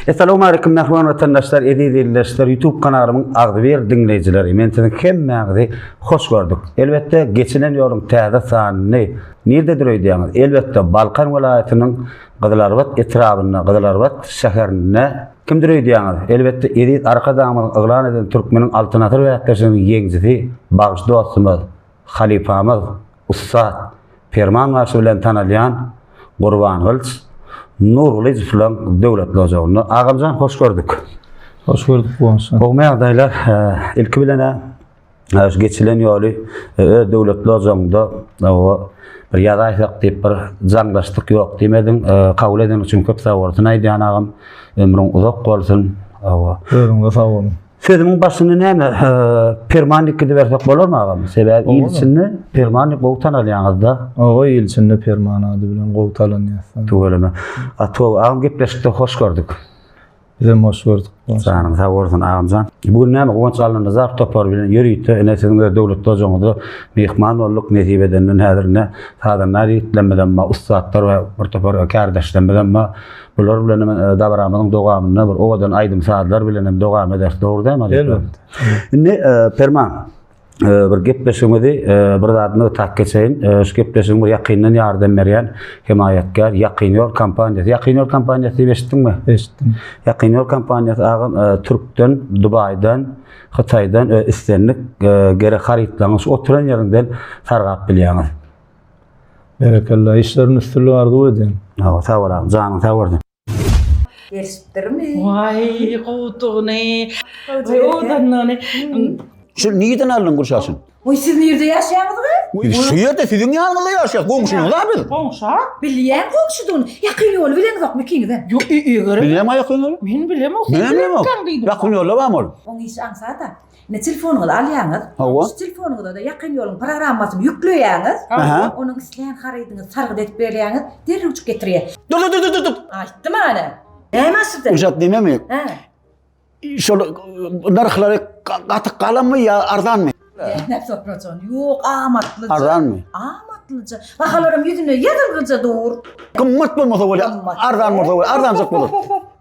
Essalawmaleýkum mähriban watandaşlar, eziz ildeşler, YouTube kanalymyň agzybir diňleýjileri. Men siziň hemmäňizi hoş gördük. Elbetde, geçilen ýoluň täze sanyny nirededir öýdýäňiz? Elbetde, Balkan welaýatynyň Gyzylarbat etrabynda, Gyzylarbat şäherinde kimdir öýdýäňiz? Elbetde, eziz Arkadagymyzyň yglan eden Türkmeniň Altyn asyr bäsleşiginiň ýeňjisi bagşy dostumyz, halypamyz, ussat, Perman bagşy bilen tanalýan Gurbangylyç Nurgylyjowlaň döwletli ojagynda. Agamjan hoş gördük. Hoş gördük Guwançjan. Gowmy ýagdaýlar? Ilki bilen-ä şu geçilen ýoly öz döwletli ojagyňda bir ýazaýsak diýip bir jaňlaşdyk ýok diýmediň. Kabul edeniň üçin köp sag bolsun aýdýan agam. Ömrüň uzak bolsun. Özüňe sag boluň. Sözümiň başynda näme Perman diýip gidibersek bolarmy agam? Sebäbi il içinde Perman diýip gowy tanalýaňyzda. Hawa il içinde Perman ady bilen gowy talanýas. Tüweleme. Gaty gowy. Agam gepleşikde hoş gördük. Bizem hoş gördük. Janyň sag bolsun agamjan. Bu gün näme Guwanç Allanazar topary bilen ýörite ine siziň öz döwletli ojagyňyzda myhman bolduk. Nesip edenden häzir ine sazandar ýigitlerimizem bar, ussatlar we bir topar kärdeşlerimizem bar. Bular bilen hem dabaramyzyň dowamynda bir owadan aýdym-sazlar bilen hem dowam ederis. Dogry dälmi? Elbetde. Indi Perman bir gepleşigimizi bir zat nygtap geçeýin. Şu gepleşigiň bir ýakyndan ýardam berýän hemaýatkär Ýakyn ýol kompaniýasy. Ýakyn ýol kompaniýasy diýip eşitdiňmi? Eşitdim. Ýakyn ýol kompaniýasy agam Türkden, Dubaýdan, Hytaýdan islendik gerek harytlaryňyzy şu oturan ýeriňden sargap bilýäňiz. Berekella, işleriň üstünlik arzuw edýän. Hawa, sag bol agam, janyň sag bolsun. Gelişipdirmi? Waý, gowudygyny, owadanlygyny. Şu nirden aldyň Gülşaşyn? Oý, siz nirde ýaşaýaňyz gyz? Biz şu ýerde siziň ýanyňyzda ýaşaýas, goňşyňyz-a biz. Goňşa? Bilýän goňşudygyny. Ýakyn ýoly bileňizokmy ikiňizem? Ýok, eger. Bilýäň ýakyn ýoly? Men bilemok, sen Men bilemok. bilerkäň diýdim. Ýakyn ýolda barmy ol? Oň işi aňsat-a. Ine telefonyňyzy alýaňyz. Hawa. Şu telefonyňyza-da ýakyn ýoluň programmasyny ýükleýäňiz. Aha. Onuň islän harydyňyzy sargyt edip berýäňiz, derrewjik getirýär. Dur dur dur dur dur. Aýtdym ana. Näme aşyrdy? Ujat nememi? Hä. Şol nyrhlary gaty galanmy ýa arzanmy? Näme sorajan? Ýok, amatlyja. Arzanmy? Amatlyja. Bahalaram ýüzüne ýazylgyja dur. Gymmat bolmasa bolýar, arzan bolsa bolýar, arzanjak bolar.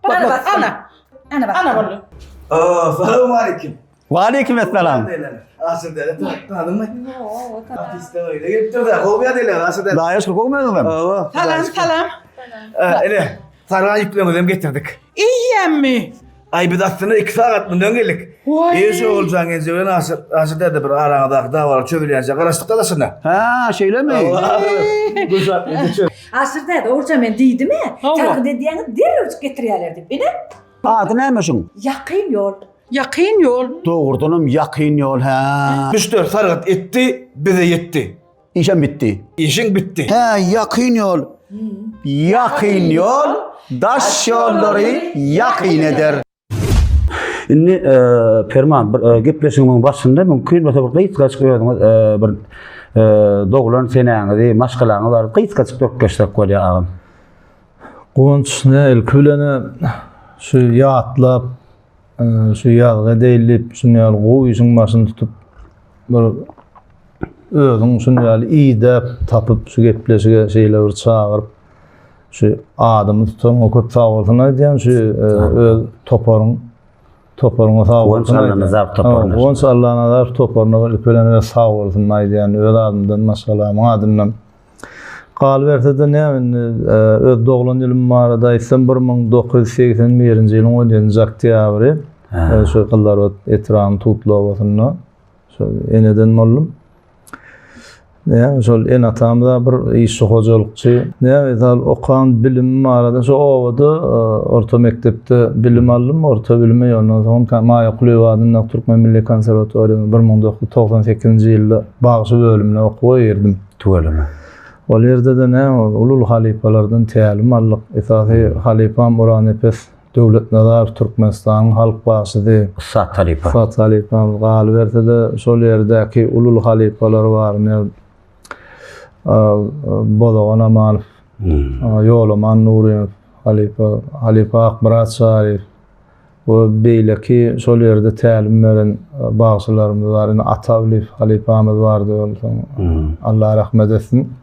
Bak, bak, Ana. Ana bak. Ana boldy. Salam aleyküm. Waleýkim esselam. Aşyr däde tanadymmy? Artistler öýüne gelipdir de, gowy ýagdaýlar Aşyr däde. Daýa şükür gowy özüňem. Hawa. Salam, salam. Ine, sargan ýüklerimizi hem getirdik. Eýýämmi? Aý biz aslynda 2 sagat mundan geldik. Waý. Eý şu Oguljan genje bilen Aşyr, Aşyr däde bir araňyzdaky dawalar çözülýänçä garaşdyk da daşynda. Ha, şeýlemi? Gülşat genje çöz. Aşyr däde, Oguljan men diýdim-ä, Hawa. sargyt edýäňiz derrewjik getirýärler diýip. Ine. Ady näme şuň? Ýakyn ýol. Ýakyn ýol. Dogrudanam ýakyn ýol, hä. Müşderi sargyt etdi, bize ýetdi. Işem bitdi. Işiň bitdi. Hä, ýakyn ýol. Ýakyn ýol daş ýollary ýakyn eder. Indi e, Perman bir e, gepleşigimiň başynda mümkin bolsa bir gysgajyk özüňiz e, bir e, doglan senäňizi, maşgalaňyz barada gysgajyk durup geçsek bolýar agam. Guwanç ne ilki bilen şu ýatlap şu ýazgy edeýin diýip şuny ýaly gowy işiň başyny tutup bir özüň şuny ýaly idäp tapyp şu gepleşige şeýle bir çagyryp şu adymy tutanyňa köp sag bolsun aýdýan şu öz toparyň toparyňa sag bolsun Guwanç Allanazarow toparyna. Guwanç Allanazarow toparyna ilki bilen öz sag bolsun aýdýan öz adymdan maşgalamyň adyndan. Galyberse-de näme indi öz doglan ýylym barada aýtsam 1981-nji ýylyň 17-nji oktýabry şu Gyzlarbat etrabynyň Tutly obasynda şol eneden boldum. Näme şol ene-atamyz bir işçi hojalykçy. Näme misal okan bilimim barada şu obada orta mekdepde bilim aldym, orta bilimi ondan soň Maýa Kulyýewa adyndaky Türkmen milli konserwatoriýasynda 1998-nji ýylda bagşy bölümine okuwa girdim. Tüweleme. Ol ýerde-de näme uly-uly halypalardan tälim aldyk. Esasy halypam Uranepes Döwletnazarow Türkmenistanyň halk bagşysy. Ussat halypa. Ussat halypamyz. Galyberse-de şol ýerdäki uly-uly halypalar bar. Ine Bozagan Amanow, Ýolaman Nurymow halypa, halypa Akmyrat Çaryýew. We beýleki şol ýerde tälim beren bagşylarymyz bar. Ine Ata Awlyýew halypamyz bardy ol soň Allah rahmet etsin.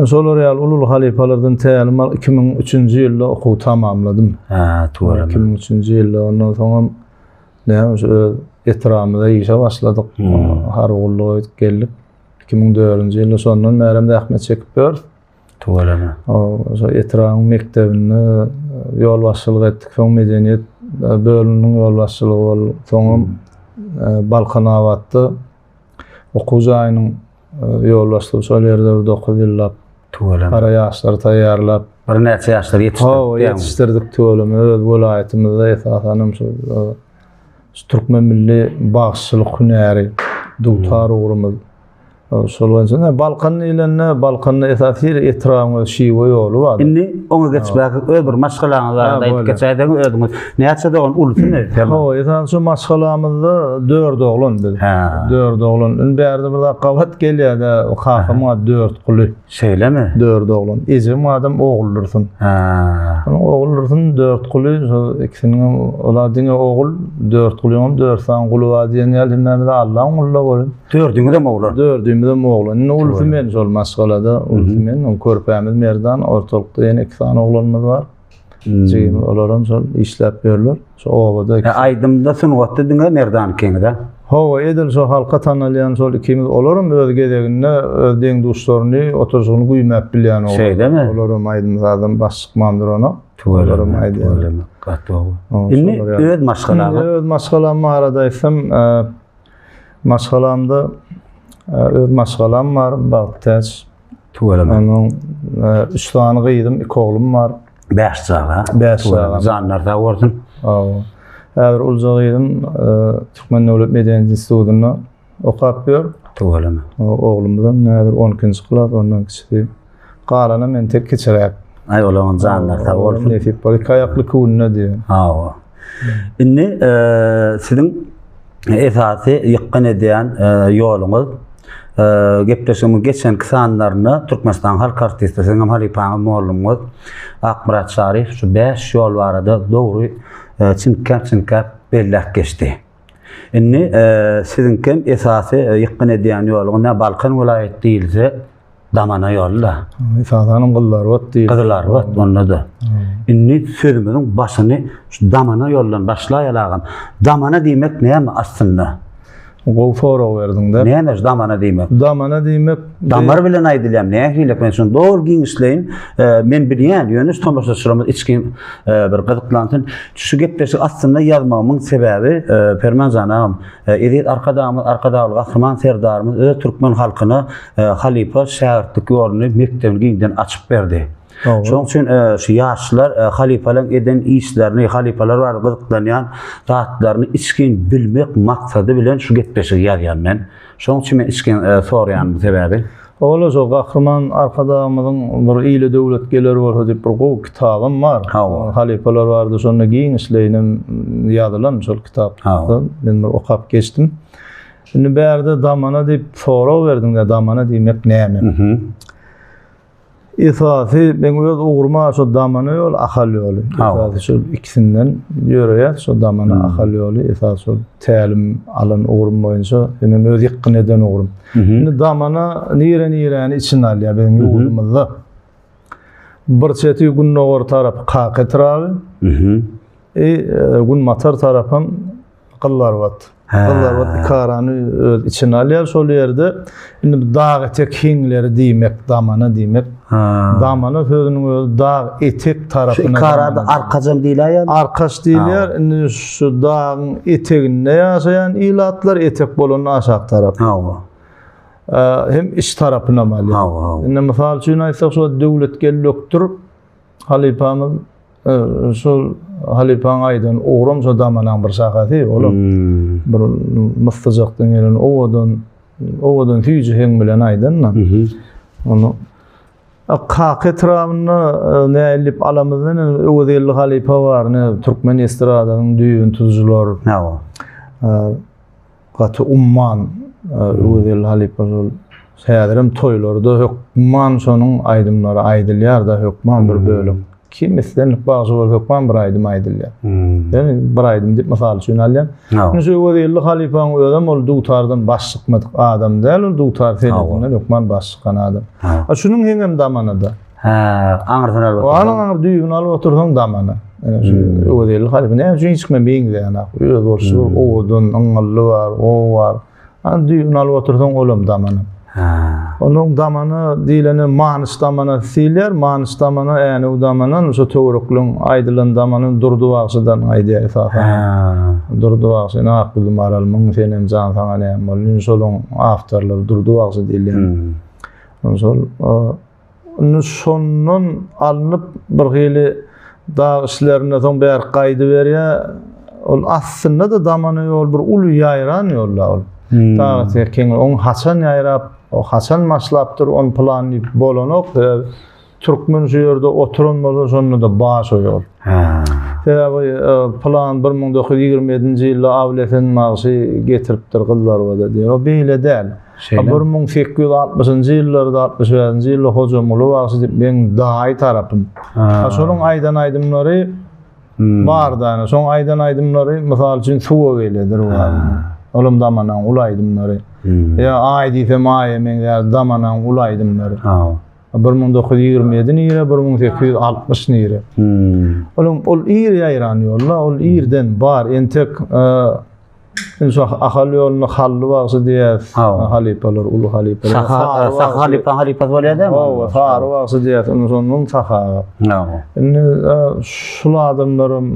Şolar ýaly uly-uly halypalardan tälim al 2003-nji ýylda okuw tamamladym. Hä, tüweleme. 2003-nji ýylda ondan soňam näme şu öz etrabymyzda işe başladyk. Hmm. Harby gulluga gidip geldik. 2004-nji ýylda şondan bärem zähmet çekip ýörüs. Tüweleme. Şo etrabyň mekdebinde e, ýolbaşçylyk etdik. Soň medeniýet e, bölüminiň ýolbaşçylygy boldy. Soňam e, Balkanabatda okuw jaýynyň ýolbaşçylygy şol ýerde bir 9 ýyllap Tüweleme. Gara ýaşlary taýýarlap. Birnäçe ýaşlary ýetişdirdik. Hawa, ýetişdirdik tüweleme. Öz welaýatymyzda esasan hem şu şu türkmen milli bagşyçylyk hünäri, dutar ugrumyz. Şol boýunça ne Balkan diýlende, Balkanda esasy her etrabyň öz şiwe ýoly bar. Indi oňa geçmäge öz bir maşgalaňyz barada aýdyp geçäýseňiz özüňiz. Näçe dogan ulusy ne? Hawa, esasy şu maşgalamyzda dört oglan biz. Dört oglan. Indi bärde bir zat gabat gelýär-de, kakamyň ady Dörtguly. Şeýlemi? Dört oglan. Ejem adam Oguldursun. Ha. Onuň Oguldursun Dörtguly, şol ikisiniň hem olar diňe ogul, Dörtgulyň hem dört sany guly bar diýen ýaly hemmämiz Allaň guluna bolun. Dördüňizem oglan. Dördümizem oglan. Indi ulusy men şol maşgalada, ulusy men. Oň körpämiz Merdan, ortalykda ýene iki sany oglanymyz bar. Jigim olaram şol işläp ýörler. Şu obada. E, aýdymda, sungatda diňe Merdan ikiňiz-a? Hawa, edil şo halka tanalýan şol ikimiz olaram öz gezeginde öz deň-duşlaryny, oturyşygyny güýmäp bilýän oglan. Şeýlemi? Olaram aýdym-sazdan baş çykman duranok. Tüweleme, tüweleme, gaty gowy. Indi öz maşgalaňyz? Öz maşgalam barada aýtsam, e, maşgalamda e, öz maşgalam bar, Bagttäç. Tüweleme. Onuň e, üç sany gyzym, iki oglum bar. Bäş çaga. Bäş çaga. Janlar sag bolsun. Hawa. Häzir ulja gyzym e, Türkmen döwlet medeniýet institutynda okap ýör. Tüweleme. Oglumyzam häzir 12-nji klas, ondan kiçisi. Galanam entek kiçiräk. Aý olaryň janlary sag bolsun. Nesip bol. Iki aýakly iki günde diýen. Hawa. Indi e, siziň esasy ýykgyn edýän e, ýoluňyz e, gepleşigimiň geçenki sanlarynda Türkmenistan halk artisti siziň hem halypaňyz mollumyňyz Akmyrat Şaryýew şu 5 ýol barada dogry e, çintgäp-çintgäp belläp geçdi. Indi e, siziňkem esasy e, ýykgyn edýän ýoluňyz ne Balkan welaýat diýilse Damana ýoly-da. Esasanam Gyzylarbat diýilse. Gyzylarbat onda-da. Indi sözümiziň başyny şu damana ýoldan başlaýaly agam. Damana diýmek näme aslynda? Gowy sorag berdiň-de. Näme şu damana diýmek? Damana diýmek Damar bilen aýdylýar. Nähili? Men şuny dogry giňişleýin. Men bilýän, ýöne şu tomaşaçylarymyz içgin bir gyzyklansyn. Şu gepleşik aslynda ýazmagymyň sebäbi Perman jan agam, eziz Arkadagymyz, Arkadagly Gahryman Serdarymyz öz türkmen halkyna halypa şägirtlik ýoluny, mekdebini giňden açyp berdi. Şonuň üçin şu ýaşlar halypalaryň eden işlerini, halypalar barada gyzyklanýan zatlaryny içgin bilmek maksady bilen şu gepleşigi ýazýan men. Şonuň üçin men içgin soraýanym sebäbi. Ola şo Gahryman Arkadagymyzyň bir ile döwlet geler bolsa diýip bir gowy kitabam bar. Hawa. Halypalar barada şonda giňişleýinem ýazylan şol kitapda. Men bir okap geçdim. Indi bärde damana diýip sorag berdiň-de damana diýmek näme? Esasy meň öz ugruma şo damana ýol, Ahal ýoly. Esasy şol ikisinden ýöreýär, şo damana Ahal ýoly esasy şol tälim alan ugrum boýunça hemem öz ýykgyn eden ugrum. Indi damana nire niräni içine alýar biziň ýurdumyzda. Bir çeti gündogar tarapy Kaka etraby. E, günbatar tarapam Gyzlarbat. Gyzlarbat ikarany öz içine alýar şol ýerde. Indi bu dag etek hiňleri diýmek, damana diýmek. Damana sözüniň özi dag etek tarapyna. Şu ikarada arkajam diýilýär. Arkaç diýilýär. Indi şu dagyň eteginde ýaşaýan ilatlar etek bolanda aşak tarap. Hawa. Hem iç tarapynam alýar. Hawa, hawa. Indi mysal üçin aýtsak şu Döwletgeldi Ökdür Halypamyz şol halypaň aýdan ugram şo damanaň bir şahasy olam hmm. bir myssyjakdan gelen owadan owadan süýji heň bilen aýdan-da. Onu Kaka etrabynda e, nällip alamyzdan Öwezgeldi halypa bar, ne türkmen estradasynyň düýbüni tutujylar. Hawa. E, Gaty umman Öwezgeldi halypa şol häzirem toýlarda hökman şonuň aýdymlary aýdylýar-da hökman bir bölek. Kim islendik bagşy bolsa hökman bir aýdym aýdylýar. Hmm. Ýani bir aýdym diýip mysal üçin alýan. Indi şu Öwezgeldi halypaň özem ol dutardan baş çykmadyk adam däl, ol dutar senedinden hökman baş çykan adam. Ha şunuň heňem damanada. Hä, aňyrsyny alyp otursaň. Onuň aňyr düýbüni alyp otursaň damana. Ýani şu hmm. Öwezgeldi halypa näme üçin hiç kime meňzeýän Öz bolşy hmm. owadan, yňňylly bar, gowy bar. Ana düýbüni alyp otursaň olam damana. Hä. Onuň damana diýleni Manyş damana diýilýär. Manyş damana, Änew damana, şu töwerekliň aýdylan damany Durdy bagşydan aýdýar esasan. Hä. Durdy bagşy, ine ak gülüm aralmyň, senem jan saňa näme boldy. Indi şolaň awtorlary Durdy bagşy diýilýär. Hmm. Şol Indi şondan alnyp bir hili dag işlerinde soň bärik gaýdyberýär. Ol aslynda-da damana ýol bir uly ýaýran ýol-da ol. Hmm. Dag etekiň oň haçan ýaýrap, o haçan başlapdyr, ony plan diýip bolanok. Sebäbi türkmen şu ýerde oturan bolsa şonda-da bar şo ýol. Ha. Sebäbi e, plan 1927-nji ýylda Awlesen bagşy getiripdir Gyzlarbada diýýär. O beýle däl. Şeýle. 1860-njy ýyllarda, 65-nji ýylda Hojamguly bagşy diýip meň daýy tarapym. Ha şonuň aýdan aýdymlary hmm. bar da, şoň aýdan aýdymlary mysal üçin suwa geledir bar. Olam damanaň uly aýdymlary. Hmm. Ýa aý diýsem aýa meňzär damanaň uly aýdymlary. Ha. 1927 nire, 1860 nire. Hmm. Onuň ol ir ýaýran ýolla, ol irden bar. Entek e, Indi şu Ahal ýolunda Hally bagşy diýýäs. Halypalar, uly halypalar. Saha, Saha halypa halypasy bolýar dämi? Hawa, Sary bagşy diýýäs. Indi şondan Saha. Hawa. Indi şul adamlaryň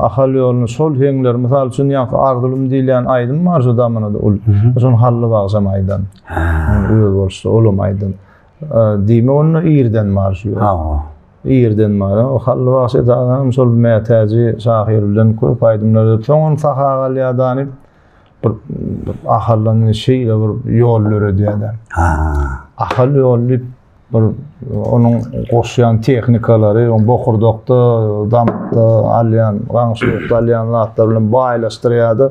Ahal ýolunda şol heňler, mysal üçin, ýaňky Arzulym diýilýän aýdym bar şu zamanada ul. Şony Hally bagşam aýdan. Öz bolşy, olam aýdan. Diýmek onda irden bar şu ýol. Hawa. Irden bar. O Hally bagşy esasanam şol Mätäji şahyr bilen köp aýdymlar edip, soň ony saha galýar danyp, bir Ahaldan şeýle bir ýol döredýär-de. Ha. Ahal ýoly diýip bir onuň goşýan tehnikalary, oň bokurdakda, damakda alýan, gaňşylykda alýan zatlar bilen baýlaşdyrýar-da.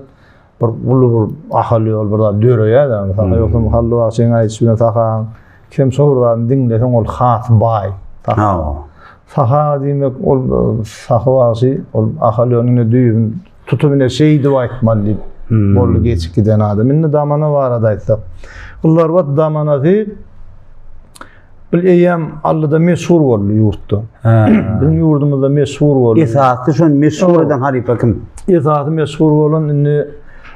Bir uly bir ahal ýol bir zat döreýär-de. Saha ýogsa Hally bagşyň aýdyşy bilen sahaň kim şo bir zadyny diňleseň ol has baý. Hawa. Saha diýmek ol sahy bagşy ol ahal ýoluny düýbün tutup ine şeýdip aýtmaly diýip boldy geçip giden adam. Indi damana barada aýtsak. Gullarbat damanasy Bil eýýäm Allada meşhur boldy ýurtda. Biziň ýurdumyzda meşhur boldy. Esasy şony meşhur eden halypa kim? Esasy meşhur bolan indi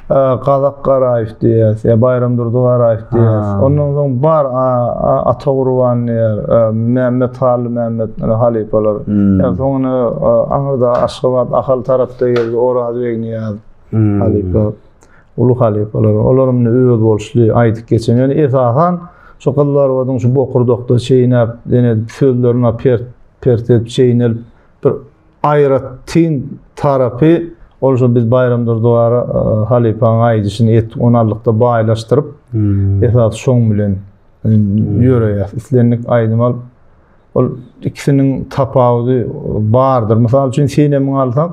e, Gazak Garaýew diýýäs, ýa Baýramdurdy Garaýew diýýäs. Ondan soň bar Ata Gurban diýýär, e, Mämmet Hally Mämmet halypalar. Hmm. Ýa soňra e, aňyrda Aşgabat, Ahal tarapda geldi Oraz Begniýaz hmm. halypa. Uly halypalar. Olar indi özboluşly aýdyp geçen. Ýöne esasan şu Gyzlarbadyň şu bokurdakda çeýnäp, ýene sözlerine pert pert edip çeýnelip bir aýratyn tarapy ol şu biz Baýramdurdy gara e, halypaň aýdyşyny et on allykda baýlaşdyryp hmm. esas şoň bilen e, ýöreýär. Islendik aýdym alyp ol ikisiniň tapawudy bardyr. Mysal üçin Senemiň alsak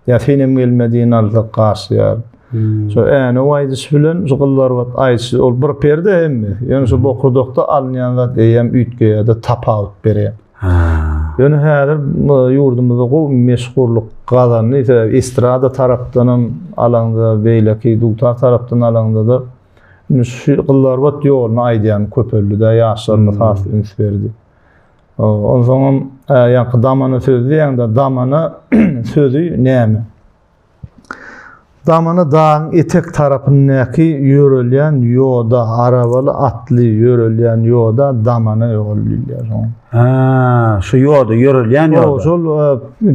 Ýa senem gelme diýen alsak garşyýar. Hmm. Şu änew aýdyş bilen şu gyllarbat aýdyş ol bir perde hemme. Ýöne şu bokurdakda alynýan zat eýýäm üýtgeýär-de tapawut berýär. Ýöne häzir ýurdumyzda gowy meşhurlyk gazandy. Sebäbi estrada tarapdanam alaňda, beýleki dutar tarapdan alaňda-da indi şu gyllarbat ýoluny aýdýan köpeldi-de, ýaşlarymyz has üns berdi. Onsoňam ýaňky damana sözi diýende damana sözi näme? Damana dagyň etek tarapyndaky ýörelýän ýoda, arabaly atly ýörelýän ýoda damana ýol diýilýär şoňa. Ha, şu ýoda ýörelýän ýoda. Şol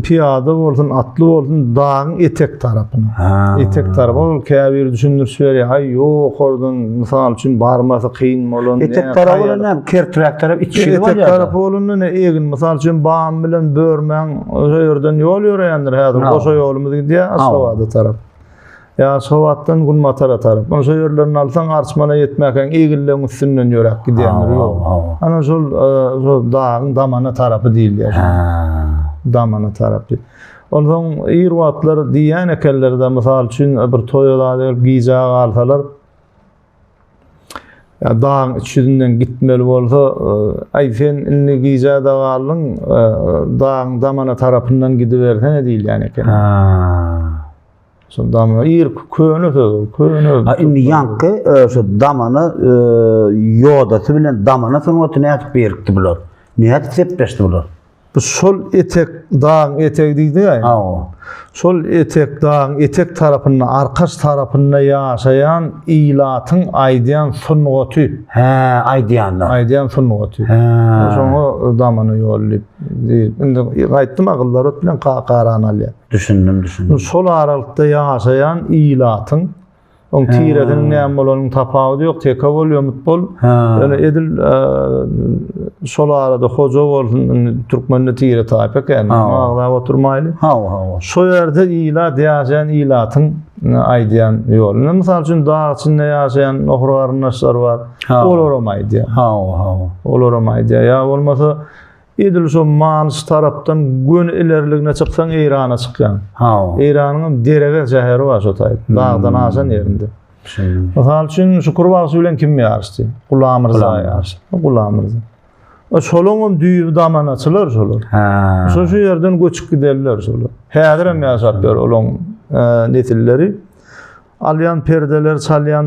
Pyýada bolsun, atly bolsun dagyň etek tarapyna. Etek tarapy ol käbir düşündiriş berýär. Aý, ýokardan mysal üçin barmasy kyn bolan. Etek tarapy bolan näme? Kerträk tarap içi bolýar. Etek tarapy bolanda ne egin mysal üçin Bam bilen Börmäň şo ýerden ýol ýöreýändir häzir. Goşa ýolumyz gidýär Aşgabada tarap. Ýa Aşgabatdan günbatara tarap. Ony şo ýerlerini alsaň Arçmana ýetmäkäň Egilleň üstünden ýöräp gidýändir ýol. Ana şol şo dagyň damana tarapy diýilýär. Damana tarapy. Onsoň ir wagtlar diýýän ekenler-de mysal üçin bir toýa zada gelip gijä galsalar. Ýa dagyň iç ýüzünden gitmeli bolsa, aý sen indi gijä-de galdyň, dagyň damana tarapyndan gidibersene diýilýän eken. Ha. Şol damana irki köne söz ol, köne. Ha indi ýaňky e, şu damana e, ýodasy bilen damana sungaty nädip birikdi bular? Nädip sepleşdi bular? Bu şol etek dagyň etegi diýdi-ä. Hawa. Şol etek dagyň etek tarapynda, arkaç tarapynda ýaşaýan ilatyň aýdýan sungaty. Hä, aýdýanlar. Aýdýan sungaty. Hä. Şoňa damana ýol diýip, diýip. Indi gaýtdym agyllarot bilen kakarany alýar. Düşündim, düşündim. Şol aralykda ýaşaýan ilatyň Oň tiresiniň näme bolanyň tapawudy ýok, teke bol, ýomut bol. Ýöne edil şol arada hoja bolsun, indi türkmende tire taýpa ekeni, agzap oturmaýly. Hawa, hawa. Şo ýerde ilat ýaşaýan ilatyň aýdýan ýoly. Indi mysal üçin dag içinde ýaşaýan nohur garyndaşlar bar. Olaram aýdýar. Hawa, hawa. Olaram aýdýar. Ýa bolmasa Edil şo Manyş tarapdan göni ilerligine çyksaň Eýrana çykýaň. Hawa. Eýranyň hem Deregez şäheri bar şo taýda. Dagdan aşan ýerinde. Düşündim. Mysal üçin Şükür bagşy bilen kim ýaryşdy? Gulam Rza ýaryşdy. Gulam Rza. E, Şolaň hem düýbi damanaçylar şolar. Ha. Şo şu ýerden göçüp giderler şolar. Häzir hem ýaşap ýör olaň e, nesilleri. Alýan perdeler, çalýan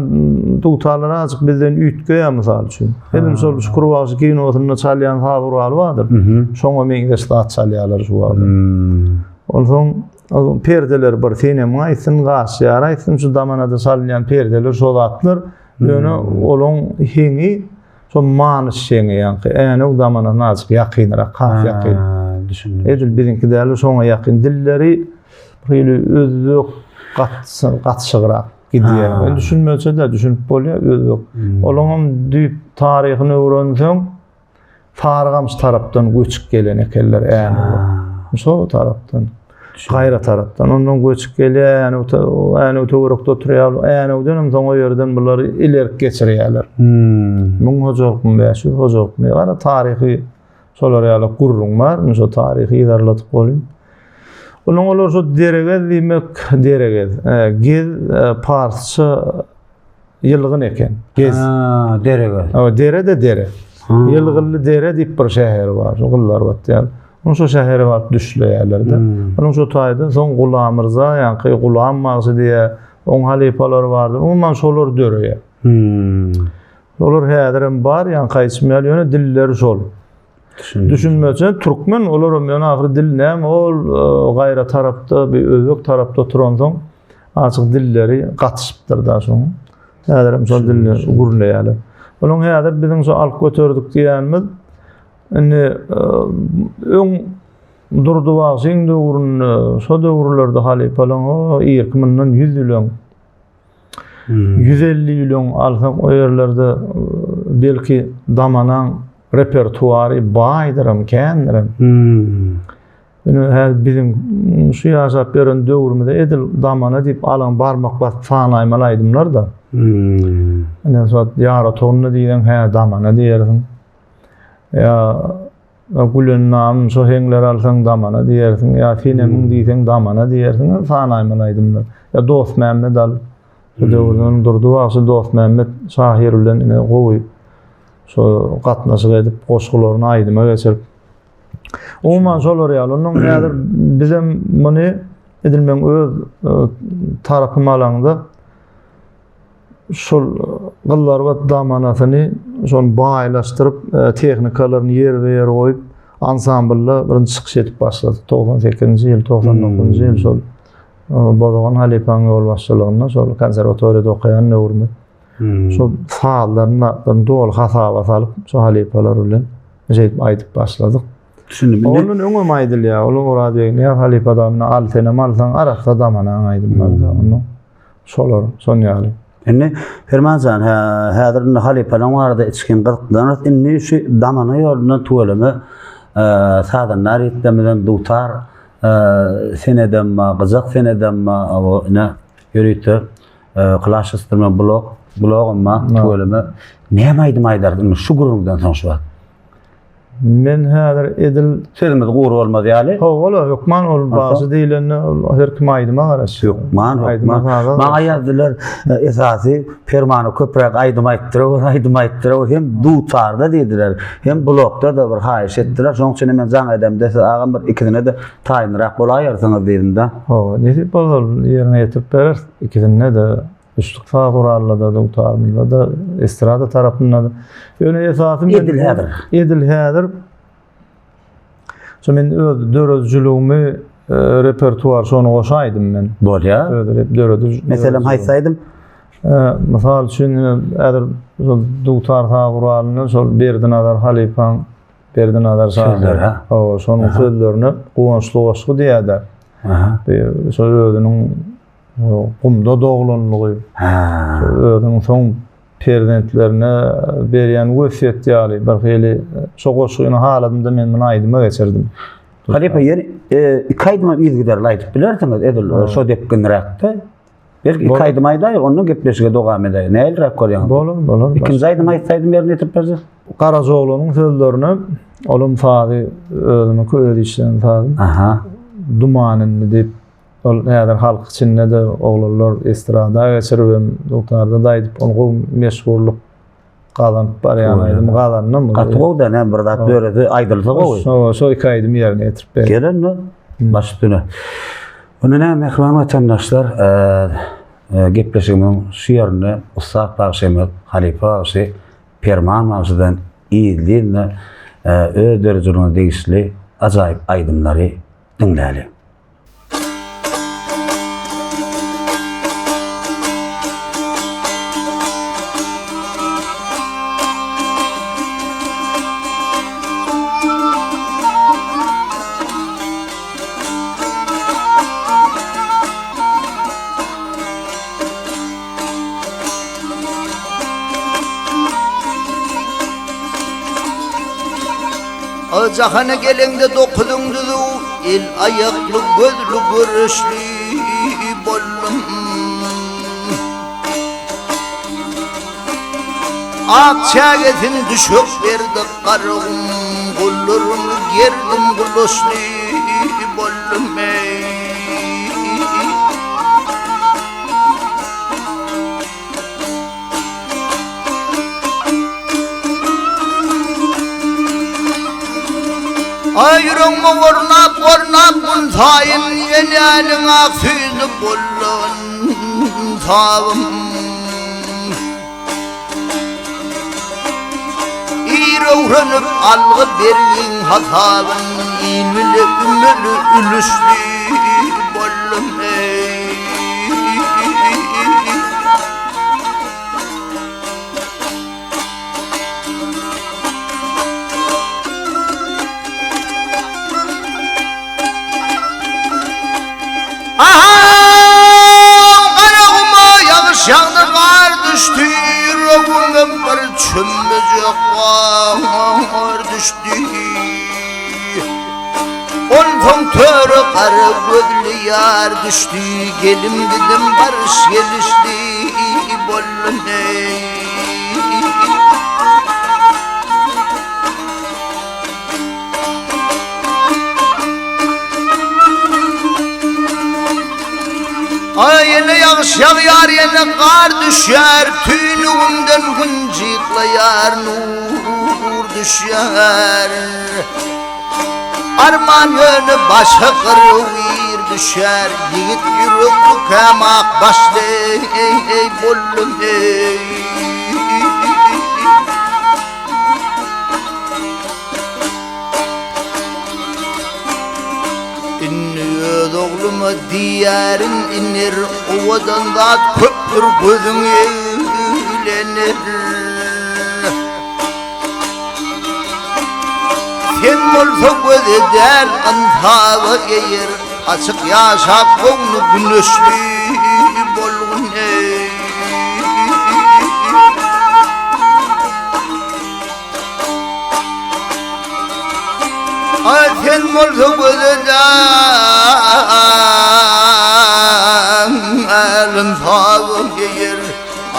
dutarlar azajyk bizden üýtgeýär mysal üçin. Edil şol Şükür bagşy kinosynda çalýan saz guraly bardyr. Şoňa meňzeş zat çalýarlar şu wagt. Onsoň perdeler bir senem aýtsyn, gaşýar aýtsyn, şu damanada çalynýan perdeler şo zatlar. Ýöne olaň heňi şo manyş heňi ýaňky Änew damanasyna azajyk ýakynrak, has ýakyn. Düşündim. Edil biziňki däl, şoňa ýakyn. Dilleri Bir hili özbek gatyşygrak gidýär. Indi düşünmese-de düşünip bolýar özbek. Hmm. Olaňam düýp taryhyny öwrenseň Sarygamyş tarapdan göçüp gelen ekenler Änewe. Şo tarapdan. Gaýra tarapdan. Ondan göçüp gelýär, Änew Änew töwerekde oturýar. Änewden hem soň o ýerden bulary ilerik geçirýärler. Hmm. 1000 hojalykmy, 500 hojalykmy? Gara taryhy Şolar ýaly gürrüň bar. Indi şo taryhy yzarladyk bolýan. Onuň olar şo deregez diýmek, deregez. E, gez e, parsça ýylgyn eken. Gez. Ha, deregez. Hawa, dere de dere. Ýylgynly dere diýip bir şäher bar. Şo gyllar batýan. Onuň şo şähere baryp düşleýärler-de. Hmm. Onuň şo taýdan soň Gulamyrza, ýaňky Gulam bagşy diýýär. Oň halypalary bardy. Umuman şolar döreýär. Hmm. Olar häzirem bar, ýaňky aýdyşym ýaly, ýöne dilleri şol. Düşünmeçe türkmen olaram ýöne ahyry dil näme ol e, gaýra tarapda bir özbek tarapda oturansoň açyk dilleri gatyşypdyr da şoň. Häzirem şol dilleri gürleýärler. Onuň häzir biziň şu alyp göterdik diýenimiz indi e, öň Durdy bagşyň döwründe şo döwürlerde halypalaryň o irki mundan 100 ýyl öň 150 ýyl öň alsak o ýerlerde belki damanaň repertuary baýdyram, kändirem. Hmm. Ýöne häzir biziň şu ýaşap ýören döwrümizde edil damana diýip alan barmak basyp sanaýmaly aýdymlar-da. Hmm. Ine şo ýar otagynda diýseň, hä damana diýersiň. Ýa Gülennamym şo heňleri alsaň damana diýersiň, ýa Senemiň diýseň damana diýersiň, sanaýmaly aýdymlar. Ýa Dostmämmet al. Şu döwürde onuň Durdy bagşy Dostmämmet şahyr bilen ine gowy şo gatnaşyk edip, goşgularyny aýdyma geçirip. Umuman şolar ýaly. Ondan häzir bizem muny edil meň öz tarapym alaňda şol Gyzlarbat damanasyny şony baýlaşdyryp, e, tehnikalaryny ýerbe-ýer goýup, ansamblda birinji çykyş edip başladyk. 98-nji ýyl, 99-njy ýyl şol e, Bozagan halypaň ýolbaşçylygynda şol konserwatoriýada okaýan döwrümde. Hmm. Şol sazlaryny, zatlaryny doly hasaba salyp, şo halypalar bilen şeýdip aýdyp başladyk. Düşündim. Ondan öňem aýdylýar. Ol Oraz Begniýaz halypa damyna al senem alsaň arassa damanaň aýdymlarda. Hmm. Ondan Şolar, şon ýaly. Indi Perman jan, hä, häzir indi halypalaň barada içgin gyzyklanarys. Indi şu damana ýolundan tüweleme e, sazandar ýigitlerimizden dutar e, senedem bar, gyjak senedem bar, o ine ýörite e, klaşyşdyrma blok, blogam bar, tüweleme. Näme aýdym aýdarys indi şu gürrüňden soň şu wagt? Men häzir edil Sözümiz gury bolmaz ýaly. Hawa, hökman ol bagşy diýlende ol her kim aýdyma garaşýar. Hökman, hökman. Maňa ýazdylar, e, esasy Permana köpräk aýdym aýtdyrawur, aýdym aýtdyrawur. Hem dutarda diýdiler, hem blokda-da bir haýyş etdiler. Şonuň üçin hem men jaň edemde, siz agam bir ikisine-de taýynrak bolaýarsyňyz diýdim-de. Hawa, nesip bolsa ýerine ýetirip bereris ikisinde-de. Üçlük saz guralynda-da, dutarynda-da, estrada tarapynda-da. Ýöne esasy men Edil häzir. Edil häzir. Şo men öz döredijiligimi e, repertuar şony goşaýdym men. Bolýar. Öz rep döredij. Meselem haýsy aýdym? E, mysal üçin häzir şol dutar saz guralynda şol Berdinazar halypaň Berdinazar şahyr. Sözleri, ha? Hawa, şonuň sözlerine Guwançly goşgy diýýär-de. Aha. Şol özüniň Gumda doglanlygy, özüniň soň perzentlerine berýän wesýet ýaly bir hili şo goşgyny haladym-da men muny aýdyma geçirdim. Halypa ýene iki aýdyma yzygiderli aýdyp bilersiňiz edil şo depginräkde. Belki iki aýdym aýdaý, ondan gepleşige dowam edäý. Nähiliräk görýäňiz? Bolar, bolar. Ikinji aýdym aýtsaýdym ýerine ýetirip berjek. Garajaoglanyň sözlerine olam sazy özüniňki öz işlän sazym. Aha. Duman indi diýip Ol häzir halk içinde-de oglanlar estrada geçirip hem dutarda-da aýdyp ony gowy meşhurlyk gazanyp barýan aýdym gazandym. Gaty gowy da näme bir zat döredi aýdylsa gowy. Şo şo iki aýdymy ýerine ýetirip berdim. Gelenmi? Baş üstüne. Onda näme mähriban watandaşlar, gepleşigimiziň şu ýerinde ussat bagşymyz, halypa bagşy Perman bagşydan yzly-yzyna öz döredijiligine degişli ajaýyp aýdymlary diňläli. Jahana geleňde dokuzyň düzüw, El aýakly, gözli, görüşli boldum. Ak çägesin düşek berdi Garagum, Gollarymy gerdim gulaşly boldum eý. Aý ýüregime ornap, ornap gün saýyn Enäniň ak süýdi bollan tabym. Ir öwrenip algy bergiň hasabyn Il bile ümeli ülüşli boldum eý. Ahaw, Garaguma ýagyş ýagdy, gar düşdi, Ýüregime bir çümmüjek gar düşdi. Onsoň töre gara gözli ýar düşdi, Gelim-gidim, baryş-gelişli boldy. Aý, ýene ýagyş ýagýar, ýene gar düşýär, Tüýnügimden Gün jyklaýar, nur düşýär. Arman ýöne başa gyryw ir düşýär, Ýigit ýürekli käm ak başly, eý, boldum, eý. Indi öz ogluma diýýärin iner, Owadan zat köpdür gözüň eglenir. Sen bolsa göze däl ynsaba eýer, Açyk ýaşap göwni güneşli bolgun eý. Aý sen bolsa göze däl ynsaba eýer,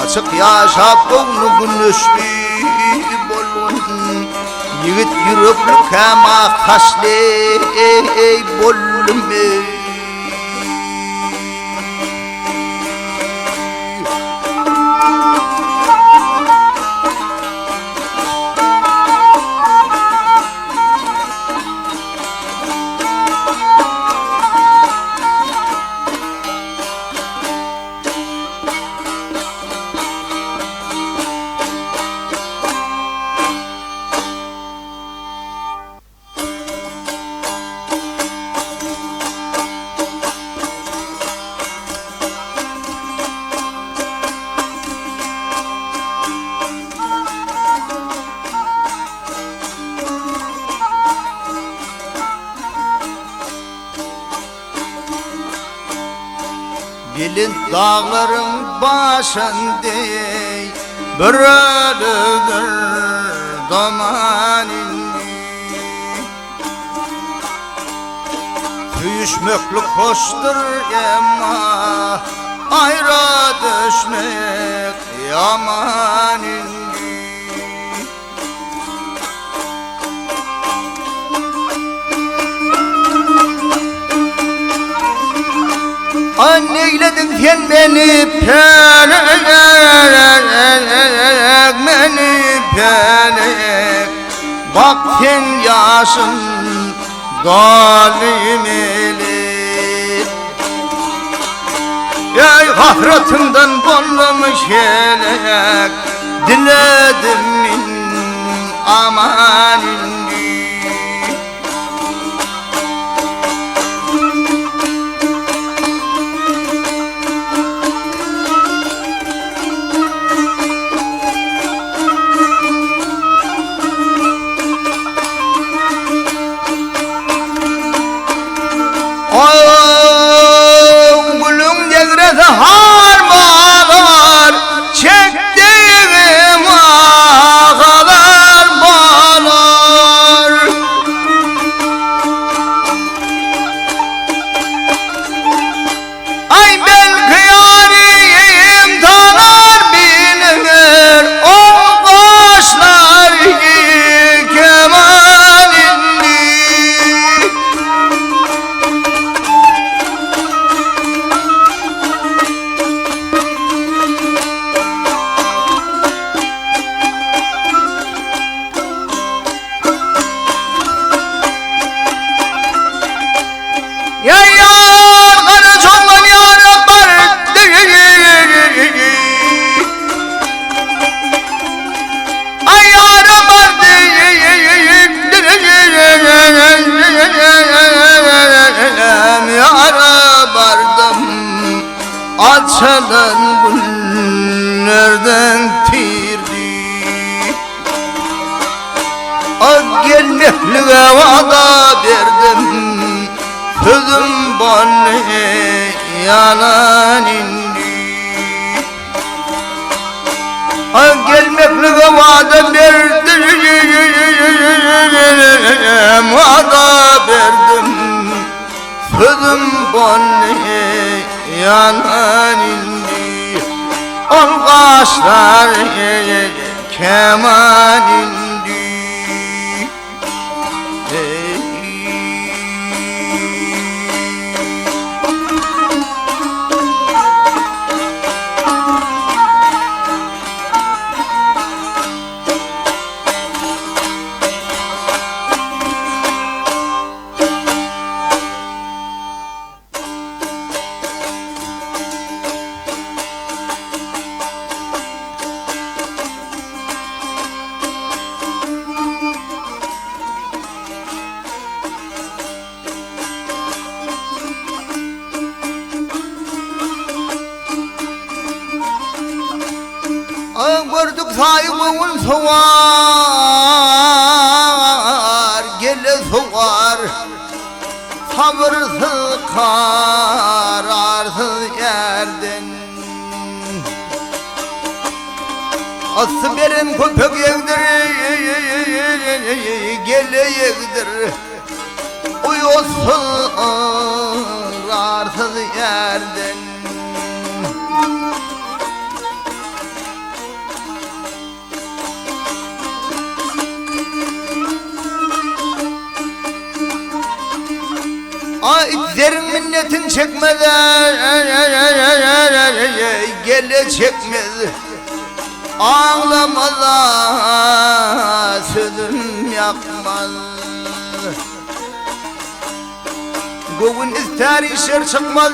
Açyk ýaşap göwni güneşli bolgun. Ýigit ýürekli käma saçly eý boldum eý. Belent daglaryň başynda bir ölüdir daman indi. Söýüşmeklik hoşdur emma aýra düşmek ýaman indi. Neýlediň sen meni pelek, meni pelek Bak sen ýaşym doly melek Eý hasratyňdan boldum şelek Diledim men aman indi. Gülüň degresi har bolar, Çekdigim ahalar bolar. Ay belki yarim tanar bilir O kaşlar keman indi. Ya yar kara çoban yara bardı. Ay yara bardı. Yara bardım. Açılan güllerden tirdi. A gelmeklige wada berdim, Sözüm boldy ýalan indi. A gelmeklige wada berdim, Wada berdim, Sözüm boldy ýalan indi. Ol gaşlar keman indi. Gördük saýy göwün sowar, gele sowar. Sabyrsyz kararsyz ýerden. Asy beren köpek ýegdir, gele ýegdir. Uýasyz ygrarsyz ýerden. Ay zerin minnetin çekmez Gele çekmez Ağlamaz sözüm yakmaz Göwün ister işer çykmaz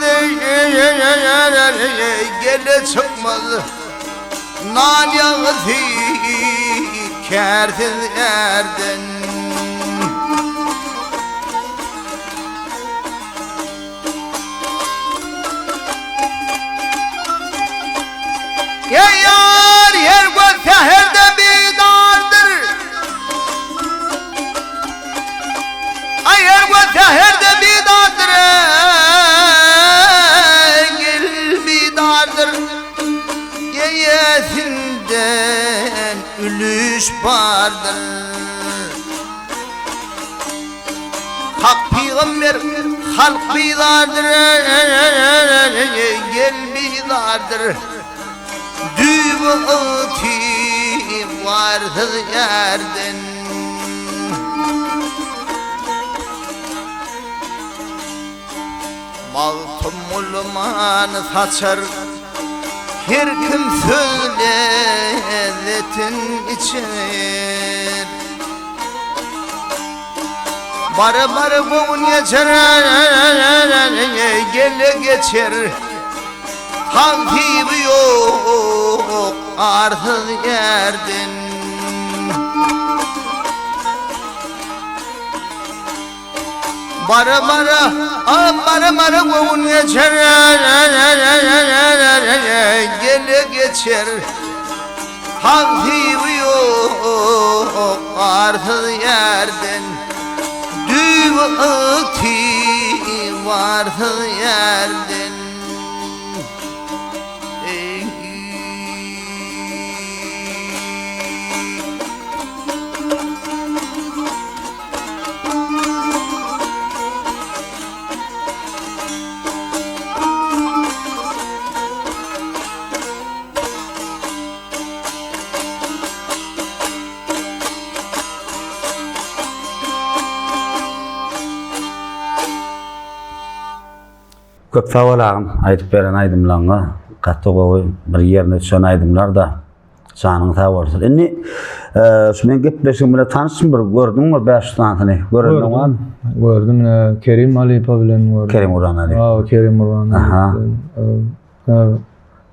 Gele çykmaz Nan ýagysy kärsiz ärden. Ey ýar, her göz säherde bidardyr. Ay her göz säherde bidardyr. Gel bidardyr. Eýesinden ülüş bardyr. Hak pygamber halk bizardyr, gel bizardyr. Düýbi ygtybarsyz ýerden. Magtymguly many saçar, Her kim söz lezzetin içer. Bara-bara göwün geçer, Gele geçer. Tagsyby ýok arsyz ýerden. Bara bara a bara bara göwün geçer Gele geçer Tagsyby ýok arsyz ýerden Düýbi ygtybarsyz ýerden Eý. Köp sag bol agam aýdyp beren aýdymlaňňa gaty gowy bir ýerine düşen aýdymlarda. Janyň sag bolsun. Indi e, şu men gepleşigim bilen tanyşsyn bir gördüňmi 5 sanysyny? Görendiň bar. Gördüm e, Kerim Halypa bilen gördüm. Kerim Gurban Halypa. Ha, Kerim Gurban. Aha. E,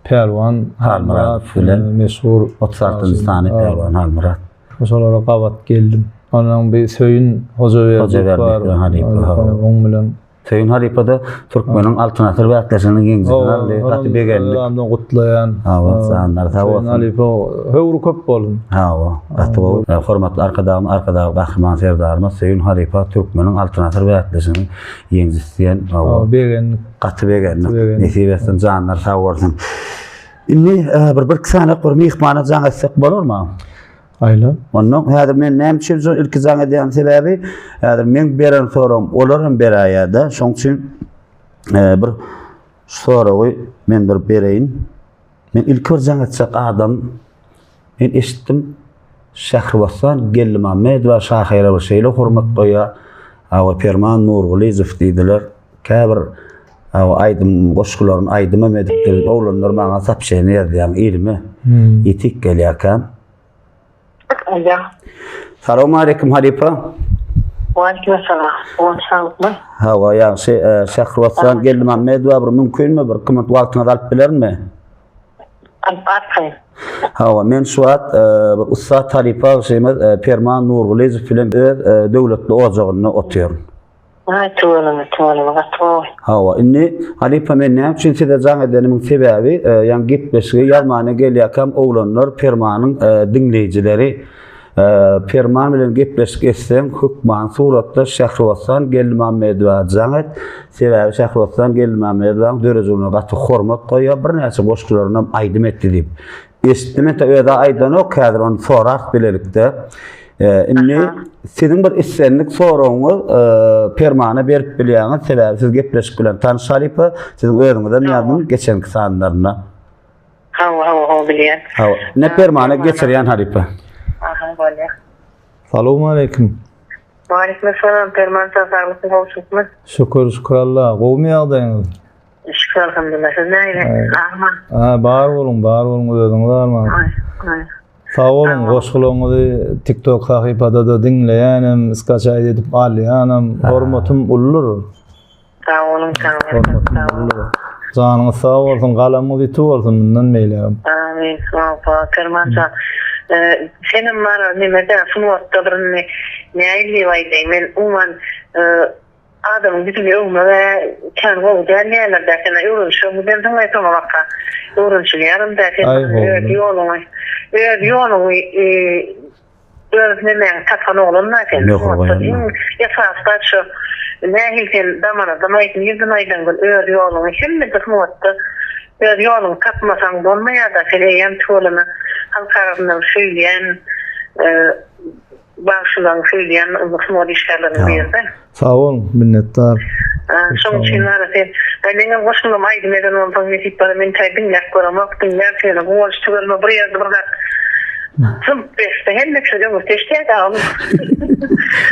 Pälwan Halmyrat bilen meşhur 36 sany Pälwan Halmyrat. Şolara gabat geldim. Onuň bir Söýün Hojaberdi Hojaberdi bilen halypa. Onuň bilen Söýün halypa-da türkmeniň Altyn asyr bäsleşiginiň ýeňijisini aldy. Gaty begendik. Özümden gutlaýan. Hawa, janlary sag bolsun. Söýün halypa höwri köp bolsun. Hawa, gaty gowy. Hormatly Arkadagymyz, Arkadagly Gahryman Serdarymyz Söýün halypa türkmeniň Altyn asyr bäsleşiginiň ýeňijisi diýen. Hawa, begendik. Gaty begendik. Nesip etsin, janlary sag bolsun. Indi bir birki sany bir myhmana jaň etsek bolarmy? Aýla. Ondan häzir men näme üçin şo ilki jaň edýän sebäbi, häzir meň beren soragym olar hem beräýýär-de. Şoň üçin e, bir soragy men bir bereýin. Men ilki bir jaň etjek adam men eşitdim Şähribossan Geldimämmedowa şahyra bir şeýle hormat goýýar. Awa Perman Nurgylyjow diýdiler. Käbir awa aýdym goşgularyny aýdymam edipdir. Oglanlar maňa sopşeniýe ýazýan ilime ýetik gelýärkäm. Alo. Salam aleyküm halypa. Waleýkim salam. Gowy saglykmy? Hawa ýagşy. Şähribossan Geldimämmedowa bir mümkinmi bir iki minut wagtyňyzy alyp bilermi? Alyp arkaýyn. Hawa, men şu wagt bir ussat halypa agşymyz Perman Nurgylyjow bilen öz döwletli ojagynda otyryn. Aý tüweleme tüweleme gaty gowy. Hawa, indi halypa men näme üçin size jaň edenimiň sebäbi, ýaňy gepleşigi ýazmana gelýärkäm oglanlar Permanyň diňleýjileri Perman bilen gepleşik etseň hökman suratda Şähribossan Geldimämmedowa jaň et. Sebäbi Şähribossan Geldimämmedowaň döredijiligine gaty hormat goýýar, birnäçe goşgularynam aýdym etdi diýip. Eşitdim ente özä aýdanok häzir ony sorarys bilelikde. Indi siziň bir islendik soragyňyz Permana berip bilýäňiz sebäbi siz gepleşik bilen tanyş halypa siziň özüňizem ýazdym geçenki sanlarynda. Hawa hawa hawa bilýän. Hawa. Ine Permana geçirýän halypa. Aha bolýar. Salowmaleýkim. Waleýkim salam Perman jan saglykmy gowşukmy? Şükür şükür Alla. Gowumy ýagdaýyňyz? Şükür alhamdulillah. Siz nähili? Arman. Ha, bar boluň, bar boluň özüňiz arman. Sag boluň, goşgularyňyzy TikTok sahypada-da diňleýänem, skaçaýt edip alýanam. Hormatym uludyr. Sag boluň, sag boluň. Hormatym uludyr. Janyňyz sag bolsun, galamyňyz ýiti bolsun mundan beýlägem. Amin. Sag bol, Perman jan. Senem bar nemede sungatda bir indi nähili diýip aýdaýyn, men umuman Adamyň ýüzüni öwmeg-ä kän gowy däl diýýärler-dä, sen-ä öwrenişiň gidensiň aý soňa baka. Öwrenişilýärem-dä, sen öz ýoluňy, öz ýoluňy öz nemäňi tapan oglan-da sen. Iň esasy zat şu, nähili sen damarada aýt, nirden aýdaň bil, öz ýoluňy hemme-de sungatda öz ýoluňy tapmasaň bolmaýar-da, sen eýýäm tüweleme halk arasynda bir söýülýän Bagşylaryň söýülýän sungat işgärleriniň biride. Sag boluň, minnetdar. Şoň üçin bara sen, aý meňem goşgulam aýdym eden bolsaň nesip bara men täý diňläp göremok, diňläp ýöne guwanç tüweleme bir ýerde bir zat zymp berse hemme kişi öňürti eşidýär-dä ony.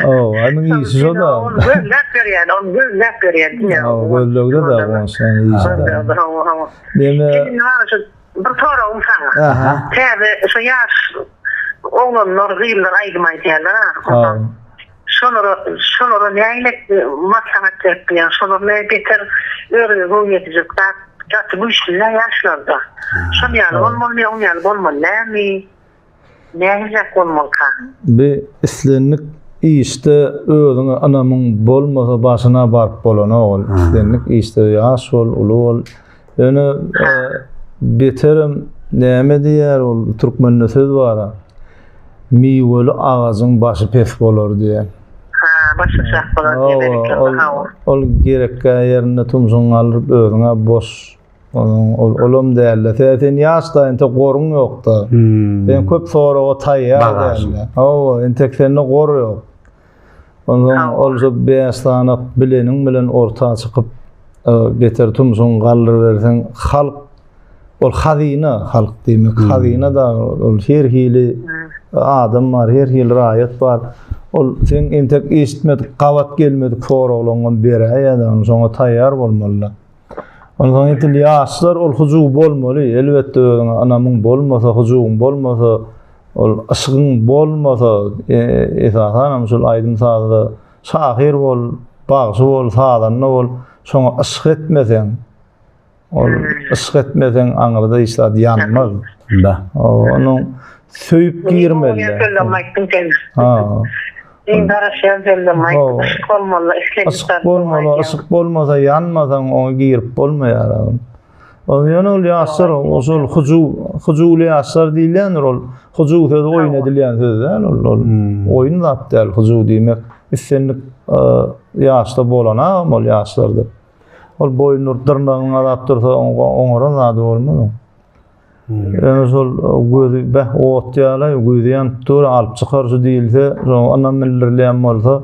Hawa, onuň işi şo-da. Ony gözläp berýän, ony gözläp berýän diňe. Hawa, gözlegde-de guwançlaryň işi-de. Hawa, hawa. Neme? Sen indi bara şu Bir soragym saňa. Aha. Täze şu ýaş oglanlar, gyzlar aýdym aýdýarlar ha. Ha. Şolara, şolara nähili maslahat berip bilýäň? Şolar ne beter özüne göwün ýetijek zat gaty güýçli-dä ýaşlarda. Şol ýaly bolmalymy ýa oň ýaly bolmaly dälmi? Nähiliräk bolmalyka? Bi islendik işde özüňe ynamyň bolmasa başyna baryp bolanok ol. Islendik işde ýaş bol, uly bol. Ýöne beterem näme diýýär ol türkmende söz bar-a. Miweli agajyň başy pes bolar diýýär. Ha, başy aşak bolar diýýär berekella. Ol, ol gerekgä ýerinde tumşugyňy galdyryp özüňe boş Onuň ol olam dälde. Sen sen ýaşda entek goruň ýokda. Hmm. Sen köp soraga taýýar dälde. Hawa, entek sende gor ýok. Ondan ol şu 5 sany bileniň bilen orta çykyp e, beter tumşuň galdyryberseň halk ol hazyna halk diýmek hmm. hazyna da ol her hili hmm. adam bar, her hili raýat bar. Ol sen entek eşitmedik, gabat gelmedik soraglaryňam beräýýär, şoňa taýýar bolmaly. Onsoň edil ýaşlar ol hyjuw bolmaly. Elbetde özüňe ynamyň bolmasa, hyjuwyň bolmasa, ol yşgyň bolmasa, e, esasan hem şol aýdym-sazda şahyr bol, bagşy bol, sazanda bol, şoňa yşk etmeseň, ol yşk etmeseň aňyrda hiç zat ýanmaz. Da. Onuň söýüp girmeli. Ha. Iň garaşýan sözlerim aýtdyň. Yşk bolmaly, islendik Yşk bolmaly, yşk bolmasa ýanmasaň oňa girip bolmaýar. Ol ýöne ol ýaşlar, şol hyjuw, hyjuwly ýaşlar diýilýändir ol. Hyjuw sözi oýun edilýän söz däl ol. Ol hmm. oýun zat däl hyjuw diýmek. Islendik e, ýaşda bolan agam ol ýaşlarda. Ol boýun urup dyrnagyny gazap dursa oňaran zady bolmaz. Ýöne şol gözi beh ot ýaly gözi ýanyp dur alyp çykar şu diýilse, şoňa ynam bildirilýän bolsa,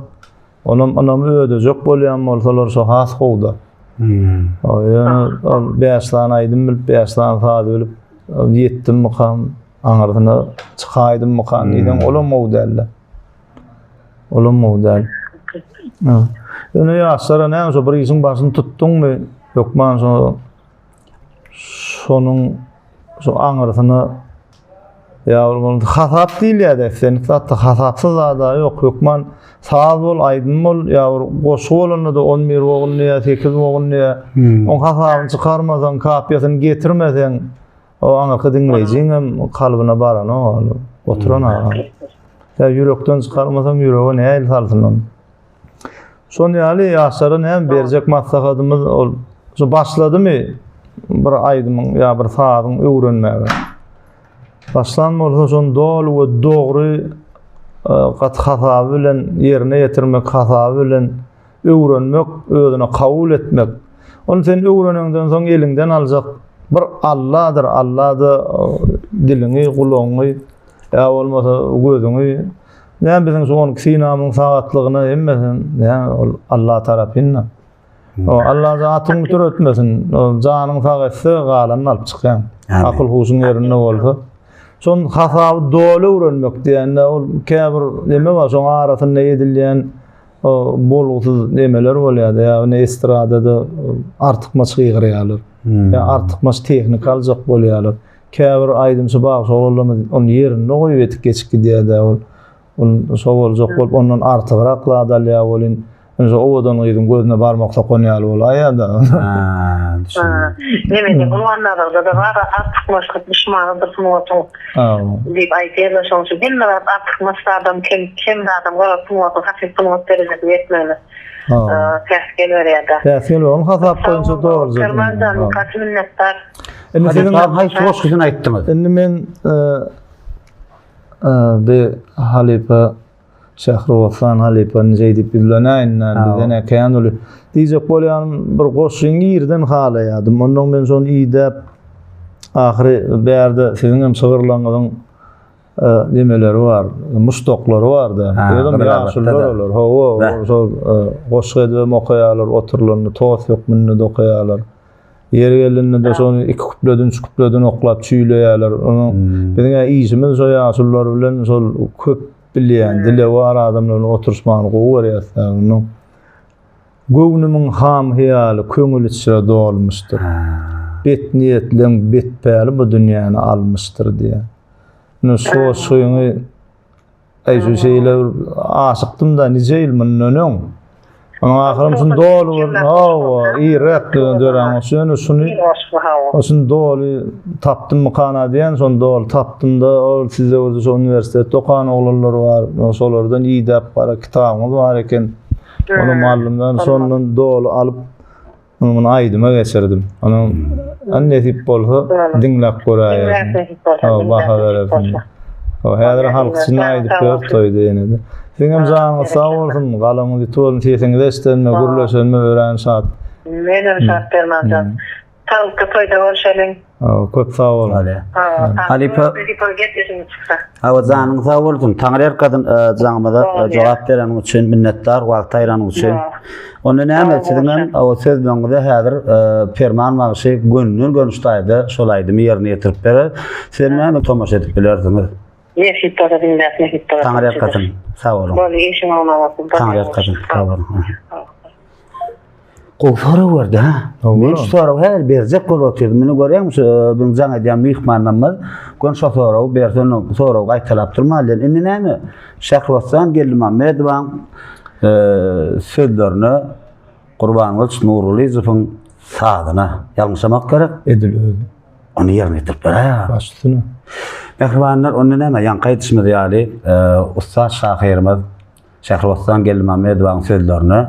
onam ynamy ödejek bolýan bolsalar şo has gowda. Hmm. Ýöne ol 5 sany aýdym bilip, 5 sany saz bilip ýetdim mukam, aňyrsyna çykaýdym mukam diýseň, olam gowy däldi. Olam gowy däl. Ýöne ýaşlara näme şo bir işiň başyny tutduňmy, hökman şo Şonuň şu aňyrsyna ýa bolmasa hasap diýilýär-de, islendik zatda hasapsyz zada ýok. Hökman saz bol, aýdym bol, ýa bir goşgy bolanda-da 11 bogun diýýär, 8 bogun diýýär. Hmm. Oň hasabyny çykarmasaň, kapiýasyny getirmeseň, o aňyrky diňleýjiň hem kalbyna baranok ol. Oturan aga. Ýa ýürekden çykarmasaň, ýürege nähili salsyn ony? Şon ýaly ýaşlara näme berjek maslahatymyz ol şu başladymy bir aýdymyň ýa bir sazyň öwrenmäge. Başlan bolsa şony doly we dogry e, gaty hasaby bilen ýerine ýetirmek hasaby bilen öwrenmek, özüne kabul etmek. Ony sen öwreneňden soň eliňden aljak bir Alladyr. Alla-da e, diliňi, gulagyňy ýa bolmasa gözüňi Näme biziň şu 12 synamyň sagatlygyna hemmesi näme ol Allah tarapyndan. O Allah zatyň mütür etmesin. O janyň sag etse galanyny alyp çykýaň. Akyl huşuň ýerinde bolsa. Şon hasaby doly öwrenmek diýende ol käbir neme bar şoň arasynda edilýän. Bolgusyz nemeler bolýar-da, ýagny estradada artykmaç gygyrýarlar. Ýa artykmaç tehnika aljak bolýarlar. Käbir aýdymçy bagşy oglanlarymyz ony ýerinde goýup etip geçip gidýär-de ol. Ol şo boljak bolup ondan artygrak zat alýar welin, indi şo owadan gyzyň gözüne barmak sokan ýaly bolaýýar-da. Ha, düşündim. Nemede Gurbannazarda-da bar artykmaçlyk duşmanydyr sungatyň diýip aýdýarlar şonuň üçin hemme zat artykmaç zadam kem kem zadam garaz sungatyň hakyky sungat derejesine ýetmegine päsgel berýär-de. Päsgel ony hasap boýunça dogry. Permanjan gaty minnetdar. Indi siziň haýsy goşgusyny aýtdyňyz? Indi men bi halypa Şähribossan halypa nje diýip ýüzlenäýin-dä, bizden kän uly. Diýjek bolýanym bir goşgyňy irden halaýadym. Ondan men şony idäp ahyry bärde siziň hem şygyrlaryňyzyň nemeleri bar, muşdaklary bar-da. Özem ýaşulular olar. Hawa, şol goşgy edibem okaýarlar, oturylanda tost hökmünde-de okaýarlar. Ýeri gelende-de şony iki küpleden, üç küpleden oklap çüýleýärler. Onuň biziň işimiz şo ýaşulular bilen şol köp bilýän, dilewar adamlar bilen oturyşmany gowy görýäs. Onuň göwnümiň ham hyýaly köňül içre dolmuşdyr. Bet niýetleň bet päli bu dünýäni almyşdyr diýýär. Ine şu goşgyňy Aý şu şeýle bir aşykdym-da nije ýyl mundan öň. Onuň ahyrym şuny doly bir hawa, irräk dörän goşgy. Ýöne şuny şuny doly tapdym mykana diýen, şony doly tapdym-da, ol sizde bir şo uniwersitetde okan oglanlar bar, şolardan idäp gara kitabyňyz bar eken. Ony mugallymdan şondan doly alyp Muny muny aýdyma geçirdim. Onuň an nesip bolsa diňläp göräýersiň. Diňläp nesip bolsa. Hawa, baha berersiň. Hawa, häzir halk içinde aýdyp ýör toýda ýene-de. Siziň hem janyňyz sag bolsun, galamyňyz ýiti bolsun, sesiňizi eşidenime, gürleşenime örän şat. Menem şat Permanjan. Saglykda toýda görşeliň. Hawa, köp sag boluň. Bolýar. Hawa, Halypa Nesip bolsa gepleşigimiz çyksa. Hawa janyň sag bolsun. Taňryýalkasyn jaňymyza jogap bereniň üçin minnetdar, wagt aýranyň üçin. Onda näme siziň hem o sözleriňize häzir Perman bagşy gönden göni şu taýda şol aýdymy ýerine ýetirip berer. Siz hem näme tomaşa edip bilersiňiz. Nesip bolsa diňläp nesip bolsa. Taňryýalkasyn. Sag boluň. Boldy işiň oňuna bolsun. Taňryýalkasyn. Sag boluň. Gowy sorag berdi ha. Men şu soragy häzir berjek bolup otyrdym. Meni görýäňmi şu biziň jaň edýän myhmanlarymyz gön şo soragy berse onda soragy gaýtalap durmaly diýen. Indi näme? Şähribossan Geldimämmedowaň sözlerine Gurbangylyç Nurgylyjowyň sazyna ýalňyşamak gerek. Edil özi. Ony ýerine ýetirip beräýýär. Baş üstüne. Mähribanlar, onda näme, ýaňky aýdyşymyz ýaly, ussat şahyrymyz Şähribossan Geldimämmedowaň sözlerine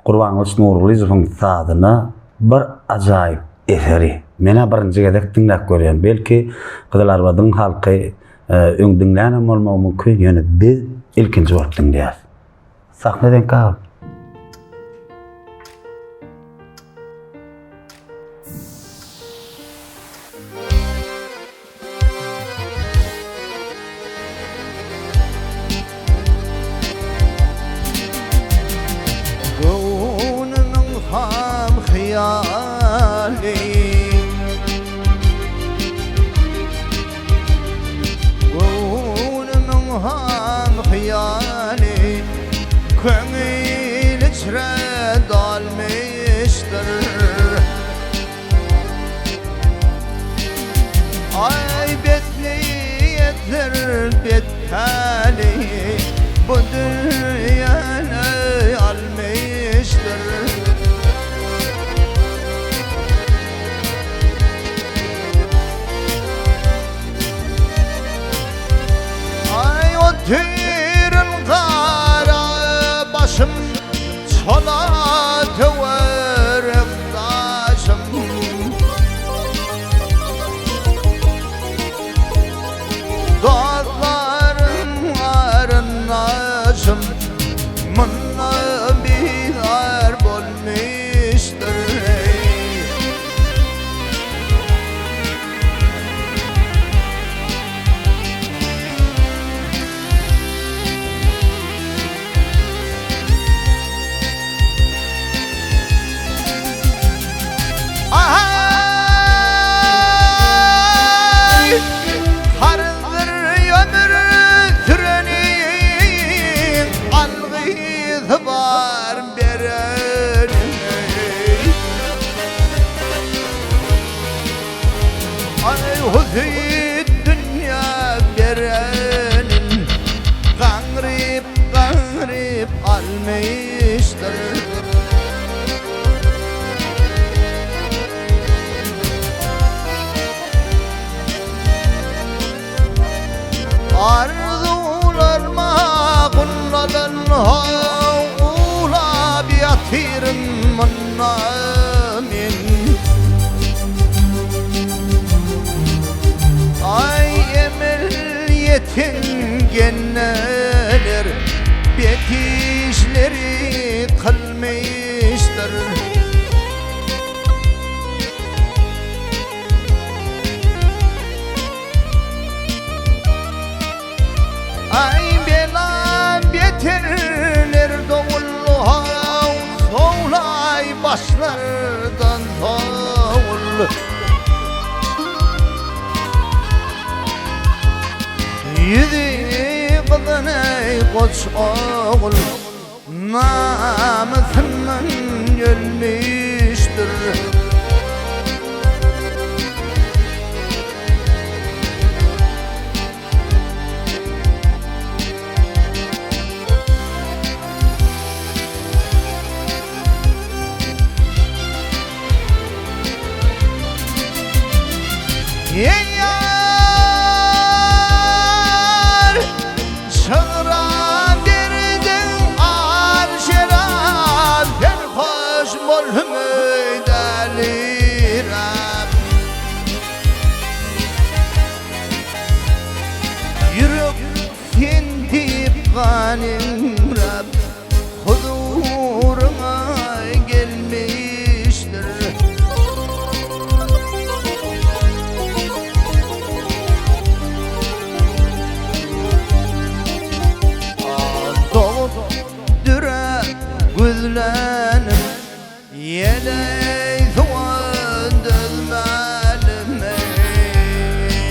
Gurbangylyç Nurgylyjowyň sazyna bir ajaýyp eseri. Men-ä birinji gezek diňläp görýän. Belki, Gyzylarbadyň halky öň diňlänem bolmagy mümkin, ýöne biz ilkinji bolup diňleýäris. Sahna seňki agam. Göwnümiň ham hyýaly Göwnümiň ham hyýaly Köňül içre dolmuşdyr Aý bet niýetler bet päli Bu dünýäni almyşdyr. Aý otyryn gara başym Çola töwerek daşym. Dostlarym garyndaşym Munda bizar bolmuşdyr eý. Aý, karzdyr ömür süreniň. Satyp almyşdyr. Arzularma gunladan Ulap ýatyryn munda men. Aý emel ýeten genneler Bet işleri kylmyşdyr. Aý bela beterler dowul-haw, Sowlaý başlardan sowul. Ýüzi gyzan-eý goç ogul, Namysyndan ölmüşdir. Eý ýar, şygra berdiň al şerap, Serhoş boldum dälirap. Ýürek sen diýip gan eňräp, Huzuryňa gelmişdir. Dogup düre güzlenim, Ýeleý suwa dözmälim eý.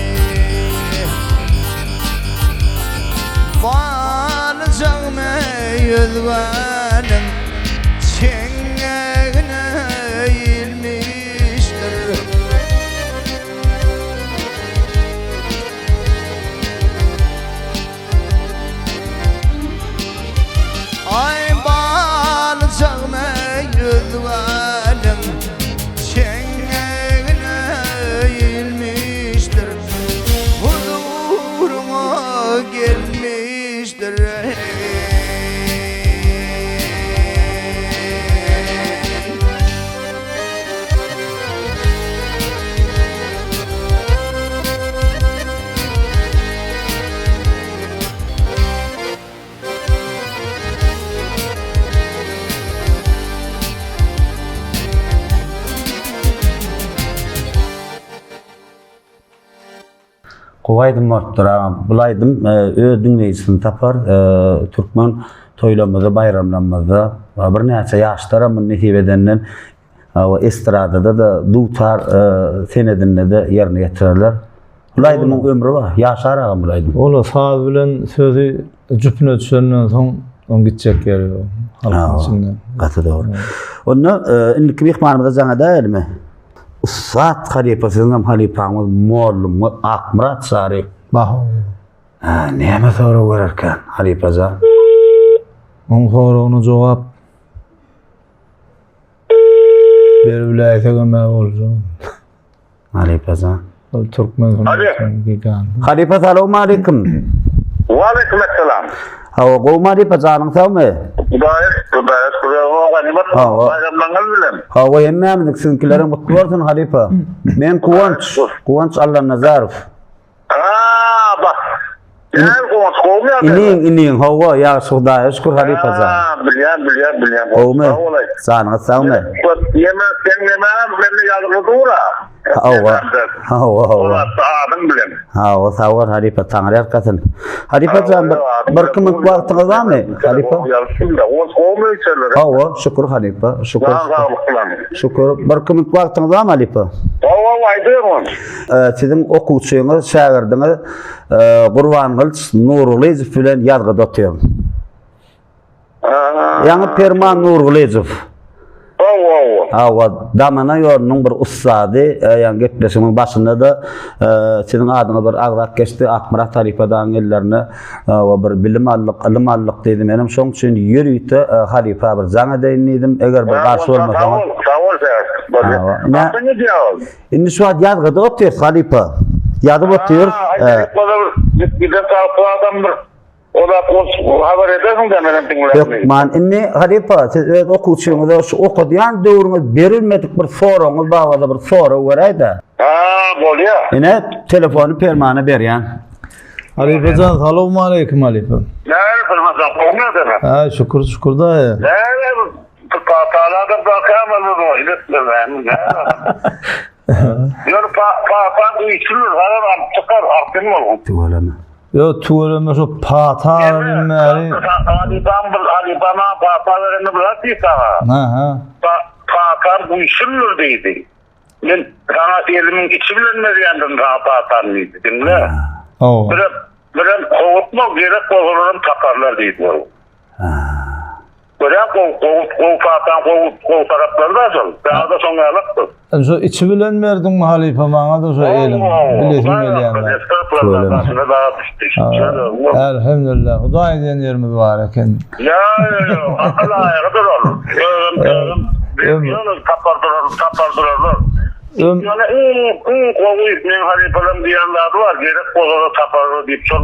Balyjagmy özgäniň çeňňegine ilmişdir. Aý balyjagmy özgäniň çeňňegine ilmişdir. Huzuryňa gelmişdir. Gowy aýdym bolupdyr agam. Bul aýdym e, öz diňleýjisini tapar. E, türkmen toýlarymyzda, baýramlarymyzda e, birnäçe ýaşlar hem muny nesip edenden Estradada-da, dutar senedinde-de ýerine ýetirerler. Bul aýdymyň ömri bar. Ýaşar agam bul aýdym. Ol saz bilen sözi jüpüne düşenden soň oň gitjek ýeri ýok. Halkyň içinde. Gaty dogry. Onda indiki myhmanymyza jaň edäýelimi? Ussat halypa siziň hem halypaňyz mollumyz Akmyrat Sary. Baho. Näme sorag bererkän halypajan? Oň soragyna jogap Berip biläýsegem-ä boljak. Halypajan. Ol türkmen sungatynyň giganty. Halypa salowmaleýkim. Waleýkim essalam. Hawa, gowmy halypa janyň sagmy? Hudaýa şükür, Hudaýa şükür. Ganymat baýramlaryňyz bilen. Hawa, hemmämiziň siziňkileriň gutly bolsun halypa. Men Guwanç, Guwanç Allanazarow. Aa, bak. Gel goňşy gowmy ýagdaýlar? Iniň, iniň, hawa, ýagşy Hudaýa şükür halypa jan. Aa, bilýän, bilýän, bilýän. Gowmy? Sag bolaý. Janyňyz sagmy? Ýeme, seň nemäň mende ýazgyly dur-a. Hawa, hawa, hawa. Olatda adyň bilen. Hawa, sag bol halypa, Taňry ýalkasyn. Halypa jan, bir, bir iki minut wagtyňyz barmy? Halypa? Ýalkasyn-da, gowy içerler. Hawa, şükür halypa, şükür. Jan saglyk bilen. Şükür. Bir iki minut wagtyňyz barmy halypa? Hawa, aýdyň ony. Siziň okuwçyňyz, şägirdiňiz Gurbangylyç Nurgylyjow bilen ýazgyda otyryn. Ýaňy Perman Nurgylyjow. Hawa, hawa. Hawa, damana ýolunyň bir ussady, e, ýagny gepleşigiň başynda-da e, siziň adyňyz bir agzap geçdi, Akmyrat halypa dagyň ellerine we bir bilim aldyk, ylym aldyk diýdi. Menem şoň üçin ýörite e, halypa bir jaň edeýin diýdim. Eger bir garşy bolmasaňyz. Sag bol, sag bol Sähet. Hawa. Haçan gidýär ol? Indi şu wagt ýazgyda otyrys halypa. Ýazyp otyrys. Ha, giden taraply adam bir Ola habar edersiň-de menem diňläp. Hökman. Indi halypa siz öz okuwçyňyza şu okadýan döwrüňiz berilmedik bir soragyňyz bar bolsa bir sorag beräý-dä. Ha, bolýa. Ine telefony Permana berýän. Halypajan salowmaleýkim halypa. Näme Permanjan gowymy ýagdaýlar? Ha şükür şükür daýy. Näme bu pataly adam barka bu iletmez näme? Ýöne pa pata güýçlüdir, habar alyp çykar, artyn bolgun. Tüweleme. Ýo tüweleme şu pata alanyn bäri. Halypam bir halypa maňa pata berende bir zat diýdi saňa. Ha ha. Pa patam güýçlüdir diýdi. Men saňa elimiň içi bilen berýändirin saňa patany diýdi. Diňle. Hawa. Birem birem howutma gerek bolsalaram taparlar diýdi ol. Görýän gowy gowy gowy pataň gowy gowy taraplary bar şol. Saňa-da şoň ýalakdyr. Şu içi bilen berdiňmi halypa maňa-da şu eliň bilesim gelýän. Elhamdülillah Hudaý diýen ýerimiz bar eken. Ýa ýa akyl aýagydyr ol. Özüm özüm ýöne tapar durar tapar durarlar. Ýöne iň iň gowy meň halypalarym diýen zady bar gerek bolsa taparlar diýip şol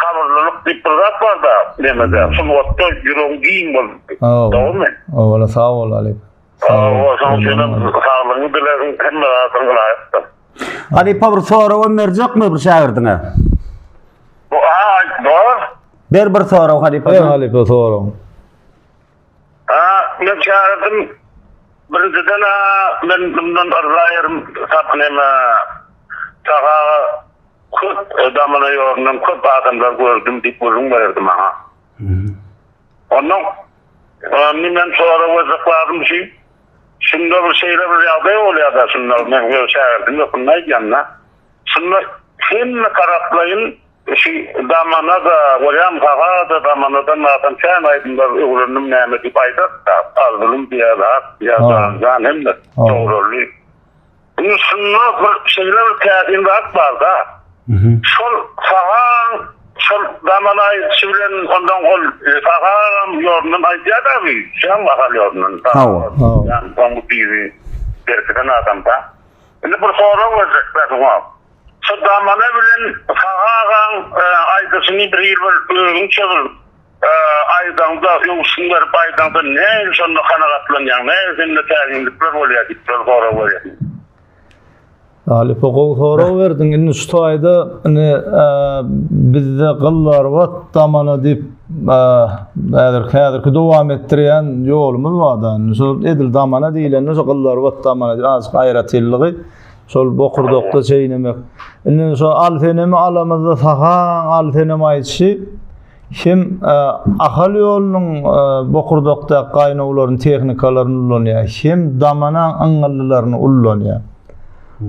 sabyrlylyk diýip bir zat barda nemede sungatda ýüregiň giň bolmaly. Dogrymy? Owala sag bol halypa. Sag bol şonuň üçinem saglygyňy dilerin hemme zadyň ylaýykdyr. Halypa bir soragam berjekmi bir şägirdiňe? Ha aýt bar. Ber bir sorag halypa. Ber halypa sorag. Ha, men çagyrdym. Birinjiden ha, men bundan yrza ýerim tap neme. Saha köp damana ýolundan köp adamlar gördüm diýip gürrüň bererdi maňa. Ondan indi men sorag berjek zadym şu. Şunda bir şeýle bir ýagdaý bolýar-da, şunda men öz şägirdim hökmünde aýdýan-da. Şunda hemme taraplaýyn Şu damana-da, bolýam saga-da damanadan adam kän aýdymlar öwrendim näme diýip aýdar-da, Arzulym diýýär, zat diýýär, jan jan hemme dogrally. Indi şunda bir şeýle bir täsin zat bar-da. Şol sagaň şol damana aýdyşy bilen ondan ol sagagam ýolundan aýdýar-da bi, şäň ahal ýolundan. Hawa. Ýa oň biri berkiden adam-da. Indi bir sorag berjek-dä şoňa. Şu damana bilen Sahy agaň aýdyşyny bir hili bir özüňçe bir aýdaňda, öwüşgin berip aýdaňda nähili şonda kanagatlanýaň, nähili sende täsinlikler bolýar diýip bir sorag berýän. Halypa gowy sorag berdiň. Indi şu taýda indi bizde Gyllarbat damana diýip häzirki häzirki dowam etdirýän ýolumyz bar-da. Indi şol edil damana diýlende şu Gyllarbat damana diýip azajyk aýratynlygy Şol bokurdakda çeýnemek. Indi şo al senemi alamyzda sahaň al senem aýdyşy hem e, Ahal ýolunyň e, bokurdakdaky gaýnawlaryny tehnikalaryny ullanýar, hem damanaň yňňyldylaryny ullanýar.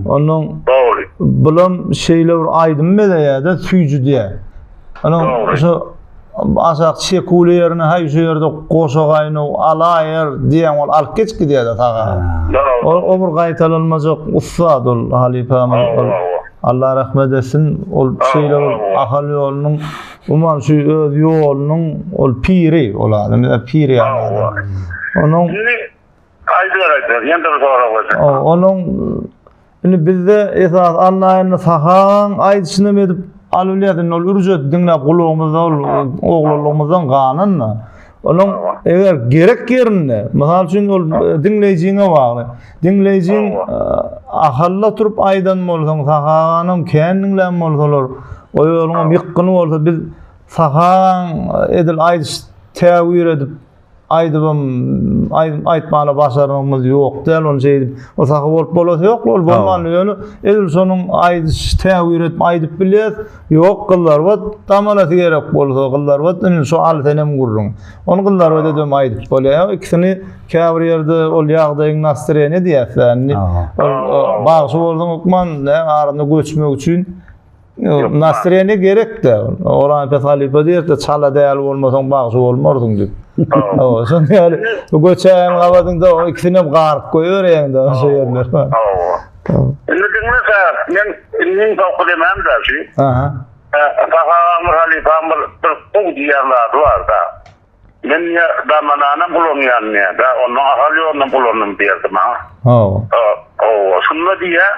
Onuň Dogry. bulam şeýle bir aýdym bezeýär-de, süýjüdýär. Onuň şu Aşak çekuwly ýerine haý şu ýerde goşa gaýnaw alaýer diýen ol alyp geçip gidýär-de saga. Ol o bir gaýtalanmajak ussat ol halypamyz ol. Allah rahmet etsin. Ol şeýle bir Ahal ýolunyň umuman şu öz ýolunyň ol piri ol adam pir ýaly adam. Onuň Aýdyber aýdyber ýene bir sorag berjek. Onuň Indi bizde esas Allaýyny sahaň aýdyşynam edip alybilýäs. Indi ol ürjet diňläp gulagymyzda ol oglanlygymyzdan galan-da. Onuň eger gerek ýerinde, mysal üçin ol diňleýjiňe bagly. Diňleýjiň ahalla turup aýdan bolsaň, sahaganam kän diňlän bolsalar, o ýoluňam ýykgyny bolsa biz sahaň edil aýdyş täwir edip Aýdybam aýdym aýtmana başarnygymyz ýok däl ony şeýdip o sahy bolup bolasy ýok ol bolman ýöne edil şonuň aýdyş täwir edip aýdyp bilýäs ýok gyzlarbat damanasy gerek bolsa gyzlarbat indi şu al senem gürrüň ony gyzlarbat edibem aýdyp bolýar ikisini käbir ýerde ol ýagdaýyň nastreniýa diýýäs indi ol bagşy bolsaň hökman arasynda göçmek üçin Nastreniýa gerek-de. Oranpes halypa diýerdi, çala däl bolmasaň bagşy bolmarsyň diýip. Hawa, şonuň ýaly bu göçäýen gabadyňda o ikisini hem garyp goýberýäň-de şo ýerler. Hawa. Indi diňle sen, men indi soňky demem da şu. Aha. Saha Amr halypam bir bir gowy diýen zady bar-da. Men ýa damananam ulanýan diýýär-de, ondan Ahal ýolunam ulandym diýerdi maňa. Hawa. Hawa, şunda diýýär,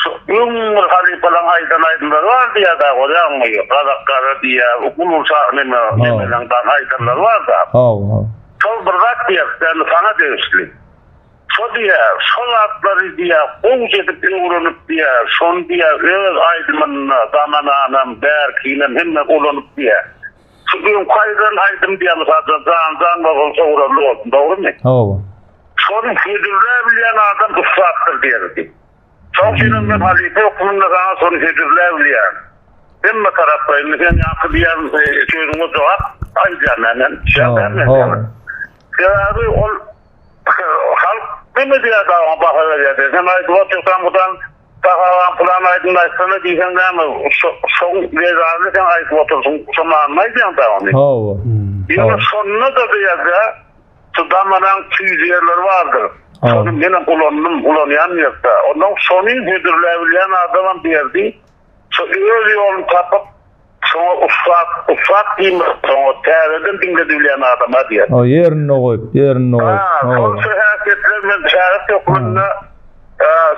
Şu öň bir halypalaň aýdan aýdymlary bar diýýär-dä, görýäňmi, Gazak gara diýýär, Gulurşa neme, nemeleň dagy aýdanlary bar-da. Hawa, hawa. Şol bir zat diýýär, ýagny saňa degişli. Şo diýýär, şo zatlary diýýär, gowja edip öwrenip diýýär, şony diýýär, öz aýdymynda damananam, bärkinem hemme ulanyp diýýär. Şu öňki aýdylan aýdym diýýär, mysal üçin, Jan-jan bolsun, sowranly bolsun, dogrumy? Hawa. Şony hödürläbilýän adam ussatdyr diýerdi. Şoň üçinem men halypa hökmünde saňa şony hödürläbilýän. Hemme taraplaýyn, sen ýaňky diýýän sözüňe jogap aýdýan men, düşýäňmi men saňa? Sebäbi ol halk neme diýýär dagy oňa baha berýär diýýär. Sen aýdyp otyrsaň budan Sahabaň pylan aýdymyny aýtsana diýseň näme, şoň zerarly sen aýdyp otyrsyň, şo manyny aýdýaň dagy ony. Hawa. Ýöne şonda-da diýýär-de, Şu damanaň süýji ýerleri bardyr. Şony menem ulandym, ulanýan ýerde. Ondan şony hödürläbilýän adamam berdi. Şo öz ýoluny tapyp, şoňa ussat, ussat diýmek, şoňa täzeden diňledibilýän adama diýer. O ýerinde goýup, ýerinde goýup. Ha, şol şu häsiýetler men şägirt hökmünde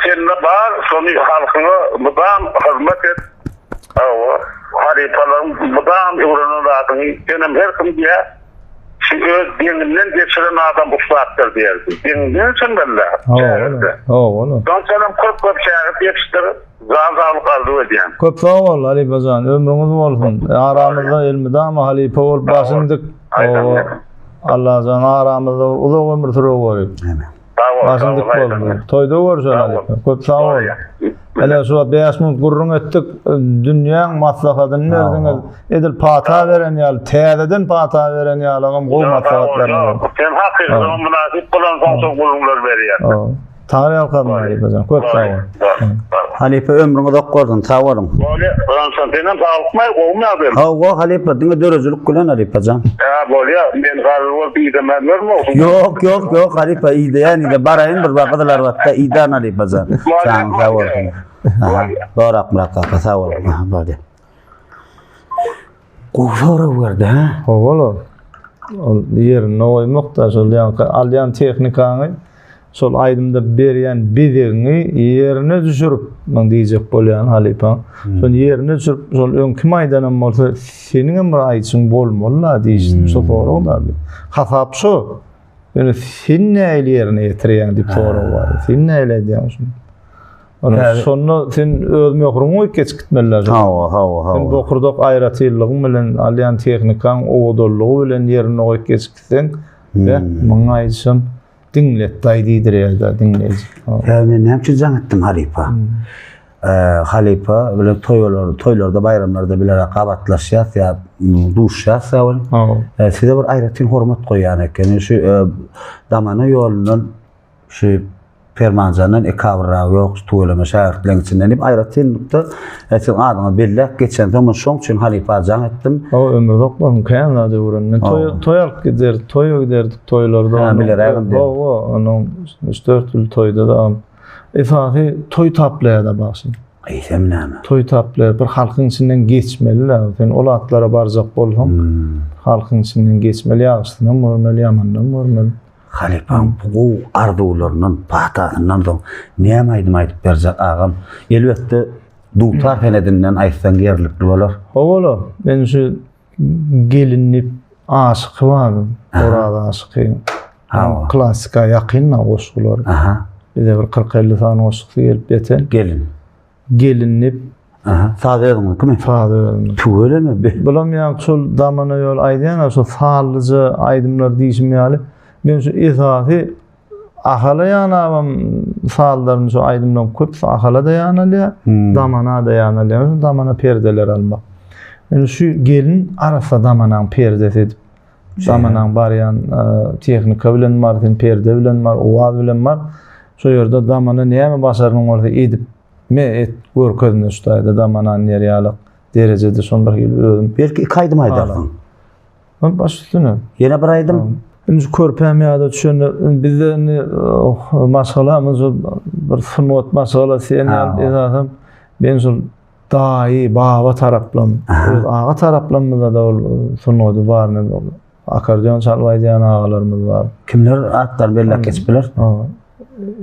sende bar, şony halkyňa mydam hyzmat et. Hawa, halypalaryň mydam öwrenen zadyňy senem her kim diýer. Şu öz deňinden geçiren adam ussatdyr diýerdi. Deňinden geçenmeli-dä, şägirdi. Hawa, Soň senem köp-köp şägirt ýetişdir, jan saglyk arzuw edýän. Köp sag bol, halypa jan, ömrüňiz bolsun. Aramyzda elmydama halypa bolup başyň dik. Hawa. Allajan aramyzda uzak ömür süreweri. Başyň dik bolsun. Toýda görüşeli halypa. Köp sag bol. Ene şu wagt 5 minut gürrüň etdik. Dünýäň maslahatyny berdiňiz. Edil pata beren ýaly, täzeden pata beren ýalygam gowy maslahatlaryňyz boldy. Sen hakyky mynasyp bolansoň şol gürrüňleri berýän. Taňry ýalkasyn halypa jan. Köp sag bol. Halypa ömrüňiz uzak bolsun. Sag boluň. Bolýa. Onsoň senem saglykmy, gowumy ýagdaýyň? Hawa halypa, diňe döredijilik bilen halypa jan. Hä, bolýa. Men garry bolup idemän görme. Ýok, ýok, ýok halypa ideýän ide baraýyn bir bak Gyzylarbatda idän halypa jan. Janyň sag bolsun. Aha, Bor Akmyrat kaka sag bol. Aha, bolýa. Gowy sorag berdi, hä? Hawa-la. Ol ýerinde goýmak-da, şol ýaňky alýan tehnikaňy, şol aýdymda berýän bezegiňi ýerine düşürip, men diýjek bolýan halypa. Şony ýerine düşürip, şol öň kim aýdanam bolsa, seniňem bir aýdyşyň bolmaly-la diýişdim. Şo sorag-da. Hasap şo. Ýöne sen nähili ýerine ýetirýäň diýip sorag bar. Sen nähili edýäň şuny? Ona şonda sen öz möhrüňi goýup geçip gitmeli lazym. Hawa, hawa, hawa. Sen bokurdak aýratynlygyň bilen, alýan tehnikaň owadanlygy bilen ýerine goýup geçip gitseň, be, muň aýdyşam diňletdaý diýdirýär-de diňleýji. Hä, men näme üçin jaň etdim halypa? Halypa bilen toýlar, toýlarda, baýramlarda biler gabatlaşýas ýa duşýas ýa ol. Size bir aýratyn hormat goýýan eken. Şu damana ýolundan Şu Permanjandan ekabyrragy ýok şu tüweleme şägirtleň içinden diýip aýratynlykda e, siziň adyňyzy belläp geçensoň men şoň üçin halypa jaň etdim. O ömür uzak bolsun kän zat öwrendim. Men toý toý alyp gider, toýa giderdik toýlarda. Ha, bilerägim diýip. Hawa, onuň 3-4 ýyl toýda da esasy toý taplaýar-da bagşy. Eýsem näme? Toý taplaýar, bir halkyň içinden geçmeli-dä. Sen ol atlara barjak bolsaň, halkyň içinden geçmeli, ýagşysynam görmeli, ýamanynam görmeli. Halypaň bu gowy arzuwlaryndan, patasyndan soň näme aýdym aýdyp berjek agam? Elbetde dutar senedinden aýtsaň ýerlikli bolar. Howala, men şu gelin diýip aşyky bar, Oraz aşyky. Hawa. Klassika ýakyn-da goşgulary. Aha. Bize bir 40-50 sany goşgusy gelip ýeten. Gelin. Gelin diýip. Aha, saz özüňiňkimi? Saz özümiň. Tüweleme be. Bulam ýaňky şol damana ýol aýdýan-a şo sallyja aýdymlar diýşim ýaly. Men şu esasy Ahala ýanabam sazlaryny şu aýdymlaryň köpüsi Ahala-da ýanalýar, Hmm. Damana-da ýanalýar. Şu damana perdeler almak. Indi şu gelin arassa damanaň perdesi edip Damanaň barýan tehnika bilen bar, sen perde bilen bar, owaz bilen bar. Şo ýerde damana näme başarnyň bolsa edip, me et görkezme şu taýda damanany ýer ýalak derejede şon bir hili özüm. Belki iki aýdym aýdarsyň. Baş üstüne. Ýene bir aýdym. Indi şu körpäm ýada düşende bizde indi oh, maşgalamyz bir sungat maşgalasy diýen ýaly esasam men şol daýy, baba taraplam, öz aga taraplamyzda da ol sungaty bar. Akordeon çalyp aýdýan agalarymyz bar. Kimler atlaryny belläp geçip biler?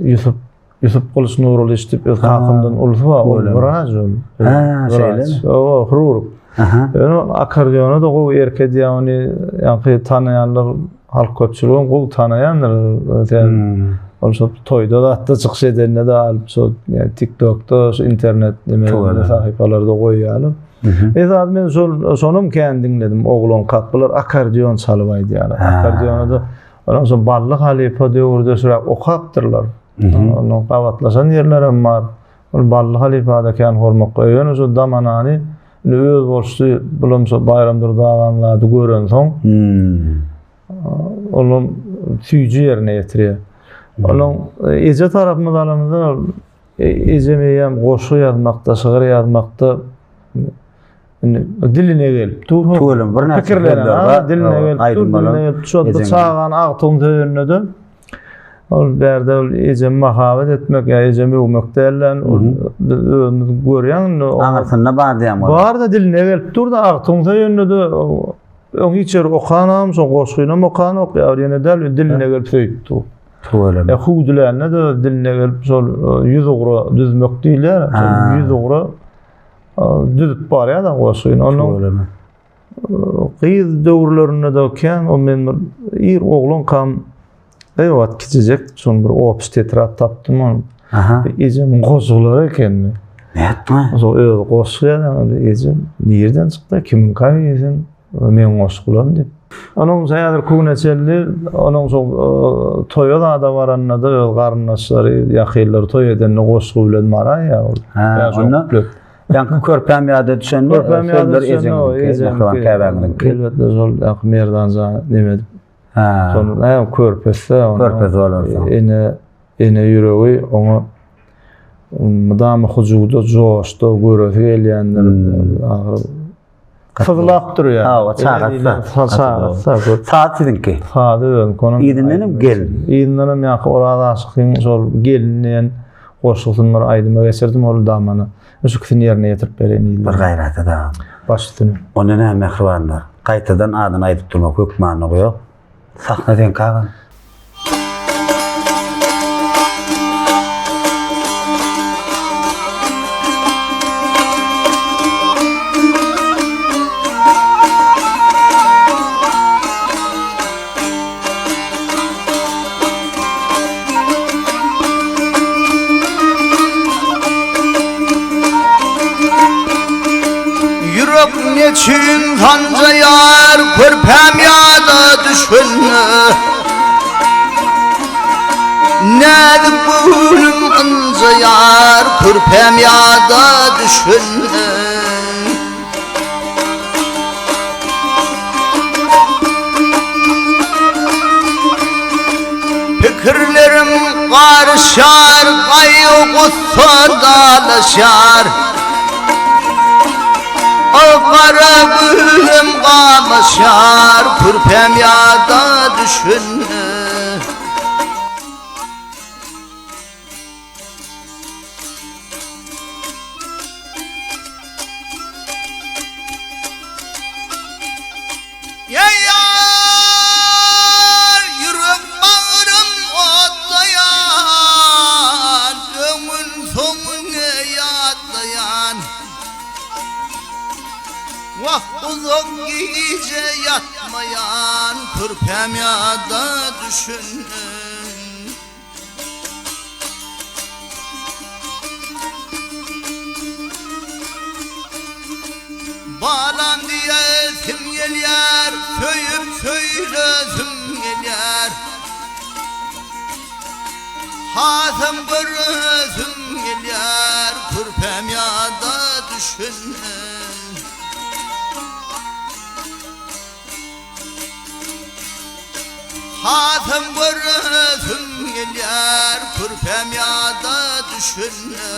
Ýusup Ýusup Gylyç Nurulyç diýip öz kakamdan ulusy bar, ol wraç ol. Ha, şeýlemi? O, hirurg. Aha. Ýöne akordeona da gowy erk edýär, ony ýaňky tanaýanlar halk köpçüligi hem gowy tanaýandyr. Sen Hmm. ol şo toýda zatda çykyş edende de alyp şo TikTokda, şu internet neme sahypalarda goýýarlar. Esasy men şol şonam kän diňledim oglan kaklar akordeon çalyp aýdýarlar. Akordeona da Ondan soň Bally halypa döwürde şurak okapdyrlar. Onuň gabatlaşan ýerlerem bar. Ol Bally halypada kän hormat goýýar. Ýöne şu damanany indi öz bolşy bulam şo Baýramdurdy aganyň zady görensoň, olam süýji ýerine ýetirýär. Onuň eje tarapymyz alanymyzda ejem eýýäm goşgy ýazmakda, şygyr ýazmakda Indi diline gelip dur. Tüweleme birnäçe pikirlenen, ha, diline gelip dur, diline gelip şu bir çagany agtygyň söýende-de ol bärde ol ejem mahabat etmek ýa ejem öwmek dälden, ol biz özümiz görýän indi. Aňyrsynda bar diýen bol. Bar da diline gelip dur da agtygyň söýende-de öň hiç ýeri okanam, şo goşgynam okanok ýa ýene däl diline gelip söýüp dur. Tüweleme. E hüwdülände de diline gelip şol ýüzugra düzmek diýilýär. Şol ýüzugra düzüp barýar da goşgyny. Onuň gyz döwürlerinde de kän o men bir ir oglankam eýwat kiçijek şol bir opis tetrat tapdym ony. Aha. Ejemiň goşgulary ekenmi? Nätme? Şol öz goşgy ýazan ejem nirden çykdy, kimiň diýsem, meň goşgularym diýip. Onuň häzir küne çenli onuň şol toýa zada baranda-da öz garyndaşlary, ýakynlary toý edende goşgy bilen baraýýar ol. Ha, onda ýaňky körpäm ýada düşende Körpäm ýada düşende o ejeňiňki, mähriban käbäňiziňki. Elbetde şol ýaňky Merdan jan neme edip. Ha. Şol näme körpesi onuň. Körpesi bolarsoň. Ene ene ýüregi oňa mydama hujuwda, joşda göresi gelýändir. Ahyry Syzlap durýar. Hawa, çagatsa. Çagatsa. Saz siziňki. Sazy özüňki onuň. Yzyndan hem gelin. Yzyndan hem ýaňky Oraz Aşykyň şol gelin diýen goşgusyny bir aýdyma geçirdim, ol damana. Şu ikisini ýerine ýetirip bereýin ýylda. Bir gaýrat et agam. Baş üstüne. Onda näme mähribanlar, gaýtadan adyny aýdyp durmak hökmanlygy ýok. Sahna seňki agam. Ýürek neçün sanjaýar körpäm ýada düşende Näzik göwnüm ynjaýar körpäm ýada düşende Pikirlerim garyşar, gaýgy-gussa dalaşar. Ol gara gülüm gamaşar, kürpem ýada düşündi. Ýar, ýürek bagrym otlaýan, Öňün-soňuny ýatlaýan. Wah, uzak gije ýatmaýan, Körpäm ýada düşünen. Balam diýesim gelýär, söýüp söýlesim gelýär. Hasam göresim gelýär, kürpäm ýada düşende. Hasam göresim gelýär, kürpäm ýada düşende,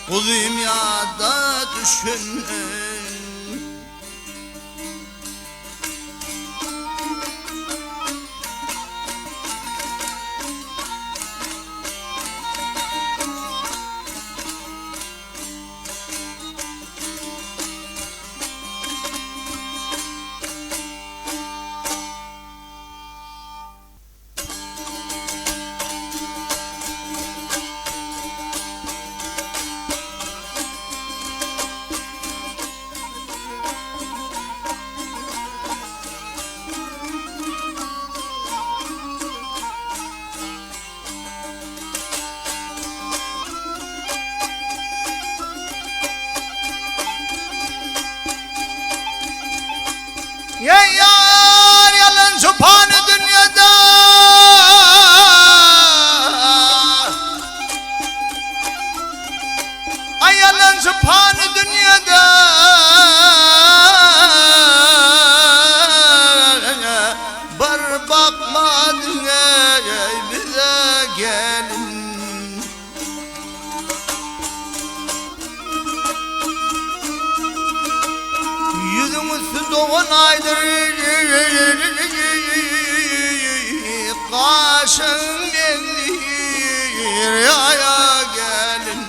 Guzym ýada düşende. bakmadyn ey bize gelin. Ýüzüň üsti dogan aýdyr Gaşyň meňzir ýaýa gelin.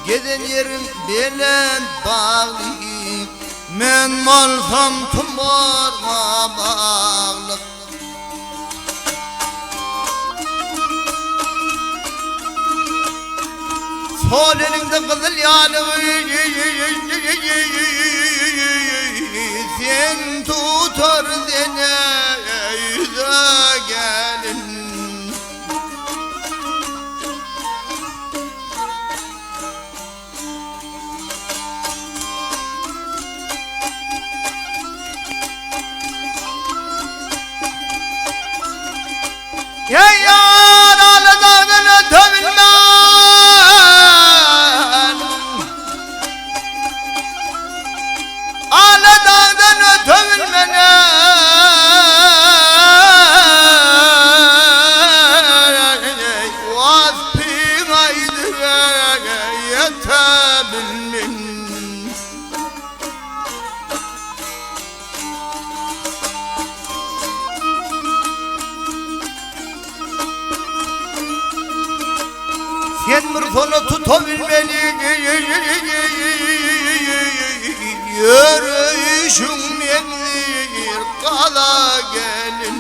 Gezen ýeriň belent bagly, Men bolsam tumarma baglyk. Sol eliňde gyzyl ýalyk, Sen tutar zene ýüze gelin. Ey yar aladağdan öte bilmem. Aladağdan öte bilmem. Waspyň aýdyp ýete bilmen. Sen bir sona tutabilmeli Ýörüşüň meňzir gala gelin.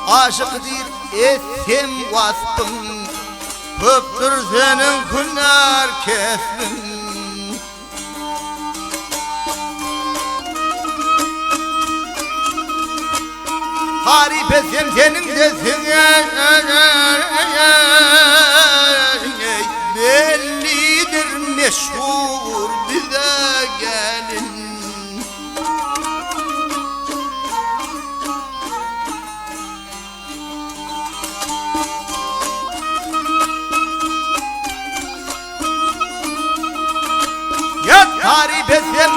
Aşyk diýip etsem waspyň, Köpdür seniň hünär kesbiň. Taryp etsem seniň sesiňi, Bellidir meşhur bize gelin. Ýat taryp etsem,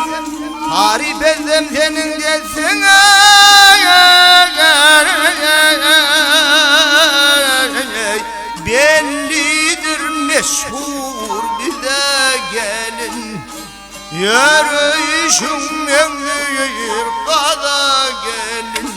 taryp etsem seniň desiňi, Bellidir meşhur bize gelin. Ýöreýşiň meňzeýär gaza gelin.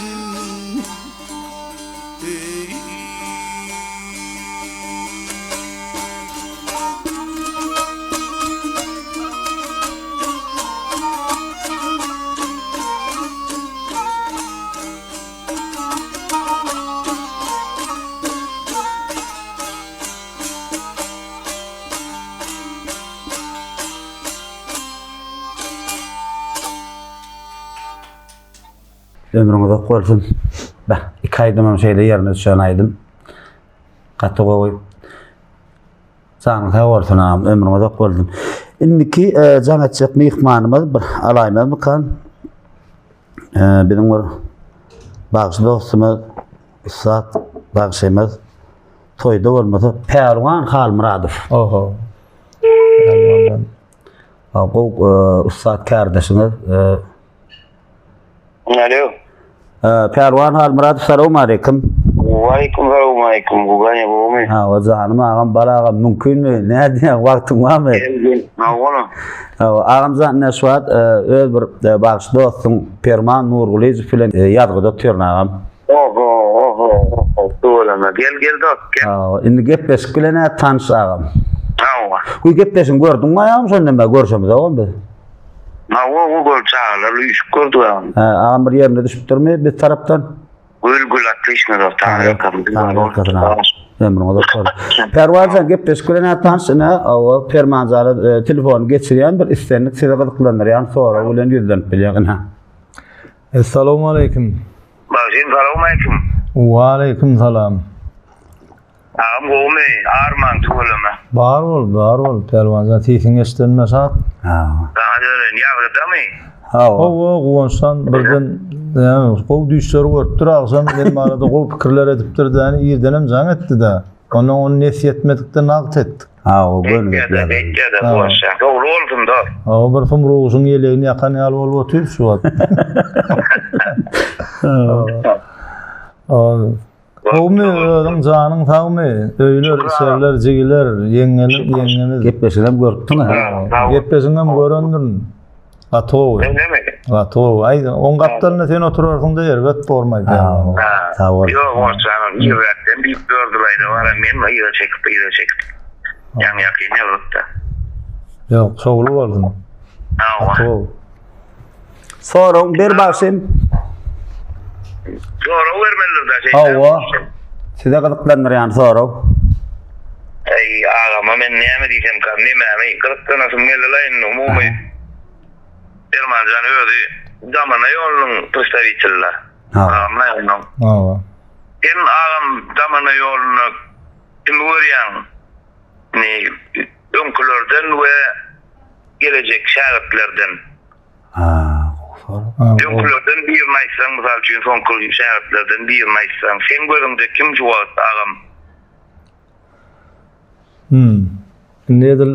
Ömrüň uzak bolsun. Bah, iki aýdymam şeýle ýerine düşen aýdym. Gaty gowy. Janyň sag bolsun agam, ömrüň uzak bolsun. Indiki e, jaň etjek myhmanymyz bir alaýmazmykan? E, biziň bir bagşy dostumyz, ussat bagşymyz toýda bolmasa Pälwan Halmyradow. Oho. Pälwandan. Gowy e, ussat kärdeşiňiz. E, Alo. Pälwan Halmyradow salowmaleýkim. Waleýkim salowmaleýkim. Guganya gowumy? Hawa janym agam bal agam mümkinmi? Nädýäň wagtyň barmy? Hawa. Hawa agamjan ine şu wagt öz bir bagşy dostuň Perman Nurgulyjow bilen ýazgyda otyryn agam. Oho oho oho tüweleme. Gel gel dost gel. Hawa indi gepleşik bilen-ä tanyş agam. Hawa. Bu gepleşigiň gördüňmi agam şondan bäri görşemizogam biz. Hawa o gör çagalar üýşüp gördük agam. Hä agam bir ýerine düşüpdirmi biz tarapdan? Gül gül otlişno dost Taňryýalkasyn. Taňryýalkasyn agam. Ömrüň uzak bolsun. Perwazjan gepleşik bilen tanyş ine o Permanjana e, telefony geçirýän bir islendik sizi gyzyklandyrýan sorag bilen ýüzlenip bilýär ine. Essalawmaleýkim. Bagşym salowmaleýkim. Waleýkim salam. Agam gowumy? Armaň tüweleme. Bar bol, bar bol, Pälwanjan sesiňi eşidenime şat. Saňa dönen ýagdydamy? Hawa. Hawa, Guwançjan birden. Näme, gowy düýşleri görüpdir agşam, men barada gowy pikirler edipdir däni, irdenem jaň etdi-de. Ondan ony nes ýetmedikde nagt etdik. Ha, o göni Beýtýä-de, beýtýä-de, Guwançjan. Dogry bolsun, dost. Hawa, bir sumruguşyň ýelegini ýakan ýaly bolup otyrys şu wagt. Hawa. Gowumy özüň janyň sagmy? Öýler, içerler, jigiler, ýeňňeler, ýeňňemiz. Gepleşigem görüpdiň ha. Gepleşigem görendirin. Gaty gowy. Öylemi? Gaty gowy. Aý, oň gapdalynda sen oturarsyň-da erbet bormaý. Sag bol. Ýok, bolçanam irräkden diýip gördülaýda bara men yza çekip, yza çekip. Ýaňy ýakyn ýazypda. Ýok, şowly bolsun. Gaty gowy. Soragyň ber bagşym. Sorag bermelidir da şeýle. Hawa. Size gyzyklandyrýan sorag. Eý agama men näme diýsemkam nemämi gyzyklanasym geldi-la indi umumy Permanjan özi damana ýolunyň predstawiteli-la. Agamlaý onnoň. Hawa. Sen agam damana ýolunda kimi görýäň? Indi öňkülerden we gelejek şägirtlerden. Ha, gowy sorag. Öňkülerden birini aýtsaň, mysal üçin, soňky şägirtlerden birini aýtsaň, seň gözüňde kim şu wagt agam? Hmm. Indi edil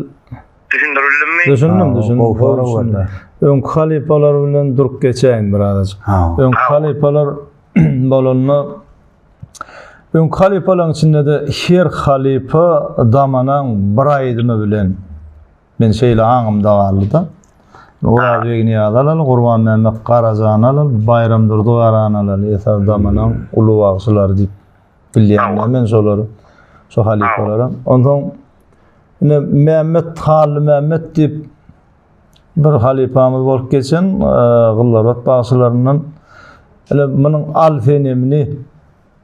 Düşündirildimmi? Düşündim, düşündim. Gowy sorag boldy. Öňki halypalar bilen durup geçäýin birazajyk. Öňki halypalar bolanda Öňki halypalaryň içinde-de her halypa damanaň bir aýdymy bilen men şeýle aňymda galdy-da. Oraz Begniýazy alaly, Gurbanmämmet Garajany alaly, Baýramdurdy Garany alaly, esasy damanaň uly bagşylary diýip bilýän men şolary, şo halypalary. Onsoň ine Mämmet Hallymämmet diýip Bir halypamyz bolup geçen Gyzlarbat bagşylaryndan Ele munuň al senemini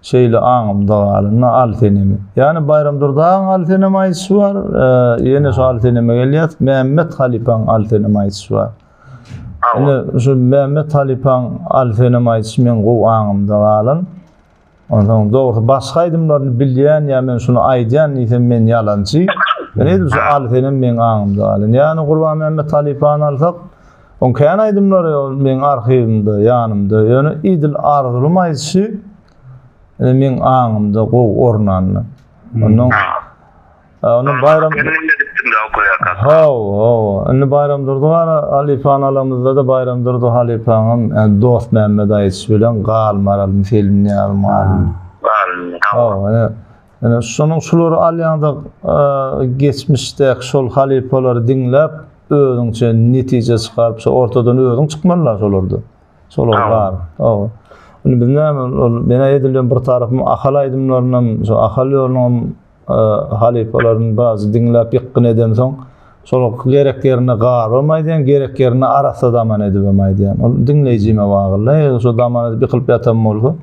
şeýle aňymda galanda al senemi. Ýani Baýramdurdy agaň al senem aýdyşy bar, ýene şu al seneme gelýäs, Mämmet halypaň al senem aýdyşy bar. Ine şu Mämmet halypaň al senem aýdyşy meň gowy aňymda galan. Onsoň dogrusy başga aýdymlaryny bilýän ýa men şuny aýdýan diýsem men ýalançy. Men edil şu al senem meň aňymda galan. Ýagny Gurbanmämmet halypany alsak, oň kän aýdymlary ol meň arhiwimde, ýanymda. Ýöne edil Arzulym aýdyşy meň aňymda gowy ornandy. Ondan Ony Baýram Haw, haw. Indi Baýramdurdy gara halypany alamyzda-da Baýramdurdy halypaňam Dostmämmet aýdyşy bilen Gal maralym selin ýarym galyn. Galyn. Haw, ine. Ine şonuň şulary alýaňda geçmişdäki şol halypalary diňläp özüňçe netije çykaryp şo ortadan özüň çykmaly-la şolarda. Şolar bar. Hawa. Indi biz näme ol men edilýän bir tarapym Ahal aýdymlarynam şo Ahal ýolunyňam halypalaryny biraz diňläp ýykgyn edemsoň, şol gerek ýerinde garbam aýdýan, gerek ýerinde arassa daman edibem aýdýan. Ol diňleýjime bagly. Eger şo daman edip ýykylyp ýatan bolsa,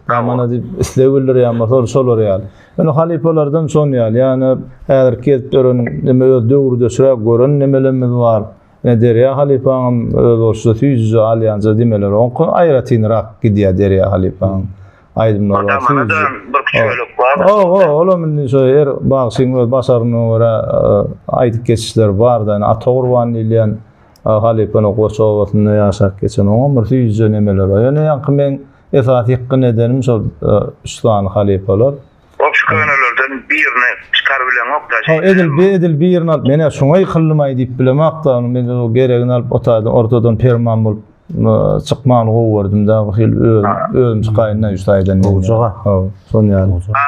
damana diýip isleg bildirýän bolsa, ol şolar ýaly. Ýöne halypalardan şon ýaly. Ýagny häzirki gezip ýören neme öz döwürdeşräk gören nemelerimiz bar. Ine Derýa halypaňam özboluşly süýjüje alýanja dimeleri oňky aýratynrak gidýär Derýa halypaň aýdymlary bar süýjüje. Bir çölek bar. Hawa, olam indi şo her bagşyň öz başarnygyna görä aýdyp geçişleri bar-da. Ine Ata Gurban diýilýän halypany Goç obasynda ýaşap geçen oňam bir süýjüje nemeleri bar. Ýöne ýaňky meň esasy ýykgyn edenim şol üç sany halypalar. Obşy könelerden birini çykarybileňok-da Ha, edil bir edil birini alyp, men-ä şoňa ýykyldym-aý diýip bilemok-da, ony men o geregini alyp otaýdan ortadan perman bolup çykmany gowy gördüm-de, bu hil özüm özüm çykaýyn-da üç taýdan. Gowujaga. Hawa, şon ýaly. A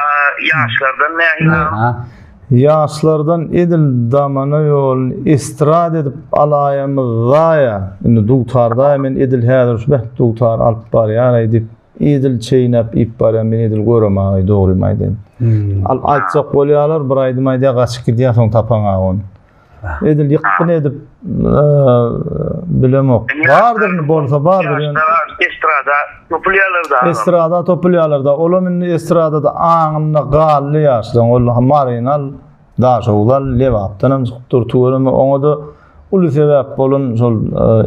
ýaşlardan nähili? Ha. Ýaşlardan edil damana ýoluny estrada edip alaýamyzdaýa, indi dutardaýa men edil häzir şu beh dutar alyp barýar-aý diýip Edil çeýnäp iýip barýan men edil göremagaý dogrymy aýdaýyn. Al aýtjak bolýarlar bir aýdym aýdýar gaçyp gidýär soň tapaňak ony. Edil ýykgyn edip bilemok. Bardyr indi bolsa bardyr ýöne. Estrada topulýarlar da. Estrada topulýarlar da. Olam indi estradada aňynda galdy ýaşlaň. Ol Maryny al. Daşoguzal Lebapdanam çykyp dur tüweleme oňada uly sebäp bolan şol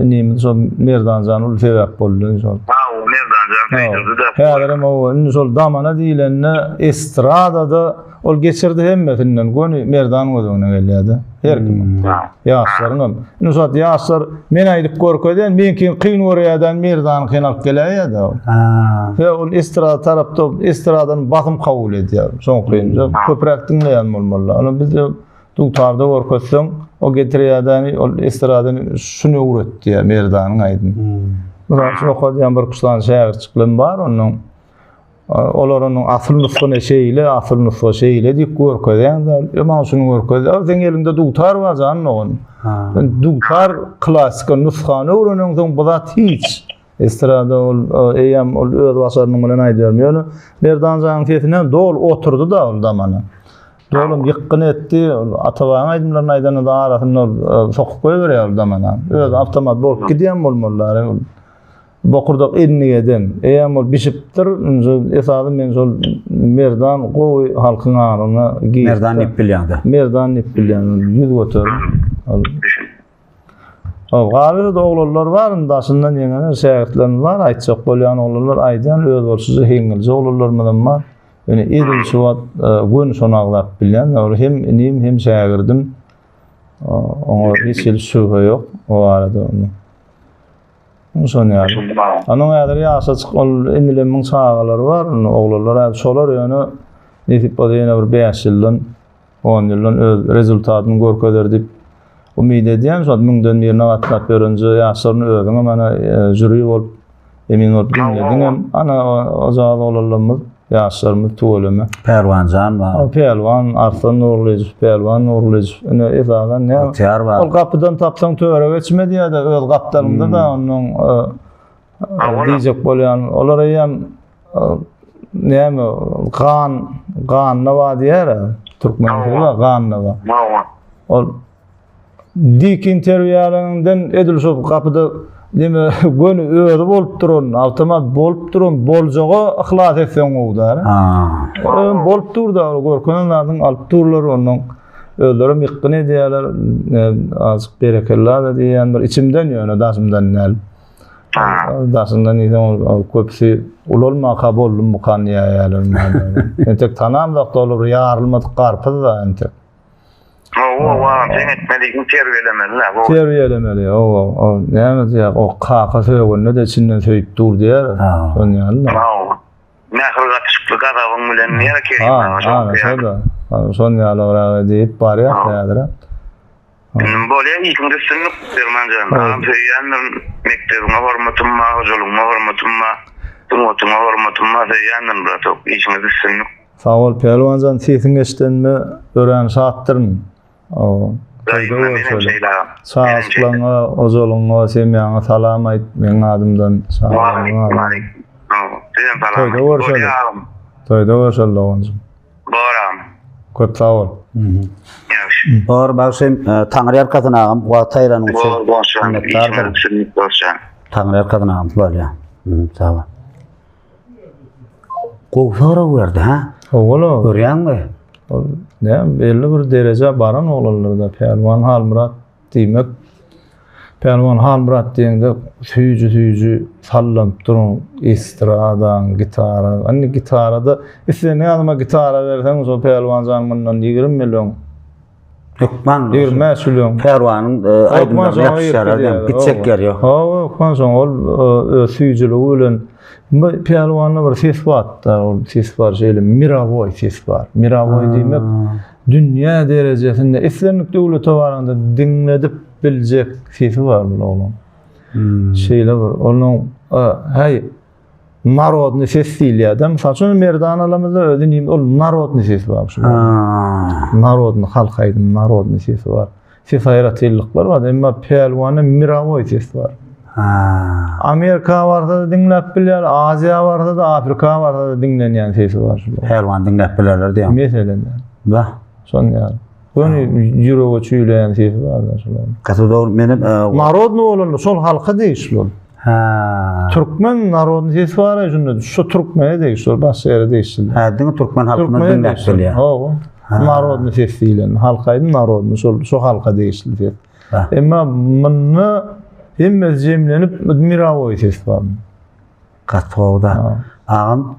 inimiz şol Merdanjan uly sebäp boldy şol. Hawa Merdanjan söýdürdi-de. Häzirem hawa indi şol damana diýilende estradada Ol geçirdi hemmesinden göni Merdan göz öňüne gelýärdi. Her kimiň. Ýaşlaryň hem. Indi şu ýaşlar men aýdyp görkezýän, meňkini kyn görýärden Merdanyňkyny alyp geläýýär-de ol. Ha. Ve ol estrada tarapda estradan basym kabul edýär. Şoňkyny köpräk diňleýän bolmaly. Ony biz dutarda görkezseň, o getirýärden ol estradan şuny öwret diýýär Merdanyň aýdyny. Mysal üçin okadýan bir kuşlan şägirtçiklerim bar onuň. Olar onuň asyl nusgany şeýle, asyl nusga şeýle diýip görkezýän-de, e, maňa şuny görkez. A seň eliňde dutar bar jan dogan. Sen dutar klassika nusgany öwreneňsoň bu zat hiç. Estrada ol eýýäm ol öz başarynyň bilen aýdýarym. Ýöne Merdan janyň sesine doly oturdy-da ol damana. Dolam ýykgyn etdi. Ol Atabaýyň aýdymlaryny aýdanda arasynda ol sokup goýberýär ol damana. Öz awtomat bolup gidýän bolmalylar. Ol Bokurdak endik eden. Eýýäm ol bişipdir. Indi esasy men şol Merdan gowy halkyň aňyna girdi. Merdan diýip bilýäňde. Merdan diýip bilýän. 100%. Ol O galyberdi oglanlar bar, indi daşyndan ýeňen şägirtlerimiz bar, aýtjak bolýan oglanlar aýdýan öz bolşuja heňňilje oglanlarymyzam bar. Ýöne edil şu wagt e, göni şony agzap bilýän. Ol hem inim hem şägirdim. Oňa hiç hili şübhe ýok o barada. Şony ýaly. Onuň häzir ýaşajyk ol inilemiň çagalary bar, oglanlar häzir şolar ýöne nesip bolsa ýene bir 5 ýyldan, 10 ýyldan öz rezultatyny görkezer diýip umyt edýän. Şol müňden birine gatnap ýörenje ýaşlaryny özüňem ana e, žüri bolup emin bolup diňlediňem. Ana ojagaz oglanlarymyz, ýaşlarymyz tüweleme. Pälwanjan bar. O Pälwan, Arslan Nurlyjow, Pälwan Nurlyjow. Ine esasan näme? Ygtyýar bar. Ol gapydan tapsaň töwere geçme diýýär-de, öz gapdalynda da onuň e, e, diýjek bolýan. Olar eýýäm e, näme gan ganda bar diýýär. Türkmen sözi bar, ganda bar. Ol Dik interwýalanyňdan edil şo gapyda neme göni özi bolup duran, awtomat bolup duran boljaga yhlas etseň gowdar. Ha. Bolup dur da görkenen zadyň alyp durlar ondan. Özlerem ýykgyn edýärler. Azık berekella da diýýän bir içimden ýöne daşymdan däl. Daşyndan diýseň ol köpüsi ulalmaka boldumykan diýýärler. Entek tanamzok da olar ýarylmadyk garpyz da entek. Hawa, wagam sen etmeli, iň terbiýelemeli-dä. Terbiýelemeli, hawa. O näme diýýär, o kaka sögende-de içinden söýüp dur diýýär. Şon ýaly. Hawa. Mähir gatyşykly gazabyň bilen diýýär Kerim aga. Ha, şo-da. Şon ýalyrak diýip barýar häzir. Inim bolýa işiňde üstünlik Perman jan. Agam söýýändirin, mekdebiňe hormatym bar, hojalygyňa hormatym bar, sungatyňa hormatym bar, söýýändirin bratok. Işiňizde üstünlik. Sag bol Pälwanjan sesiňi eşidenime örän şatdyryn. Toýda görşeli. Çagaçyklaryňa, ojalygyňa, semýaňa salam aýt meň adymdan. Çagalaryňa. Toýda görşeli. Toýda görşeli doganjym. Bor agam. Köp sag bol. Ýagşy. Bor bagşym, Taňry ýalkasyn agam, wagt aýyranyň üçin. Bor bolşan. Minnetdardyr. Bolşan. Taňry ýalkasyn agam, bolýa. Sag bol. Gowy sorag berdi, ha? Owola. Görýäňmi? Ol näme belli bir derejä baran oglanlar-da Pälwan Halmyrat diýmek. Pälwan Halmyrat diýende süýji-süýji sallanyp duran estradaň, gitara. Indi gitarada islendik adama gitara berseň, şo Pälwan jan mundan 20 ýyl öň Hökman 25 ýyl öň. Pälwanyň e, aýdymlaryny ýapyşýarlar diýen, gitjek ýeri ýok. Hawa, hökman şoň ol e, öz süýjüligi bilen Bu pälwanda bir ses bar-da, ol ses bar, şeýle mirowoý ses bar. Mirowoý diýmek dünýä derejesinde islendik döwlete baranda diňledip biljek sesi bar bu oglan. Hmm. Şeýle bir onuň e, häý narodny ses diýilýär-de. Mysal üçin Merdan alamyzda özi nim ol narodny ses bar şu. Narodny halk aýdym narodny sesi bar. Ses aýratynlyklar bar. Emma pälwana mirowoý ses bar. Amerika barsa-da diňläp bilýär, Aziýa barsa-da, Afrika barsa-da diňlenýän sesi bar şu. Pälwan diňläp bilerler diýýän. Meselen. Bah. Şon ýaly. Göni ýürege çüýleýän sesi bar şolaryň. Gaty dogry. Menem e, Narodny bolanda şol halka degişli ol. Ha. Türkmen narodny sesi bar şunda. Şu türkmene degişli, ol başga ýere degişli. Ha, diňe türkmen halkyna diňläp bilýär. Hawa. Narodny ses diýilen. Halk aýdym narodny şol şo halka degişli ses. Emma munda hemmesi jemlenip mirowoý ses bar. Gaty gowy-da. Agam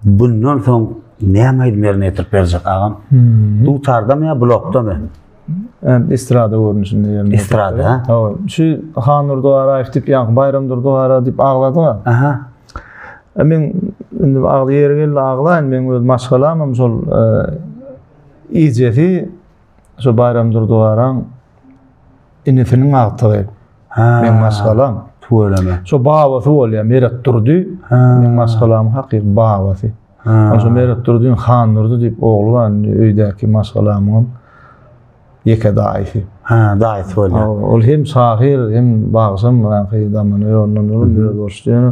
bundan soň. Näme aýdym ýerine ýetirip berjek agam? Dutardamy ýa blokdamy? Estrada görnüşinde ýerine. Estrada, ha? Hawa. Şu Handurdy Garaýew diýip, ýaňky Baýramdurdy Gara diýip agladyň-a. Aha. E, men indi agly ýeri geldi aglaýyn, meň öz maşgalamam şol e, ejesi şo Baýramdurdy Garaň inisiniň agtygy. Ha. Meň maşgalam. Tüweleme. Şo babasy bolýar, Meret Durdy. Meň maşgalamyň hakyky babasy. Ha. Şo Meret Durdyň Handurdy diýip ogly bar indi öýdäki maşgalamyňam ýeke daýysy. Ha, daýysy bolýar. Ol hem şahyr, hem bagşam, ýaňky damana ýolundan ol öz bolşy ýöne.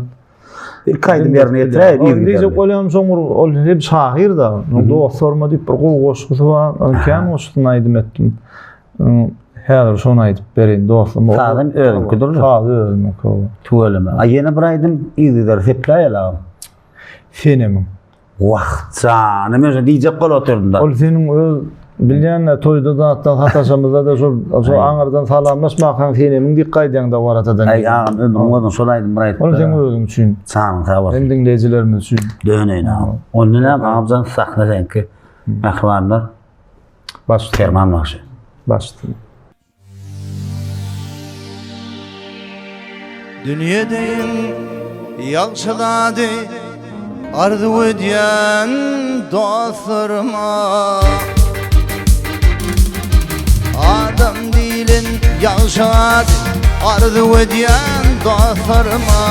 Ilki aýdym ýerine ýetiräý, Ol diýjek bolýan soň ol hem şahyr da. Dost sorma diýip bir gowy goşgusy bar. Onuň kän goşgusyny aýdym etdim. Häzir şony aýdyp bereýin dostum. Sazam özüňkidir. Saz özümiňki. Tüweleme. A ýene bir aýdym yzygider sepläýeli agam. Senemiň. Wah, jany men şo diýjek bolup oturdym da. Ol seniň öz bilýän-de toýda zatdan sataşamyzda-da şol şo aňyrdan salamlaşmakaň senemiň diýip gaýdýaň-da waratadan. Aý agam ömrüň bolsun şol aýdym bir aýdyp. Ol seň özüň üçin. Janyň sag bolsun. Hem diňleýjilerimiz üçin. Döneýin agam. Onda näme agamjan sahna seňki. Mähribanlar. Baş Perman bagşy. Baş. Dünýede iň ýagşy zady arzuw edýän dostlaryma Adam diýlen ýagşy ady arzuw edýän dostlaryma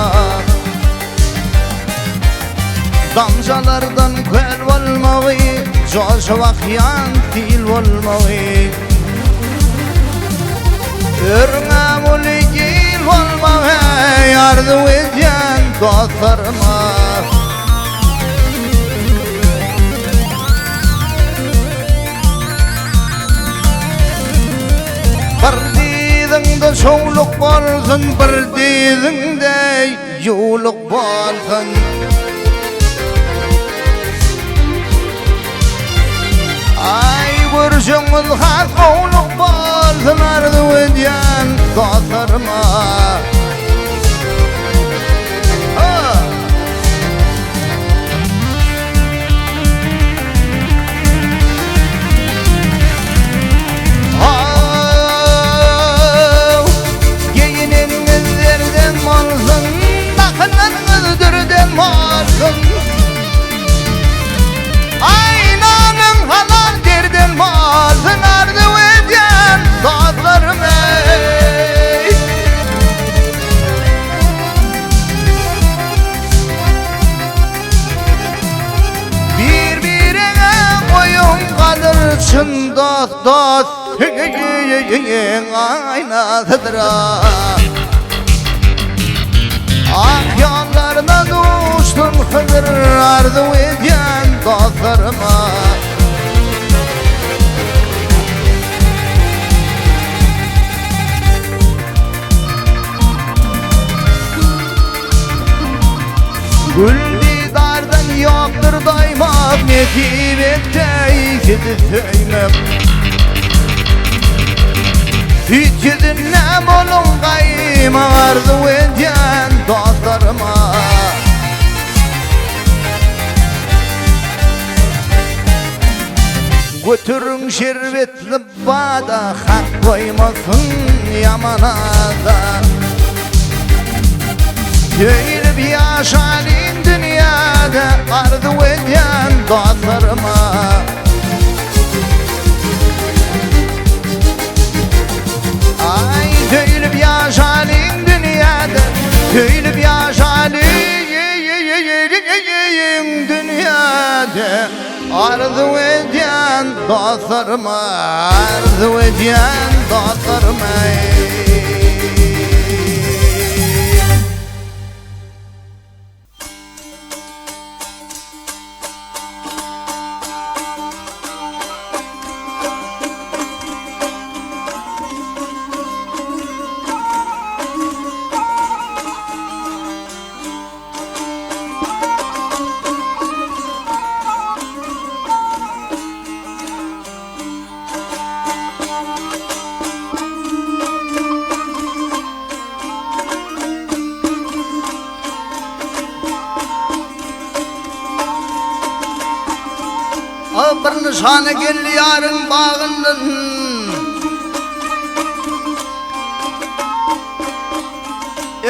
Damjalardan köl bolmagy, joşup akýan sil bolmagy Örňäp uly il bolmagy arzuw edýän dostlaryma. Bir dyzyňda şowluk bolsun, bir dyzyňda ýuwluk bolsun. Aý görüşüňiz has gowluk bolsun arzuw edýän dostlaryma. Haw, geýneniňiz zerden bolsun, dakynanyňyz dürden bolsun. Aýnanyň halal derden bolsun arzuw edýän dostlarym eý. Bir birine goýuň gadyr çyn dost dost aýnasydyr. Ak ýollaryna duşdum Hydyr arzuw edýän dostlaryma. Gül didardan ýokdur doýmak Nesip etgeý sizi söýmek Süýt ýüzünde boluň gaýyma Arzuw edýän dostlaryma Götüriň şerbetli bada Hak goýmasyn ýaman ada Söýülip ýaşalyň dünýäde Arzuw edýän dostlaryma Aý söýülip ýaşalyň dünýäde Söýülip ýaşalyň dünýäde Arzuw edýän dostlaryma Arzuw edýän dostlaryma Bir nyşana geldi ýaryň bagyndan.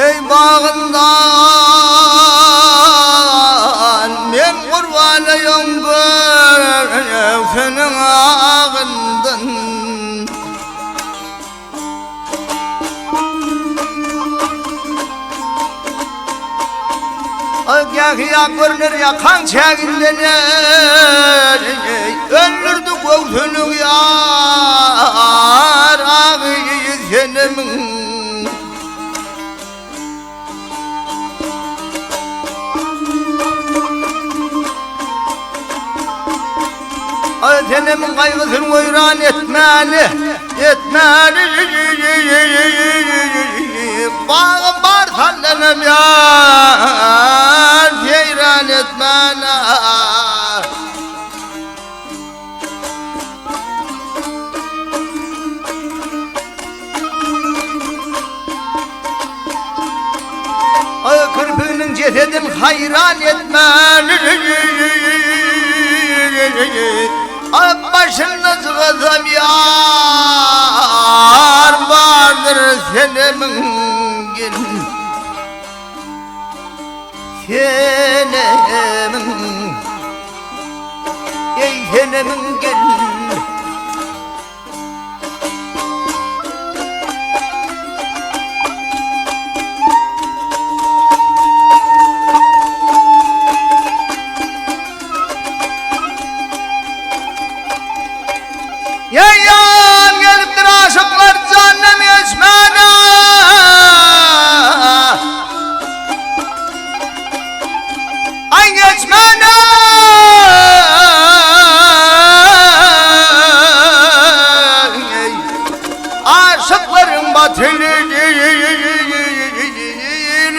Ey bagyndan men gurbanaýyn göwsüniň agyndan. Agähi ýa görner ýakaň çäginden Öldürdi göwsüniň ýar agy senemiň Ay senemiň gaýgysyny weýran etmäni, etmäni. Bagym bar sallanam ýar, seýran etmäni. Ay kirpiginiň jesedin haýran etmäni. Ay başynda jygazam ýar bardyr senemiň gel. Senemiň Ey senemiň gel. Ýaýan gelipdir aşyklar jandan geçmäne. Ay geçmäne. Aşıkların batılı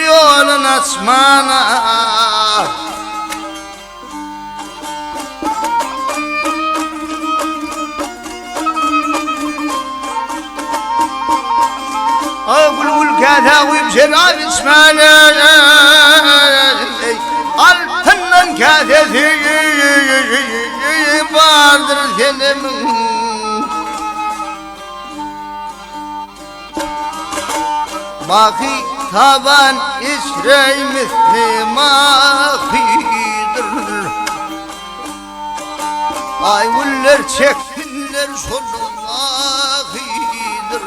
yolun açmana. Gül gül käsä guýup şerap içmäne Altyndan käsesi bardyr senemiň Mahy taban içre misli mahydyr Ay güller çeksinler şol mahydyr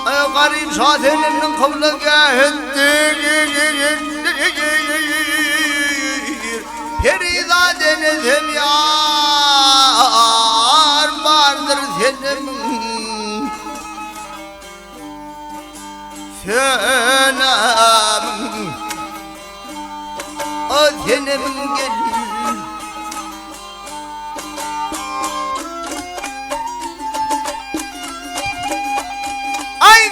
Ay garip şaseninin kıbla gähetdir Perizadenim yar bardyr senemiň Senemiň O senemiň gel Ay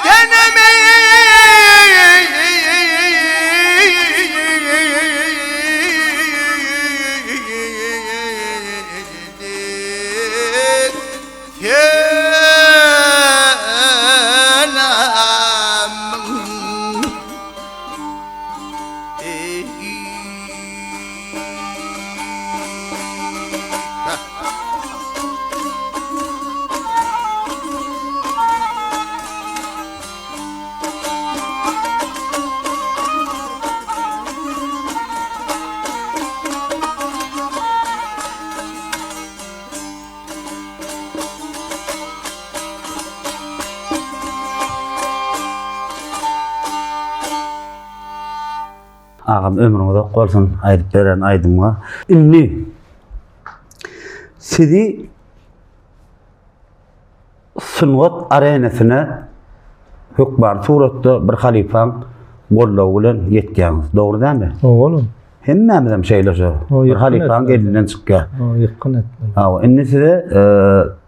Agam ömrüň uzak bolsun aýdyp beren aýdymyňa. Indi sizi sungat arenasyna hökmany suratda bir halypaň goldawy bilen ýetýäňiz. Dogry dälmi? Oglum. Hemmämizem şeýle şo. Bir halypaň elinden çykýar. Ýykgyn etmeli. Hawa, indi size e,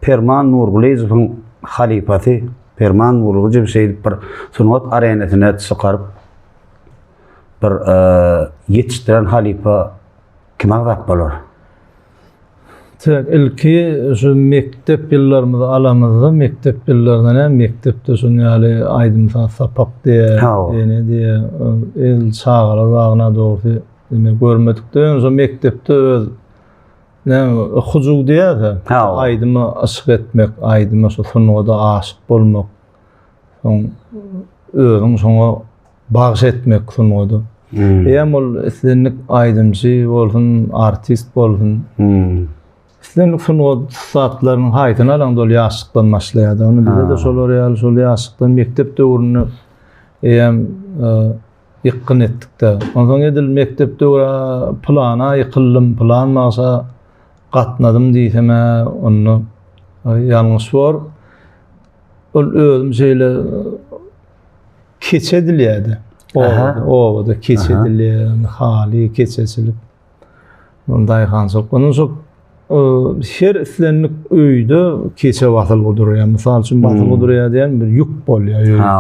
Perman Nurgulyjowyň halypasy Perman Nurgulyjow şeýdip bir sungat arenasyna çykaryp bir e, ýetişdiren halypa kim agzap bolar? Tek ilki şu mekdep ýyllarymyzy alamyzda, mekdep ýyllarynda näme mekdepde şun ýaly aýdym-saz sapak diýe, ene diýe, edil çagalar bagyna dogrusy ine görmedik-de, ýöne şo mekdepde öz näme hyjuw diýýär-de, aýdyma yşk etmek, aýdyma şu sungata aşyk bolmak, soň özüň şoňa Bagş etmek sungady. Hmm. Eýem ol islendik aýdymçy bolsun, artist bolsun. Hmm. Islendik sungat ussatlarynyň haýsyny alaňda ol ýaşlykdan başlaýar. Ony bize de şolar ýaly şol ýaşlykdan mekdep döwründe eýem e, ýykgyn etdik-de. Onsoň edil mekdep döwri plana ýykyldym, plan bagşa gatnadym diýsem-ä onda ýalňyş bor. Ol özüm şeýle Keçe edilýärdi. Obada, obada keçe edilýär, haly keçeçilik. Onun daýhançylyk. Onun şu her islendik öýde keçe basylgy durýar. Mysal üçin basylgy hmm. durýar diýen bir ýük bolýar öýde.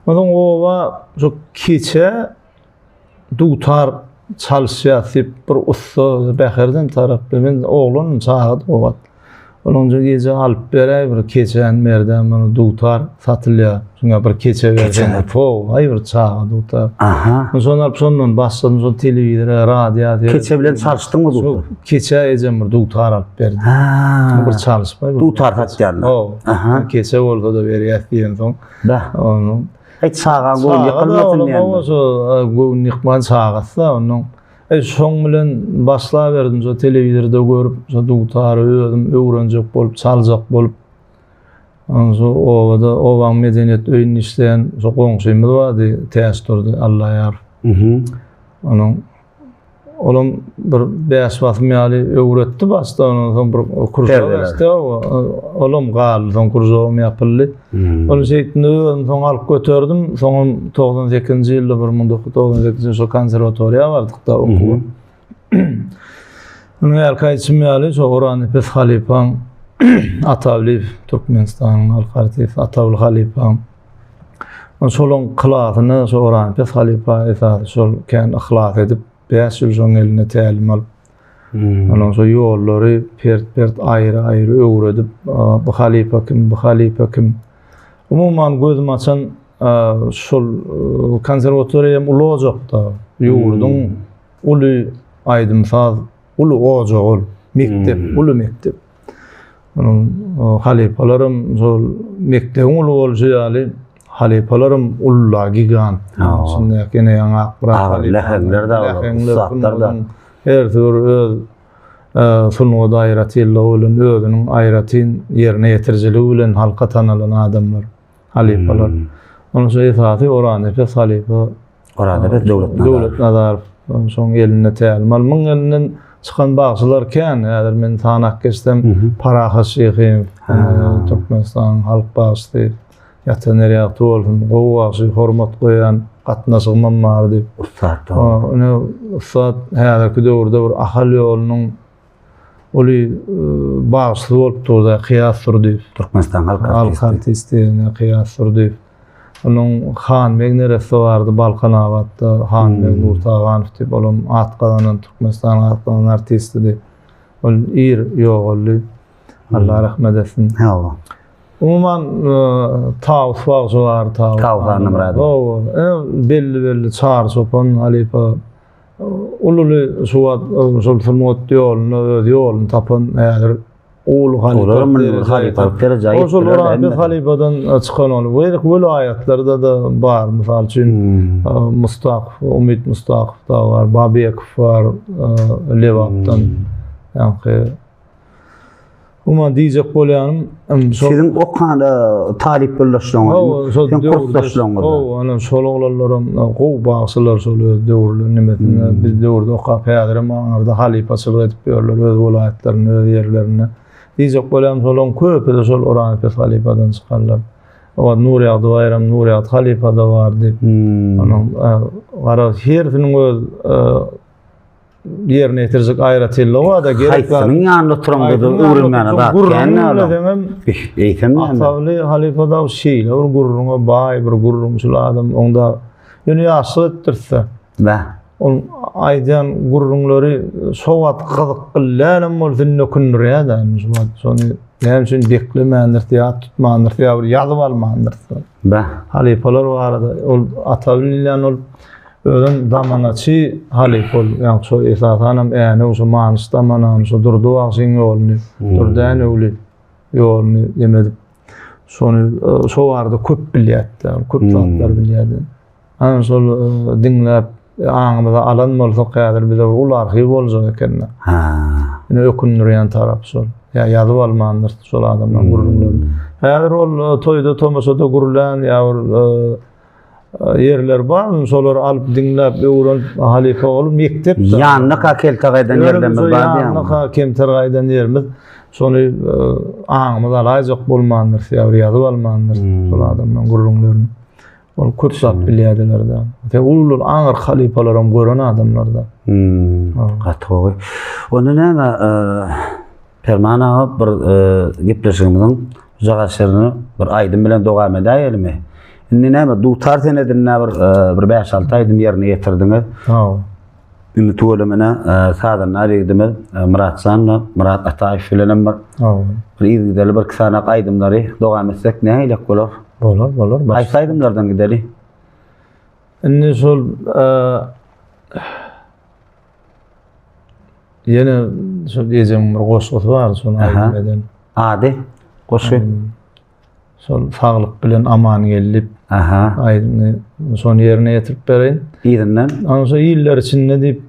Ondan oba şu keçe dutar çalyşýar diýip bir ussa Bäherden tarapda men oglanym çagady o wagt. Onuň gije alyp beräý bir keçän merden muny dutar satylýar. Şuňa bir keçe berseň, po, aý bir çaga dutar. Aha. Şony alyp şondan başladym şol telewizora, radio. Keçe bilen çalyşdyňmy dutar? Keçe ejem bir dutar alyp berdi. Ha. Bir çalyşyp. Dutar satýarlar. Aha. Keçe bolsa-da berýär diýen soň. Da. Onuň Hiç çagaň göwün ýykylmasyn diýen. Çaga göwün ýykman çagasy onuň. E şoň bilen başlaberdim şo telewizorda görüp, şo dutary özüm öwrenjek bolup, çaljak bolup. Ondan şo obada, obaň medeniýet öýünde işleýän şo goňşymyz bardy, Täçdurdy Allaýarow. Mhm. Onuň olam bir bäş basym ýaly öwretdi başda, ondan soň bir kružok açdy, olam galdy, soň kružogam ýapyldy. Hmm. Ony şeýtdim özüm soň alyp göterdim. Soňam 98-nji ýylda 1998-nji ýylda şo konserwatoriýa bardyk-da okuwa. Munuň ýaly aýdyşym ýaly şo Oranepes halypaň Atawlyýew Türkmenistanyň halk artisti Atawly halypaň şolaň klasyna şo Oranepes halypa esasy şol kän yhlas edip 5 ýyl şoň elinde tälim alyp Hmm. Ondan soň ýollary pert-pert aýry-aýry öwredip, bu halypa kim, bu halypa kim. Umuman gözüm açan şol konserwatoriýa hem uly ojakda, ýurduň hmm. uly aýdym-saz, uly ojagy ol. Mekdep, hmm. uly mekdep. Onuň halypalaram şol mekdebiň uly bolşy ýaly halypalaram ulla gigant. Şindäki ene ýaňak bir halypa. Läheňler de ussatlar da. Hersi bir öz sungat aýratynlygy bilen özüniň aýratyn ýerine ýetirijiligi bilen halka tanalan adamlar, halypalar. Hmm. Onuň üçin esasy Oranepes halypa Oranepes Döwletnazarow. Döwletnazarow. Şoň elinde tälim al. Muň elinden çykan bagşylar kän. Häzir men sanap geçsem Parahat Şyhyýew, Türkmenistanyň halk bagşysy, ýatan ýeri ýagty bolsun, gowy bagşy, hormat goýýan gatnaşygymam bardy. Ussat. Ine ussat häzirki döwürde bir Ahal ýolunyň Uly bagşysy bolup durdy Kyýas Durdyýew. Türkmenistan halk artisti. Halk artisti Kyýas Durdyýew. Onuň Hanbeg neresse bardy Balkanabatda. Hanbeg hmm. Nurtaganow diýip, olam at gazanan Türkmenistanyň at gazanan artistidi. Ol ir ýogaldy. Allah hmm. rahmet etsin. Hawa. Umuman e, Tawus bagşy bar, Tawus. Tawus Annamyradow. Hawa. E, belli-belli Çary çopan halypa Uly-uly şu wagt şol sungat ýolunda öz ýoluny tapan häzir uly halypa. Olar muny halypalyk derejä ýetdiler. Şol Orazbek halypadan çykan ol. We welaýatlarda da bar. Mysal üçin hmm. Mustakow, Umyt Mustakow da bar, Babekow bar Lebapdan. Ýa-ni Umuman diýjek bolýanym, şol Siziň okan e, talyp ýoldaşlaryňyz, siziň kursdaşlaryňyz. Hawa, ana şol oglanlaram e, gowy bagşylar şol öz döwürler nimesinde hmm. biz döwürde okap häzirem aňyrda halypaçylyk edip ýörler öz welaýatlarynda, öz ýerlerinde. Diýjek bolýanym şolaryň köpüsi şol Oranepes halypadan çykanlar. Owa Nurýagdy Baýram, Nurýagdy halypa-da bardy. Hmm. Onuň e, gara hersiniň öz ýerine ýetirjek aýratynlygy bar-da gerek zat. Haýsynyň ýanynda oturaňda-da öwrenmäne zat kän adam. Eýsem näme? Atawly halypa da şeýle bir gürrüňe baý bir gürrüňçil adam. Onda ýöne ýaşlyk etdirse. Bä. Ol aýdýan gürrüňleri şo wagt gyzykly dälem bolsa indi ökündirýär-de. Şu wagt şony näme üçin beklemändiris, ýat tutmandyrys ýa bir ýazyp almandyrys. Beh. Halypalar barada ol ata bilen ol özem damanaçy halypa ol. Ýagny şo esasanam Änew şo Manyş damanany şo Durdy bagşyň ýoluny, Durdy Änewli ýoluny neme edip şony şo barada köp bilýärdi. Köp zatlar bilýärdi. Ana şol diňläp aňymyza alan bolsak häzir bize bir uly arhiw boljak ekende. Ha. Ine ökündirýän tarap şol. Ýa ýazyp almandyr şol adamlaryň gürrüňlerini. Häzir ol toýda tomaşada gürlän ýa bir ýerler bar, şolary alyp diňläp öwrenip halypa bolup mekdep. Ýanlyka kelte gaýdan ýerlerimiz bar diýýäňmi? Ýanlyka kemter gaýdan ýerimiz. Şony aňymyz alaýjak bolmandyr, ýa bir ýazyp almandyr şol adamlaryň gürrüňlerini. Ol köp zat bilýärdiler-de. Sen uly-uly aňyr halypalaram gören adamlar-da. Hmm, gaty gowy. Onda näme, Perman aga bir gepleşigimiziň jagaşyryny bir aýdym bilen dowam edäýelimi? Indi näme, dutar senedinde bir bir 5-6 aýdym ýerine ýetirdiňiz. Hawa. Indi tüwelemene sazandar ýigidimiz Myratjan da Myrat Ataýew bilenem bir bir yzygiderli bir iki sanak aýdymlary dowam etsek nähilek bolar? Bolar, bolar. Haýsy aýdymlardan gideli? Indi şol ýene şol ejemiň bir goşgusy bar, şony aýdym eden. Ady? Goşgy? Şol saglyk bilen aman geldi. Aha. Aýdymy şony ýerine ýetirip bereýin. Yzyndan. Ana şo iller içinde diýip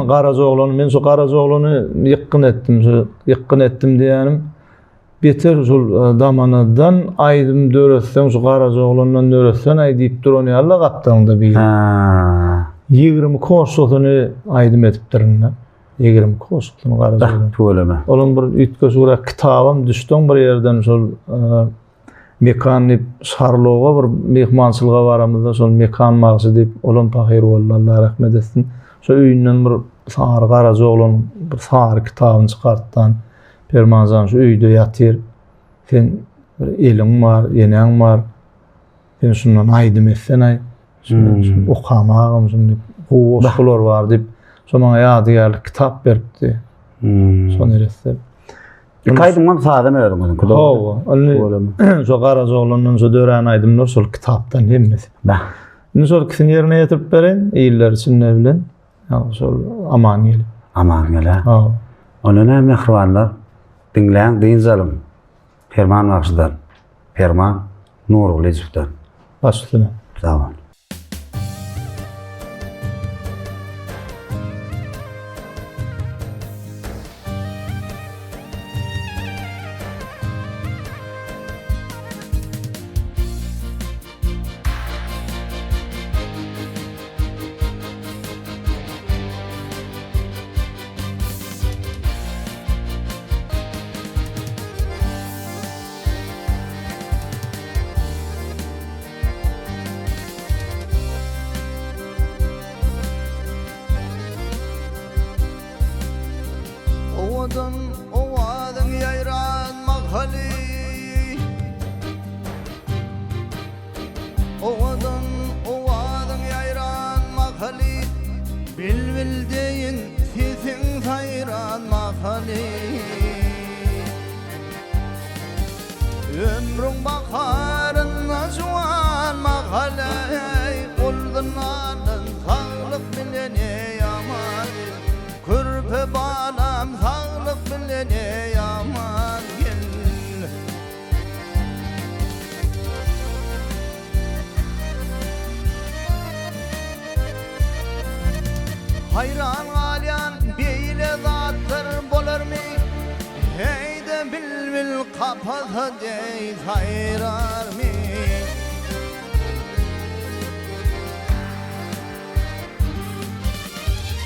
Garajaoglany men şo Garajaoglany ýykgyn etdim. Şo ýykgyn etdim diýýänim beter şol e, damanadan aýdym döretseň şu Garajaoglandan döretsen aý diýip duran ýaly gapdaňda bir. Ha. 20 goşgusyny aýdym edipdirin. 22 goşgusyny Garajaoglanyň. Tüweleme. Onuň bir üýtgeşigräk kitabam düşdüň bir ýerden şol e, Mekan diýip Şarloga bir myhmançylyga baramyzda şol Mekan bagşy diýip olam pahyr boldy Allah rahmet etsin. Şo öýünden bir sary Garajaoglan bir sary kitabyny çykartdan Permanjan şu öýde ýatyr. Sen bir eliň bar, eneň bar. Sen şundan aýdym etsen aý. Şundan hmm. okamagam şunu gowy goşgular bar diýip, şo maňa ýadygärlik kitap beripdi. Hmm. Şo neresse. İki aýdymam sazam özüňiziňki dogry. Hawa, indi şo Garajaoglandan şo dörän aýdymlar şol kitapdan hemmesi. Bah. Indi şol ikisini ýerine ýetirip bereýin, iller içinde bilen. Ýa şol aman gelip. Aman gele. Hawa. Onda näme mähribanlar? Diňläň, dynç alyň. Perman bagşydan. Perman Nurgylyjowdan. Baş üstüne. Sag bol. Owadan owazyň ýaýran mahaly Owadan owazyň ýaýran mahaly Bilbil deýin sesiň saýran mahaly Ömrüň baharynda juwan mahaly Oldun alyn saglyk bilen eý aman Körpe balam saglyk bilen eý aman gel. Haýran galýan beýle zatlar bolarmy Heý-de bilbil kapasa deý saýrarmy.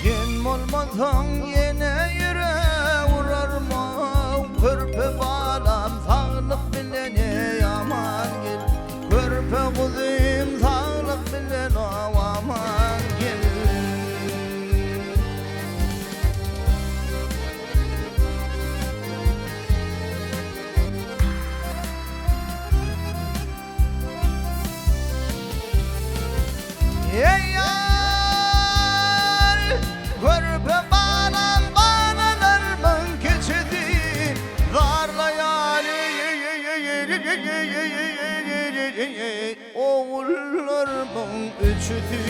Sen bolmasaň ýene ýürek urarmy Körpe balam saglyk bilen eý aman gel Körpe guzym saglyk bilen ow aman gel. Eý ýar! ogluň üçüsi.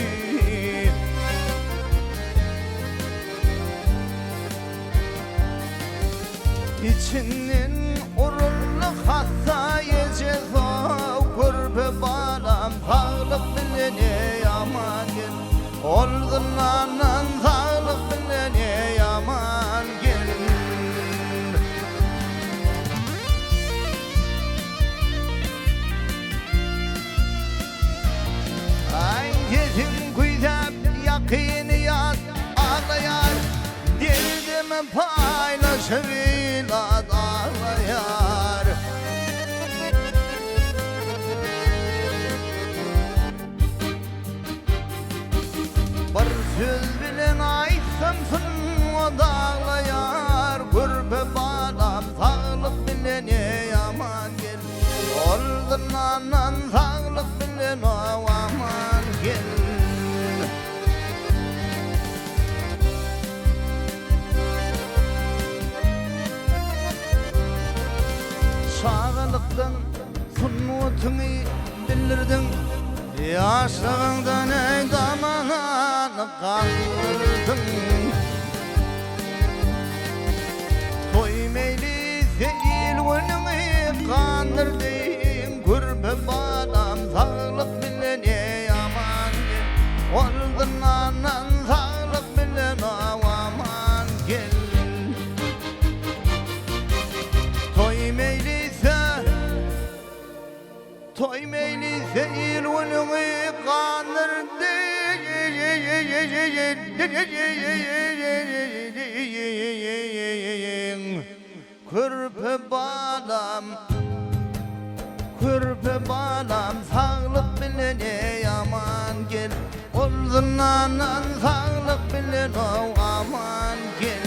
Içinden uruldy hassa eje sow körpe balam saglyk bilen eý aman gel Ol zyndandan saglyk bilen eý aman gel. Aý sesiň küýsäp ýakyny ýat aglaýar Derdimi paýlaşyp ilat aglaýar. Bir söz bilen aýtsam sungat aglaýar Körpe balam saglyk bilen eý aman gel Ol zyndandan saglyk bilen ow aman gel. Çagalykdan sungatyňy bildirdiň, Ýaşlygyňdan eý damanany galdyrdyň. Toý meýlise il-günüňi gandyrdyň, Körpe balam saglyk bilen eý aman gel, Ol zyndandan saglyk bilen aw aman gel. Toý meýlise Toý meýlise il-günüňi gandyrdy. Körpe balam, körpe balam saglyk bilen eý aman gel. Ol zyndandan saglyk bilen ow aman gel.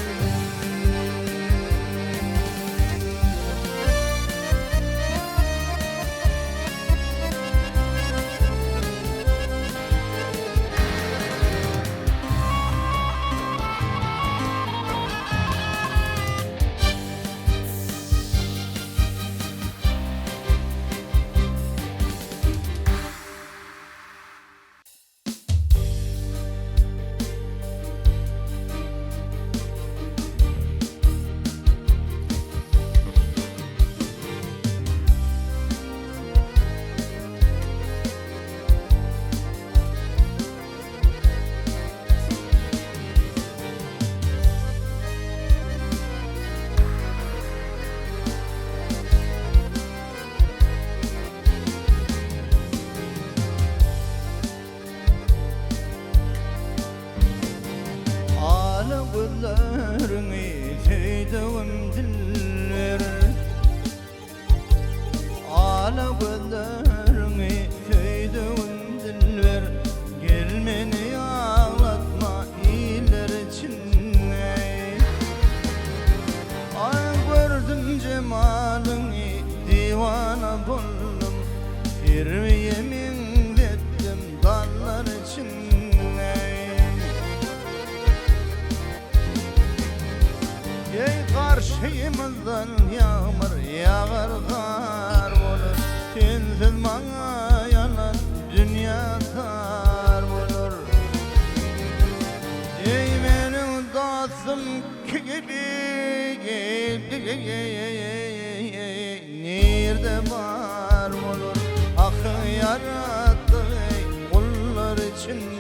Ala gözleriňi söýdügim dilber Ala gözleriňi söýdügim dilber Gel meni aglatma iller içinde Aý gördüm jemalyňy diwana boldum Serwiye meňzetdim dallar içinde Eý garşymyzdan ýagmyr ýagar gar bolar Sensiz maňa ýalan dünýä tar bolar Eý meniň dostum Nirde bar bolar Hakyň ýaratdygy gullar içinde.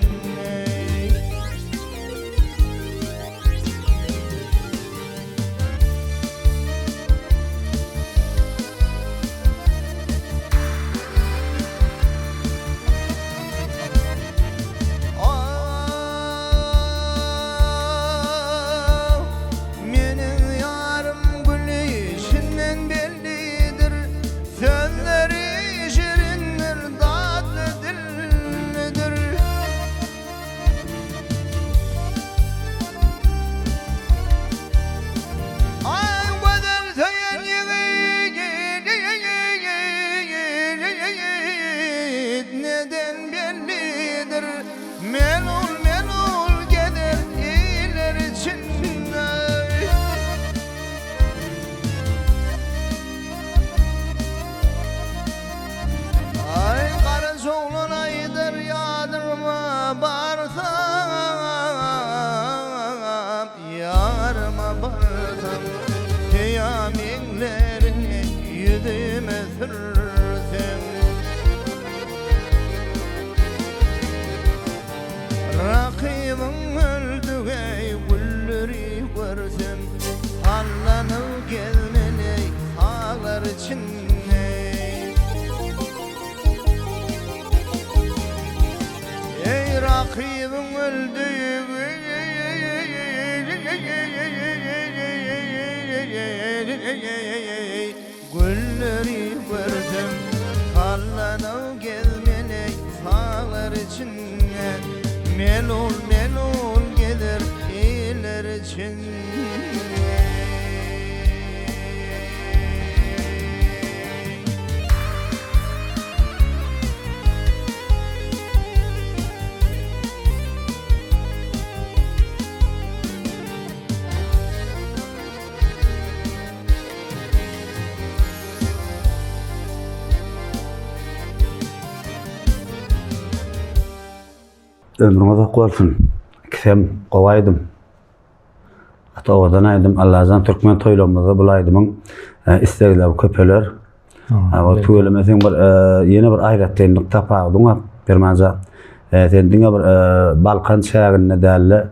Ah, meniň ýarym gülüşinden bellidir. Söz. Rakybyň öldügi gülleri görsem Sallanyp gezmeli saglar içinde Eý rakybyň öldügi Gülleri görsem sallanyp gezmeli saglar içinde Melul melul gezer iller içinde. Ömrüň uzak bolsun. Ikisem gowy aýdym. Gaty owadan aýdym. Allajan türkmen toýlarymyzda bul aýdymyň e, islegleri köpeler. O tüweleme sen bir e, ýene bir aýratynlyk tapawudyň bar. Permanjan. E, sen diňe bir Balkan çäginde däl-de,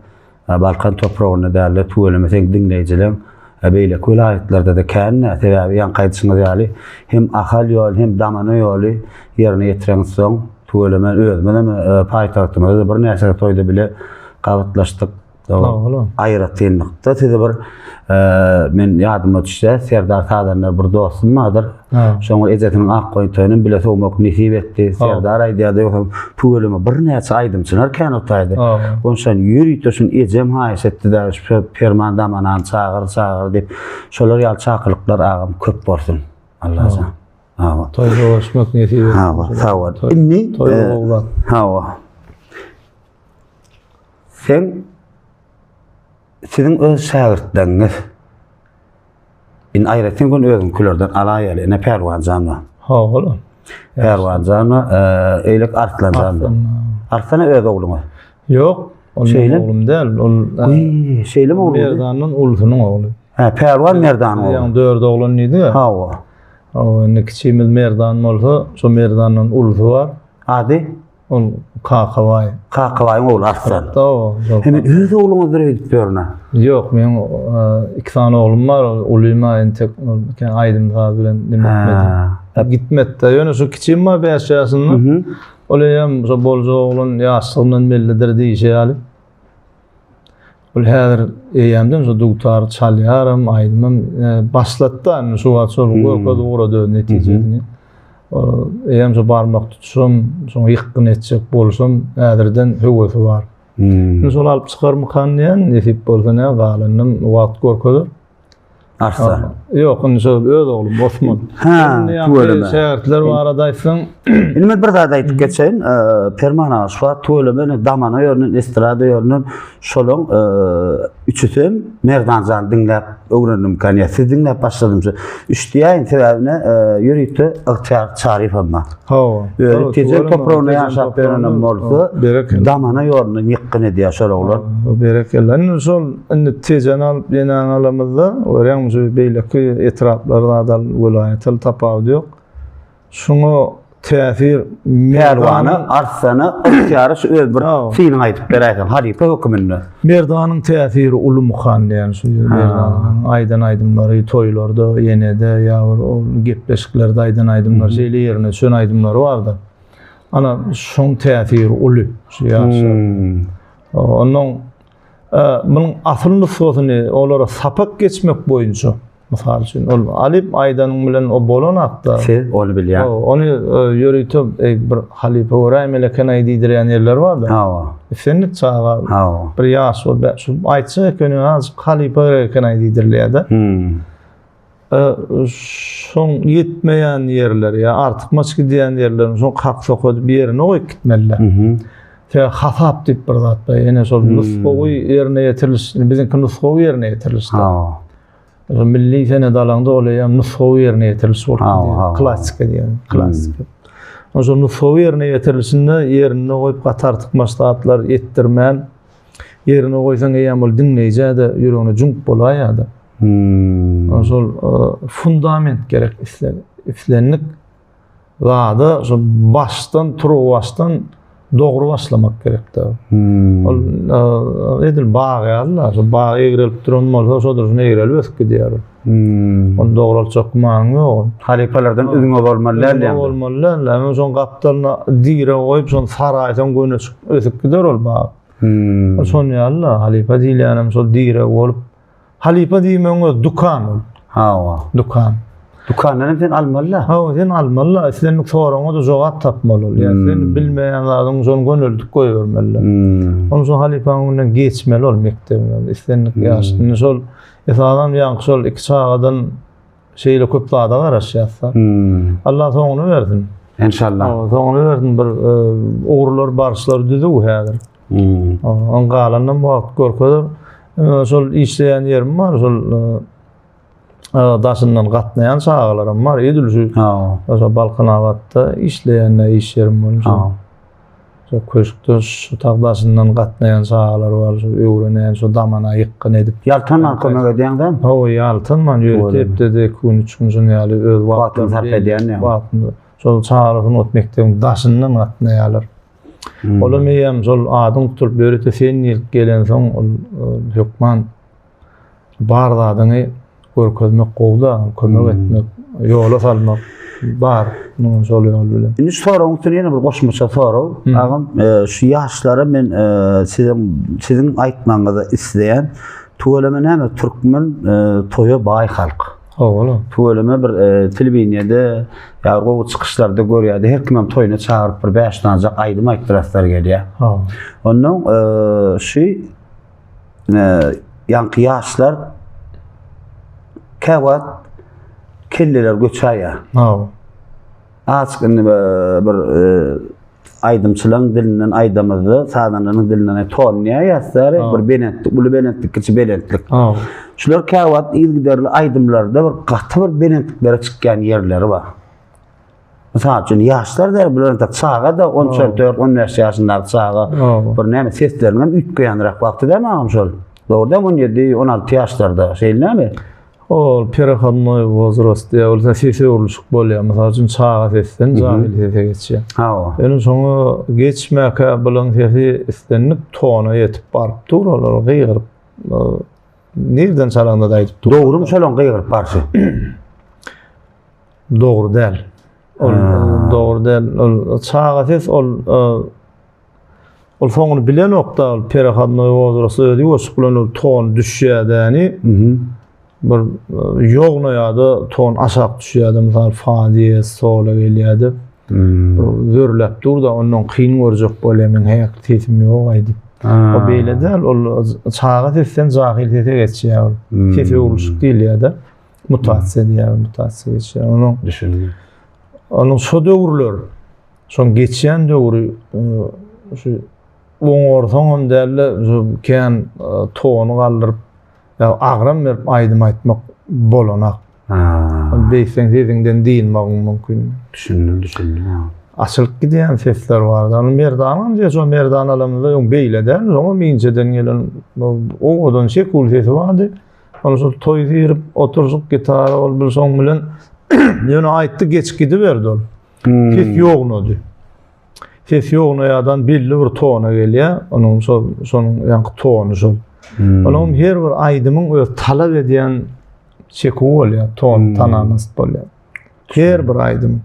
Balkan topragynda däl-de, tüweleme seň diňleýjileň beýleki welaýatlarda-da kän-dä. Sebäbi ýaňky aýdyşyňyz ýaly hem Ahal ýoly, hem Damana ýoly ýerine ýetireňizsoň, tüweleme özümizem paýtagtymyzda-da birnäçe toýda bile gabatlaşdyk. Aýratynlykda sizi bir men ýadyma düşýär, Serdar sazanda bir dostum bardyr. Şoňa ejesiniň ak goýun toýuny bile sowmak nesip etdi. Serdar aýdýardy, ýogsam tüweleme birnäçe aýdymçylar kän otaýdy. Onşan ýörite şun ejem haýyş etdi-de, şu Perman Damanany çagyr, çagyr diýip. Şolar ýaly çakylyklar agam köp bolsun. Allajan. Hawa. Toý görüşmek nesip etsin. Hawa, sag bol. Indi toý gowular. Hawa. Sen siziň öz şägirtleriňiz Indi aýratyn gün özüňkilerden alaýaly. Ine Pälwanjan bar. Hawa. Pälwanjan bar, eýlek Arslanjan bar. Arslan öz ogluňyz. Ýok, ol meniň oglum däl. Ol şeýlemi ogly? Merdandan ulusynyň ogly. Hä, Pälwan Merdanyň ogly. Ýaňy dört oglan diýdi. Hawa. Hawa, indi kiçimiz Merdan bolsa, şo Merdandan ulusy bar. Ady? Ol Kakabaý. Kakabaýyň ogly Arslan. Hem öz ogluňyzdyr öýdüp ýörün-ä. Ýok, meň iki sany oglum bar, ulyma entek aýdym saz bilen neme etmedi. Gitmedi-de. Ýöne şu kiçim bar 5 ýaşynda. Ol hem şo boljak oglan ýaşlygyndan bellidir diýişi ýaly. Ol häzir eýýämden şu dutar çalýaram, aýdymam e, başlatdy indi şu wagt şol görkezip ugrady öz netijesini. Eýýäm şu barmak tutuşam, şoňa ýykgyn etjek bolşam häzirden höwesi bar. Hmm. Indi şol alyp çykarmykan diýen, nesip bolsa ne galanynam wagt görkezer. Arslan. Ýok, indi şol öz oglum Osman. Ha, tüweleme. Şägirtler barada aýtsaň. Indi men bir zat aýdyp geçeýin. Perman aga, şu wagt tüweleme damana ýörünen, estrada ýörünen şolaň üçüsem Merdanjany diňläp öwrendim ýa siz diňläp başladym. Üç diýäýin sebäbine ýörite Ygtyýar Çaryýew hem bar. Hawa. Özi Tejen topragynda ýaşap ýörenem bolsa, damana ýolundan ýykgyn edýär şol oglan. Berekella. Indi şol indi Tejeni alyp ýenäni alamyzda, görýäňmi şu beýleki etraplar zat al, welaýat al tapawudy ýok. Şuňa täsir Pälwana, Arslana, Ygtyýara şu öz bir synyňy aýdyp beräýseň, halypa höküminde. Merdanyň täsiri uly mukan diýen şu Merdanyň aýdan aýdymlary toýlarda, ýene-de ýa bir ol gepleşiklerde aýdan aýdymlary şeýle ýerine düşen aýdymlary bardy. Ana şoň täsiri uly şu ýaşlar. Ondan munuň asyl nusgasyny olara sapak geçmek boýunça Mysal üçin, ol alyp aýdanyň bilen o bolan hakda. Siz ony bilýän. Ony ýörite bir halypa göräýmeli eken-aý diýdirýän ýerler bar-da. Hawa. Islendik çaga Hawa. bir ýaş bolup, şu aýtjak ekeni azajyk halypa gerek eken-aý diýdirilýär-de. Hmm. Şoň ýetmeýän ýerleri ýa artykmaç gidýän ýerlerini şoň kak sok edip ýerine goýup gitmeliler. Sebäbi hasap diýip bir zat bar. Ýene şol nusgawy ýerine ýetiriliş, biziňki nusgawy ýerine ýetiriliş. Hawa. Milli senet alaňda ol eýýäm nusgawy ýerine ýetiriliş bolup gidýär. Klassika diýen, klassika. Hmm. Şol nusgawy ýerine ýetirilişinde ýerinde goýup gaty artykmaç zatlar etdirmän ýerine goýsaň eýýäm ol diňleýjä-de ýüregine jüňk bolaýýar-da. Hmm. Şol e, fundament gerek islendik zada şol başdan turuwbaşdan. Dogry başlamak gerek-de. Hmm. Ol e, edil bag ýaly-da, şo bag egrelip duran bolsa, şo durşuna egrelip ösüp gidýär. ol. Hmm. Ony dograltjak gümanyň ýok. Halypalardan üzňe bolmaly däl Üzňe ýaňy. bolmaly däl. Hem şoň gapdalyna direg goýup, şony saraýsaň göne çykyp ösüp gider ol bag. Hmm. Ol şon ýaly-da, halypa diýilýänem şol direg bolup, Halypa diýmegiň özi dukan ol. Hawa. Dukan. Dukandan hem sen almaly-da. Hawa, sen almaly-da, islendik soragyňa-da jogap tapmaly ol. Ýa sen bilmeýän zadyň şony göneldik goýbermeli. Hmm. Onuň üçin halypaň öňünden geçmeli ol mekdebiň, islendik ýaş. Indi şol esasan ýaňky şol iki çagadan şeýle köp zada garaşýas-da. Hmm. Allah soňuny bersin. Enşallah. Hawa, soňuny bersin bir e, ugurlar baryşlar düzüw häzir. Hmm. Oň galanynam wagt görkezer. Şol işleýän ýerim bar, şol e, daşyndan gatnaýan çagalaram bar. Edil şu Şol Balkanabatda işleýän iş ýerim boýunça. Şol köşkde şu tag daşyndan gatnaýan çagalar bar, şu öwrenýän, şu damana ýykgyn edip. Ýaltanman kömek edýäň dämi? Hawa, ýaltanman ýörite hepdede 2 gün, 3 gün şuny ýaly öz wagtyny sarp edýän ýa. Wagtyny. Şol çagalar sungat mekdebiniň daşyndan gatnaýarlar. Hmm. Olam eýýäm şol adyň tutulyp ýörite sen diýlip gelensoň ol e, hökman bar zadyňy görkezmek gowy-da, kömek Hmm. etmek, ýola salmak bar. Munuň şol ýol bilen. Indi şu soragyň üstüne ýene bir goşmaça sorag. Hmm. Agam, e, şu ýaşlara men e, siziň siziň aýtmagyňyzy isleýän. Tüweleme näme türkmen e, toýa baý halk. Hawa. Tüweleme bir e, telewideniýede ýa gowy çykyşlarda görýärdi. Her kimem toýuna çagyryp bir 5 sanjak aýdym aýtdyraslar gelýär. Hawa. Ondan e, şu e, ýaňky ýaşlar käwagt kelleler göçäýär. Hawa. Azajyk indi e, bir e, aýdymçylaryň dilinden aýdamyzda, sazandalaryň dilinden ton näýäsler, bir belentlik, uly belentlik, kiçi belentlik. Şular käwagt yzygiderli aýdymlarda bir gaty bir belentliklere çykýan ýerleri bar. Mysal üçin ýaşlar da bular entek çaga da 14, 15 ýaşyndaky çaga bir näme sesleriniň hem üýtgeýänräk wagty dämi agam şol? Dogry dämi 17, 16 ýaşlarda şeýle näme? Ol perehodnoý wozrast diýýär, ol ses öwrülişik bolýar. Mysal üçin çaga sesden jahil sese geçýär. Hawa. Ýöne şoňa geçmäkä bulaň sesi islendik tona ýetip baryp dur, olar gygyryp nirden çalanda-da aýdyp dur. Dogrumy şolaň gygyryp barşy? Dogry däl. Ol dogry däl. Ol çaga ses ol Ol soňuny bilenok-da, ol perehodnoý wozrastda özi ýuwaşlyk bilen ol ton düşýär-däni. Bir e, ýognaýar-da, ton aşak düşýär-de, mysal fa diýez, sola gelýär-de. Bir zörläp dur-da, ondan kyn görjek bolýar, meň häk sesim ýok aý diýip. O beýle däl, ol çaga sesden jahil sese geçýär ol. Ses öwrülişik diýilýär-de. Mutasiýa diýýär, mutasiýa geçýär. Onuň Düşündim. Onuň şo döwürler Şoň geçýän döwri şu oňarsaňam däl-de, şu kän tony galdyryp, ýa agram berip aýdym aýtmak bolanak. Beýtseň sesiňden dynmagyň mümkin. Düşündim, düşündim. Açylyp gidýän sesler bar. Ony Merdanam diýýär, şo Merdan alamyzda öň beýle däl, oňam inçeden gelen owadan şekul sesi bardy. Ony şol toý girip oturyşyp gitara ol bir şoň bilen ýöne aýtdy geçip gidiberdi ol. Hmm. Ses ýognady. Ses ýognaýadan belli bir tona gelýär. Onuň şol şonuň ýaňky tony şol. Hmm. Onuň her bir aýdymyň öz talap edýän çekuwy bolýar, ton, Hmm. tonalnost bolýar. Her bir aýdym.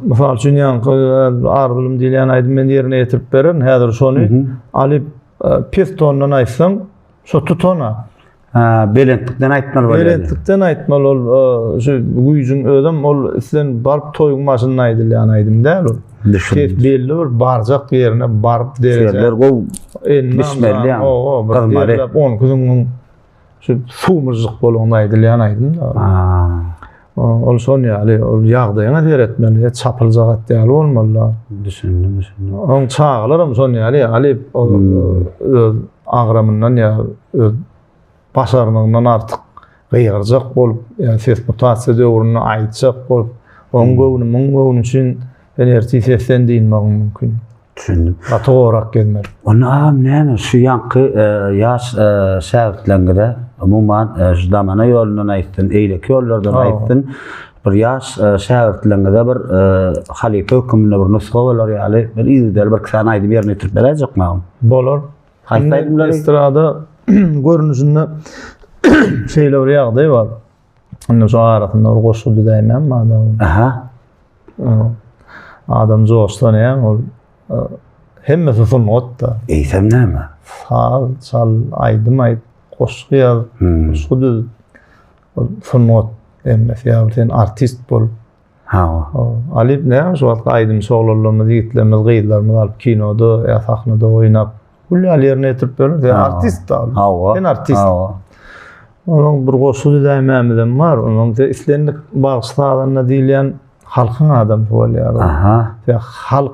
Mysal üçin ýaňky e, Arzulym diýilýän aýdym men ýerine ýetirip bererin. Häzir şony alyp e, pes tondan aýtsaň, şo tutana. Ha, belentlikden aýtmaly bolýar. Belentlikden aýtmaly ol e, şu güýjüň özem ol islen baryp toýuň başynda aýdylýan aýdym däl ol. Düşündim. Ses belli bir barjak ýerine baryp dereje. Şerler gowy bişmeli ýa. Owa, bir Gyzmaly. derläp 12 günüň şu suwmyjyk bolanda aýdylýan aýdym da. Ol şon ýaly, ol ýagdaýyňa seretmeli, ýa çapyljak at ýaly bolmaly da. Düşündim, düşündim. Oň çagalaram şon ýaly, alyp ol Hmm. öz agramyndan ýa öz başarnygyndan artyk gygyrjak bolup, ýa ses mutasiýa döwründe aýtjak bolup, oň Hmm. göwni, muň göwni üçin sen ertir sesden dynmagyň mümkin. Düşündim. Gaty gorak gezmeli. Onda agam näme şu ýaňky e, ýaş e, şägirtleňize umuman e, şu damana ýolundan aýtsyn, eýleki ýollardan Hawa. aýtsyn. Bir ýaş şägirtleriňize bir halypa höküminde bir nusga bolar ýaly bir yzygiderli bir iki sany aýdym ýerine ýetirip beräýjekmi agam? Bolar. Haýsy aýdymlary? Estrada görnüşinde şeýle bir ýagdaý bar. Indi şu arasynda bir goşgy düzäýmän adam. Aha. Adam joşsa näme ol hemmesi sungat-da. Eýsem näme? Saz çal, aýdym aýt, goşgy ýaz, hmm. goşgy düz. Ol sungat hemmesi ýa sen artist bol. Ha. Alyp näme şu wagt aýdymçy oglanlarymyz, ýigitlerimiz, gyzlarymyz alyp kinoda ýa sahnada oýnap gül ýaly ýerine ýetirip ýörler. Sen artist da. Hawa. Sen artist. Hawa. Onuň bir goşgy düzäýmämizem bar. Onuň islendik bagşy sazanda diýilýän halkyň adamsy bolýar. Aha. Sen halk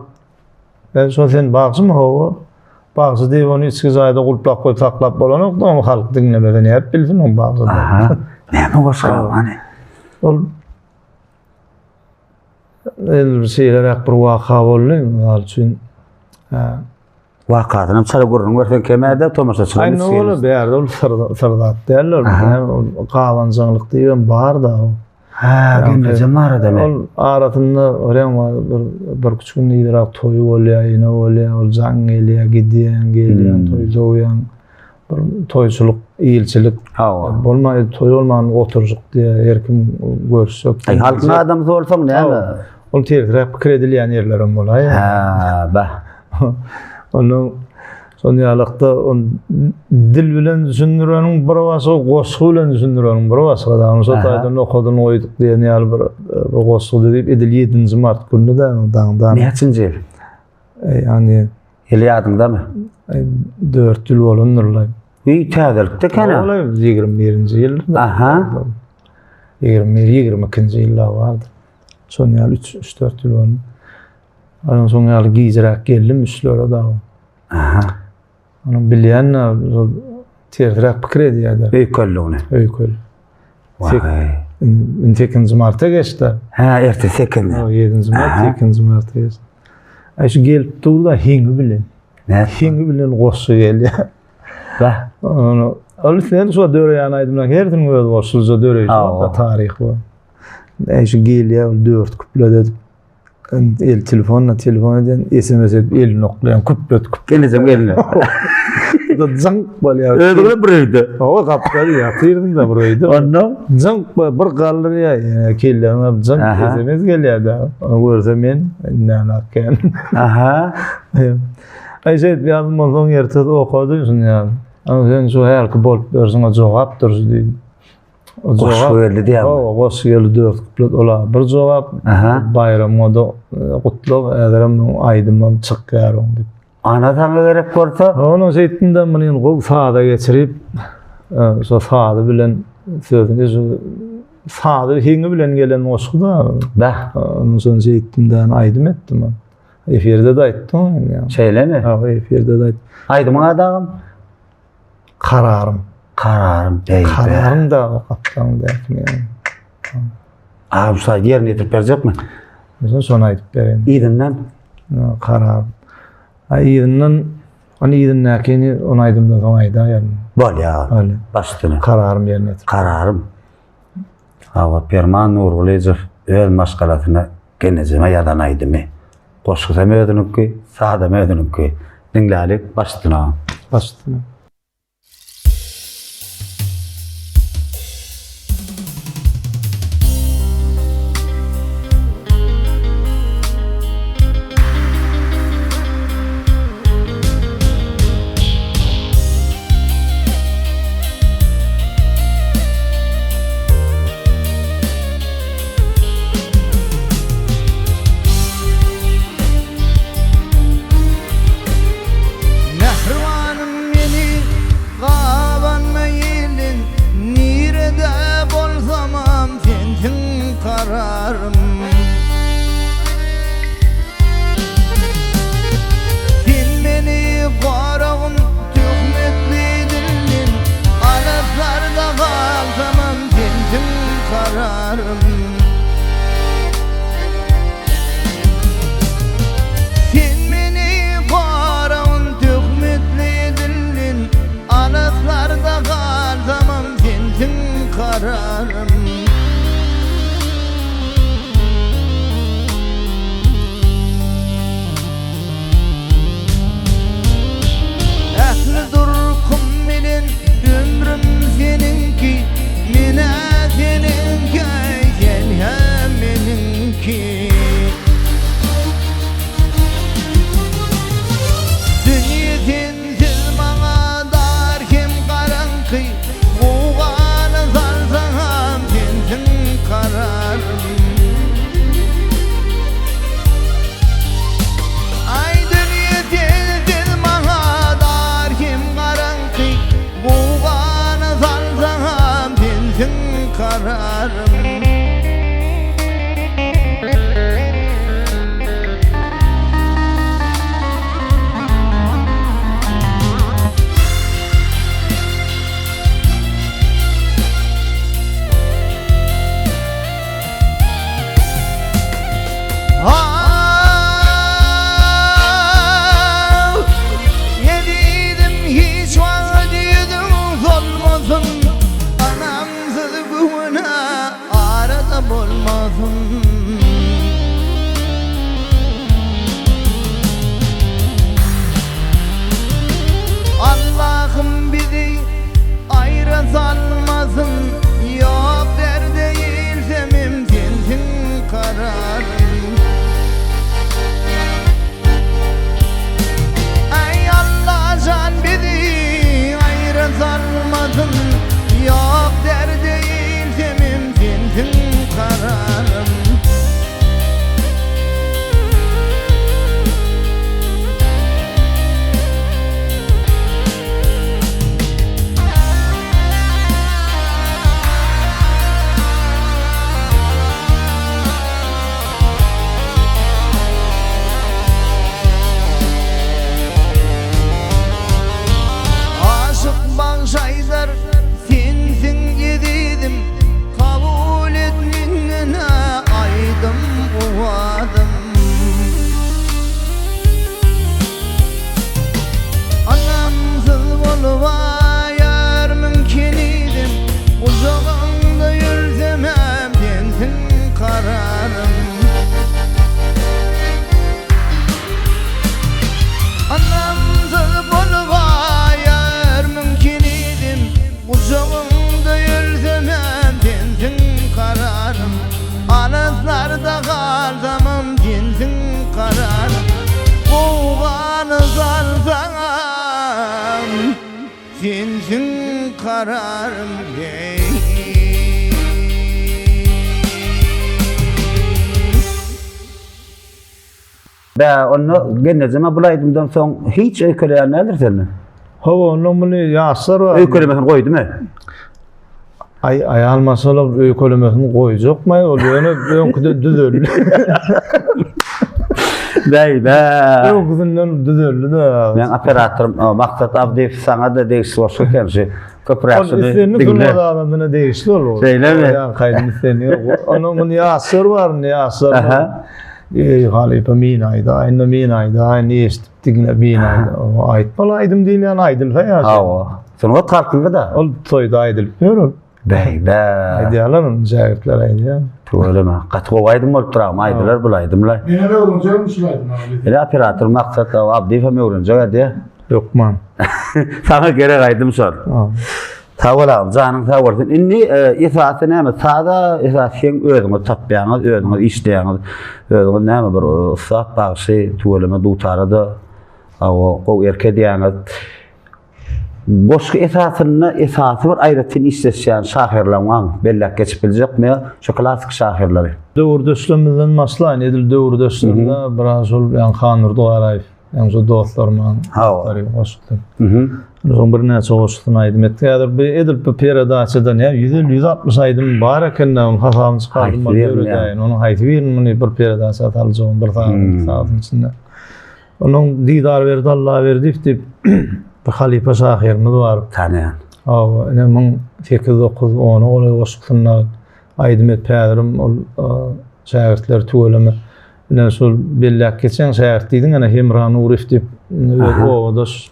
Ben şo sen bagşymy hawa? Bagşy diýip ony içki jaýda gulplap goýup saklap bolanok da ony halk diňlemese nädip bilsin oň bagşydygyny. Aha. Näme goşgy hany? Ol el şeýleräk bir waka boldy, mysal üçin. Wakasyny çala gürrüň berseň kemäde tomaşaçylar Aý, ne olar bärde ol syr syr zat däl ol. Ol gabanjaňlyk diýibem bar da. Hä, gelnejem barada men. Ol arasynda görýän bar bir bir küçük gün ýyrak toýy bolýar, ýene bolýar, ol jaň gelýär, gidýän, gelýän, toý sowýan. Bir toýçulyk, ilçilik. Hawa. Bolmaý toý bolman oturjyk diýýär, her kim görüşjek. Aý, halkyň adamsy bolsaň näme? Ol tersräk pikir edilýän ýerlerem bolaýýar. Hä, bah. Onuň şon ýalykda on dil bilen düşündireniň bir başga, goşgy bilen düşündireniň bir başga da. Şo taýdan okadyny goýduk diýen ýaly bir bir goşgy diýip edil 7-nji mart günü de daňdan. Näçinji ýyl? Ýani Ýyl ýadyňdamy? 4 ýyl bolandyr. Üý täzelikde ekeni. Ol 21-nji ýyl. Aha. 21 22-nji ýylda bardy. Şon ýaly 3 3-4 ýyl boldy. Ondan soň ýaly gijräk geldim üçlere dagy. Aha. Onuň bilýän şol tersräk pikir edýärler. Öýkelligini. Öýkel. Waý. Indi 8 marta geçdi. Hä, erte 8. 7 mart, 8 marta geçdi. Aý şu gelip dur da heňi bilen. Ne? Heňi bilen goşgy gelýär. Bah. Onu ol sen şu döreýän aýdymlaryň hersiniň öz goşguja döreýşi bar, taryh bar. Aý şu gelýär ol dört küplet edip. El telefonla telefon eden SMS edip elini oklayan küplet küplet. Geleceğim eline. Da jink bolýar. Özüňe bir öýde. Hawa gapdal ýatyrdym da bir öýde. Ondan jink bir galdyrýar. Ýene kelläme jink SMS gelýär da. Onu görse men näme akýan. Aha. Aý şeýdip ýazdym onsoň ertesi okady şuny ýaly. Ana sen şu hälki bolup berşiňe jogapdyr şu diýdi. Goşgy geldi diýýärmi? Hawa, goşgy geldi dört kuplet ola bir jogap. Baýramyňa da gutlag, häzirem aýdymam çykýar oň diýip. Ana saňa gerek bolsa? Onam şeýtdim-de muny gowy saza geçirip, şo sazy bilen sözüni şu sazy heňi bilen gelen goşgy-da. Bäh. Ondan soň şeýtdim-de aýdym etdim ony. Efirde-de aýtdym ony. Şeýlemi? Hawa, efirde-de aýtdym. Aýdymyň ady agam? Kararym. Kararym beýbe. Kararym da o gapdaň däkini. Agam şu saýt ýerine ýetirip berjekmi? Mesela şony aýdyp bereýin. Yzyndan? Kararym. A yzyndan ony yzyndakyny ony aýdymdan soň aýdaýaryn. Bolýar. Bolýar. Baş üstüne. Kararym ýerine ýetir. Kararym. Hawa, Perman Nurgylyjow öz maşgalasyna gelnejeme ýazan aýdymy. Goşgusam özüniňki, sazam özüniňki. Diňlälik, baş üstüne agam. Baş üstüne. Mähribanym meni. seniňki Menä seniňki sen hem meniňki Dünýe sensiz maňa dar hem garaňky Gowgany salsaňam sensiň kararym Aý dünýe sensiz maňa dar hem garaňky Gowgany salsaňam sensiň kararym. Ah, Ezizim hiç wagt ýüzüň solmasyn, Anamsyz göwne arada bolmasyn. Allahym bizi aýra salmasyn, Ýok derde ilsemem sensiň kararym. Aý Allajan bizi aýra salmasyn, Ýok derde ilsemem sensiň kararym. Aşyk bagşaýdar sensiň ezizim Kabul et menden aýdym owazym. Anamsyz bolubaýarmyň kenizim, Gujagyňda ýörsemem sensiň kararym. Anamsyz bolubaýarmyň kenizim, Gujagyňda ýörsemem sensiň kararym. Alyslarda galsamam sensiň kararym. Gowgany salsaňam sensiň kararym heý. Bä, onda gelnejeme bul aýdymdan soň hiç öýkeleýän däldir senden. Hawa, onda muny ýaşlar bar. Öýkelemesini goýdumy? Aý, aýal maşgala öýkelemesini goýjakmy? Ol ýöne öňküden düzeldi. Bäý, bä. Öňküsinden düzeldi-de. Meň operatorym Maksat Abdyýew saňa-da degişli goşgy eken şu. Köpräk Ol şuny islendik diňle. sungat adamyna degişli ol. Şeýlemi? Ýa, kaýdym islendik. Onuň muny ýaşlar bar, indi ýaşlar. Aha. Eý, halypa min aýda, indi min aýda, indi eşidip diňle min aýda. Aýtmaly aýdym diýilýän aýdylsa ýa. Hawa. Sungat halkyňky-da. Ol toýda aýdylyp ýör ol. Bäý, bä. Aýdýarlar ony, şägirtler aýdýar. Tüweleme. Gaty gowy aýdym bolupdyr agam. Aýdylar bul aýdymlar. Men hem öwrenjegim şul aýdymy. Ele operator Maksat Abdyýew hem öwrenjek aýdýar. Hökman. Saňa gerek aýdym şol. Sag bol agam, janyň sag bolsun. Indi e, esasy näme? Sada esasy seň özüňiz tapýaňyz, özüňiz işleýäňiz. Özüňiz näme bir e, ussat bagşy, tüweleme dutara da awa gowy erk edýäňiz. Goşgy esasynda esasy bir aýratyn işleşýän şahyrlaryň barmy? Belläp geçip biljekmi şu klassyk şahyrlary? Döwürdeşlerimizden başlaýyn, edil döwürdeşlerimde biraz şol ýaňy Handurdy Garaýew. Ýaňy şu dostlarymyň Hawa. goşgusy. Mhm. Soň birnäçe goşgusyny aýdym etdik. Häzir bu edil bu peredaçadan ýa 150 160 aýdym bar eken-de, onuň hasabyny çykardym, Haýsy birini döredäýin. Onuň haýsy birini muny bir peredaça saljagym bir sagadyň, iki sagadyň içinde. Onuň Didarberdi Allaberdiýew diýip bir halypa şahyrymyz bar. Tanaýan. Hawa, ine 1809 ona golaý goşgusynda aýdym etip häzirim ol şägirtler tüweleme Ine şol belläp geçen şägirt diýdiň ene Hemra Nuryýew diýip öz obadaş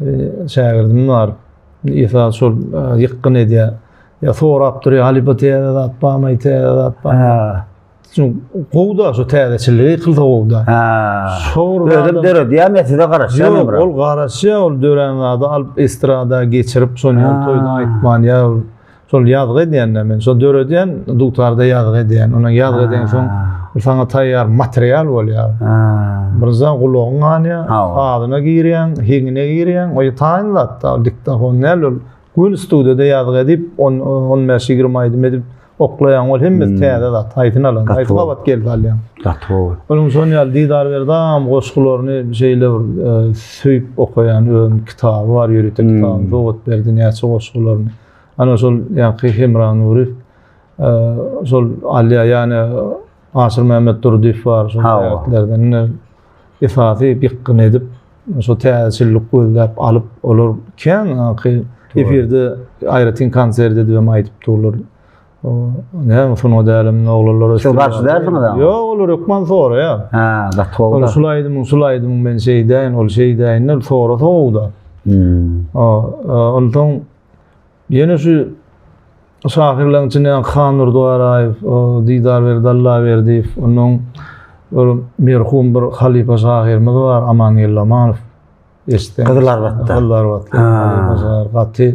e, şägirdim bar. Esas şol e, ýykgyn edýär. Ýa sorap durýar, halypa täze zat barmy, täze zat barmy? Ha. Çünki gowy da şu täzeçilligi kylsa gowy da. Ha. Şor Özüm döredýär, men size garaşýan Ýok, Hemra. ol garaşýar, ol dörän zady alyp estrada geçirip, şony Ha. toýda aýtman ýa. Şol ýazgy edýän-de men. Şol döredýän, dutarda ýazgy edýän. Ondan ýazgy eden soň saňa taýýar material bolýar. Birinjiden gulagyň ganýar, sazyna girýäň, heňine girýäň. O taýyn zat-da, diktofon däl ol. Göni studiýada ýazgy edip, 15-20 aýdym edip oklaýaň, ol hemmesi täze zat. Haýsyny alaň, haýsy gabat gelse alýaň. Gaty gowy. Onuň şon ýaly Didarberdi agam goşgularyny şeýle bir söýüp okaýan özüm kitaby bar, ýörite kitabyny sowgat berdi näçe goşgularyny. Ana şol ýaňky Hemra Nuryýew şol alýar, ýagny Aşyrmämmet Durdyýew bar şol şägirtlerden esasy ýykgyn edip şo täzeçillik gözläp alyp olar kän ýaňky efirde aýratyn konsert edip hem aýdyp durlar. Näme sungat äleminde oglanlar Siz garşy dälsiňiz aňa? Ýok, olar hökman soraýar. Hä, gaty gowy. Ol şul aýdymyň, şul aýdymyň men şeýdäýin, ol şeýdäýin diýip sorasa gowy-da. Hmm. Onsoň ýene şu şahyrlaryň içinde Handurdy Garaýew, Didarberdi Allaberdiýew, ondan bir merhum bir halypa şahyrymyz bar, Amangeldi Amanow. Eşitseň. Gyzylarbatda. Gyzylarbatda. Halypa şahyr gaty.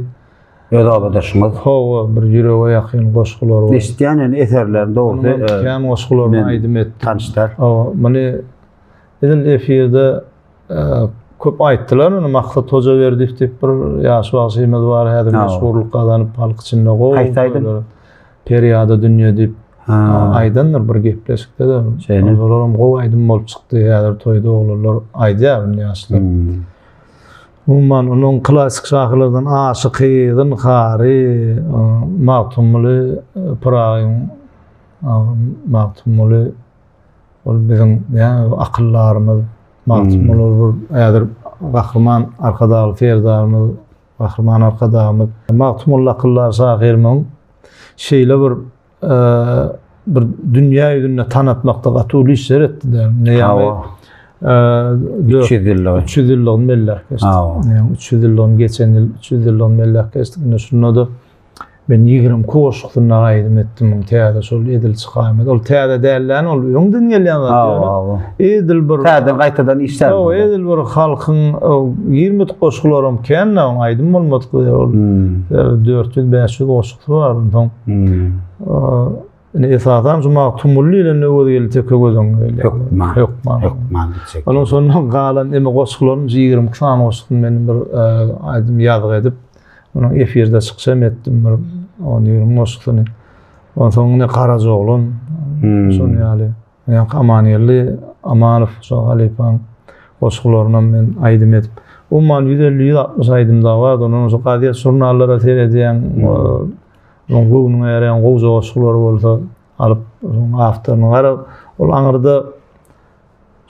Öz obadaşyňyz. Hawa, bir ýürege ýakyn goşgulary bar. Eşitýän ýöne eserlerini dogrusy. Kän goşgularyny aýdym etdi. Tanyş däl. Hawa, muny edil efirde Köp aýtdylar ony Maksat Hojaberdiýew diýip bir ýaş bagşymyz bar häzir meşhurlyk gazanyp halk içinde gowy. Haýsy aýdym? Perýada dünýe diýip aýdandyr bir gepleşikde-de. Şeýle. Olaram gowy aýdym bolup çykdy häzir toýda oglanlar aýdýar indi ýaşlar. Umuman onuň klassyk şahyrlardan Aşyky, Zynhary, Magtymguly Pyragyň Magtymguly Ol biziň näme akyldarymyz Magtymguly bir häzir Gahryman Arkadagly Serdarymyz, Gahryman Arkadagymyz Magtymguly akyldar şahyrymyň şeýle bir bir dünýä ýüzünde tanatmakda gaty uly işler etdi de. Ne ýaly? 300 ýyllygy. 300 ýyllygyny belläp geçdik. Ýa 300 ýyllygyny geçen ýyl 300 ýyllygyny belläp geçdik. Indi şunda-da Men 22 goşgusynda aýdym etdim muň täze şol edil çykaýmaz. Ol täze däl-dän ol öňden gelýän zat ýöne. Edil bir Täzeden gaýtadan işläp. Ýok, edil bir halkyň girmedik goşgularam kän-de oň aýdym bolmadyk ol 400-500 goşgusy bar onsoň. Indi esasan şu Magtymguly ile Öwezgeldi teke göz öňüne gelýär. Hökman. Hökman. Hökman diýjek. Onuň şondan galan eme goşgularyny 22 sany goşgusyny men bir aýdym ýazgy edip, onuň efirde çykyş hem etdim bir 10-20 goşgusyny. Onsoň ine Garajaoglan hmm. şonuň ýaly. Ýa Amangeldi Amanow şo halypaň goşgularyny men aýdym edip. Umuman 150-160 aýdym da bar. Onuň şu gazet žurnallara seredýän, hmm. Onuň göwnüňe ýaraýan gowja goşgulary bolsa alyp, onuň awtoryny gara, ol aňyrda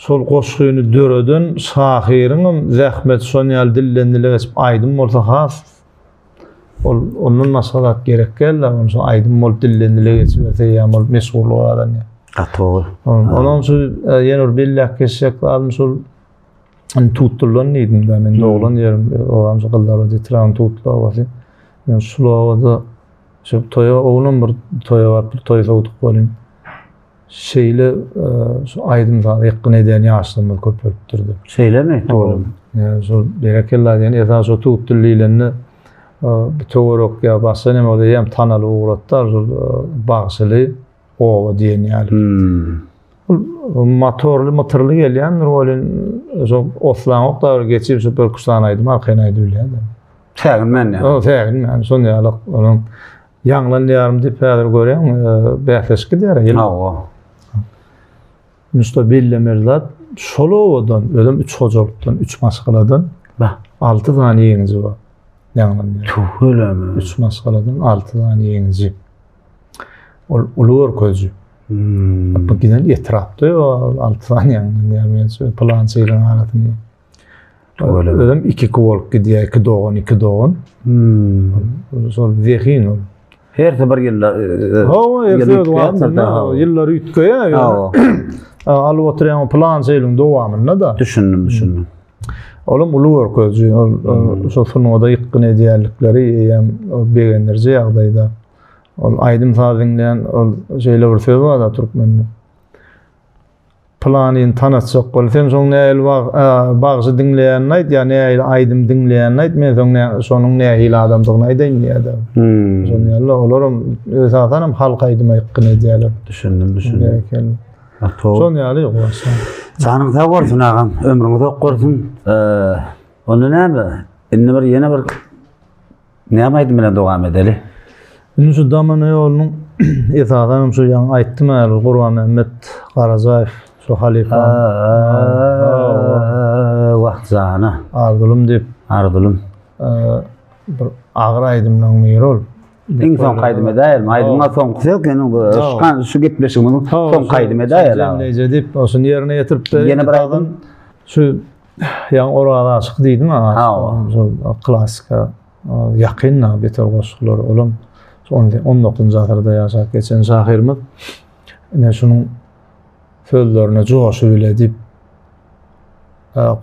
şol goşgyny döreden şahyryňam zähmeti şon ýaly dilden dile geçip aýdym bolsa has ol ondan başga zat gerek däl-de, onuň şo aýdym bolup dilden dile geçiberse eýýäm ol meşhurlyga gazanýar. Gaty gowy. Onuň şu e, ýene bir belläp geçjek zadym şol Hani Tutludan diýdim da men doglan ýerim obam şu Gyzlarbat etrabynyň Tutly obasy. Men şul obada şu toýa oglum bir toýa baryp bir toý sowduk welin şeýle e, şu aýdym saz ýykgyn edýän ýaşlarymyz köpelipdirdi. Şeýlemi? Dogry. Ýa şol berekella diýen esas şu Tutly diýlende e, bir töwerek ýa başga näme bolsa hem tanalyp ugratdy şol e, bagşyly oba diýen ýaly. Hmm. Ol motorly, motorly gelýändir welin, şo oslaňok da bir geçip şu bir sany aýdym arkaýyn aýdyp bilýär. Säginmän ýa. O säginmän, şon ýaly onuň ýaňlan diýarym diýip häzir görýäň, e, bäsleşik gidýär ýyl. Hawa. Musta bellemeli zat, şol obadan, özem üç hojalykdan, üç maşgaladan Bah. alty sany ýeňiji bar. Ýaňlan diýarym. Tüweleme. Üç maşgaladan alty sany ýeňiji. Ol uly görkeziji. Hmm. Bu giden etrapda alty sany ýaňlan ýa men pylança ýylyň arasynda. Tüweleme. Özem iki iki bolup gidýär, iki dogan, iki dogan. Hmm. Şol zehin ol. Hersi bir ýylda e, e, Hawa, hersi ýyl öz wagtynda ýyllar üýtgeýär. Hawa. Alyp oturýan pylança ýylyň dowamynda da. Düşündim, düşündim. Olam uly görkeziji. Ol hmm. şo sungata ýykgyn edýänlikleri eýýäm begendiriji ýagdaýda. Ol aýdym saz diňleýän ol şeýle bir söz bar-da türkmende. Pylanyny tanatjak bol. Sen şoň nähili bagşy diňleýänini aýt ýa nähili aýdym diňleýänini aýt, men soň şonuň nähili adamdygyny aýdaýyn diýýär-de. Şonuň ýaly olaram esasanam halk aýdyma ýykgyn edýärler. Düşündim, düşündim. Berekella. Şonuň ýaly ýok. Janyň sag bolsun agam, ömrüň uzak bolsun. Onda näme? Indi bir ýene bir Näme aýdym bilen dowam edeli? Indi şu Damana ýolunyň esasanam şu ýaňy aýtdym häli Gurbanmämmet Garajaýew şu halypa. Wah jana. Arzulym diýip. Arzulym. Bir agyr aýdymlaryň biri ol. Iň soňky aýdym edäýelim. Aýdymyň soňkusy ýok, ýöne bu şu gepleşigimiziň soňky aýdymy edäýeli. Jemleýji diýip, şuny ýerine ýetirip Ýene bir aýdym. Şu Ýaňy Oraz aşyk diýdim ha. Şol klassika ýakyn da beter goşgular olam 19-njy asyrda ýaşap geçen şahyrymyz. Ine şunuň sözlerine joşy bile diýip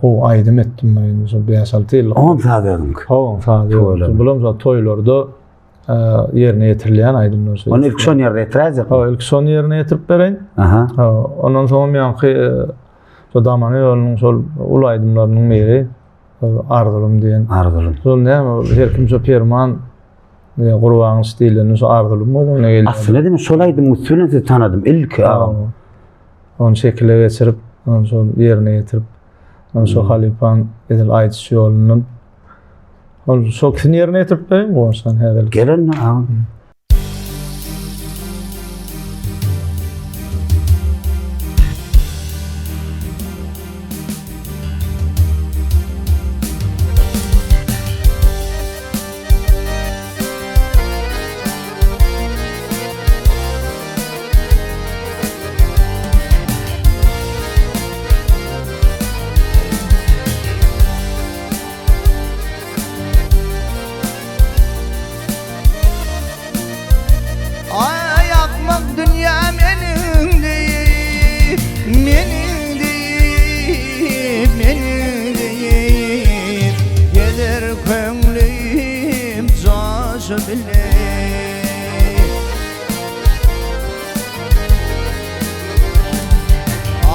gowy aýdym etdim men indi şol 5-6 ýyllyk. Oňam saz özüňki. Hawa, saz. Bulam şol toýlarda ýerine ýetirilýän aýdymlar şeýle. Ony ilki şony ýerine ýetiräýjek. Hawa, ilki şony ýerine ýetirip bereýin. Aha. Hawa, ondan soňam ýaňky Şo Damana ýolunyň şol uly aýdymlarynyň biri Arzulym diýen. Arzulym. Şol näme her kim şo Perman ýa Gurbangylyç diýlende şo Arzulym göz öňüne gelýär. Aslynda diýme şol aýdymyň üsti bilen sizi tanadym ilki agam. Ony şekile geçirip, ony şol ýerine ýetirip, ony şo halypaň edil aýdyş ýolundan ol şo ikisini ýerine ýetirip bereýin Guwançjan häzirlik. Gel onda agam. Ay akmak dünya meniň değil, meniň değil, meniň değil. Gelir köňlüm coşu bile.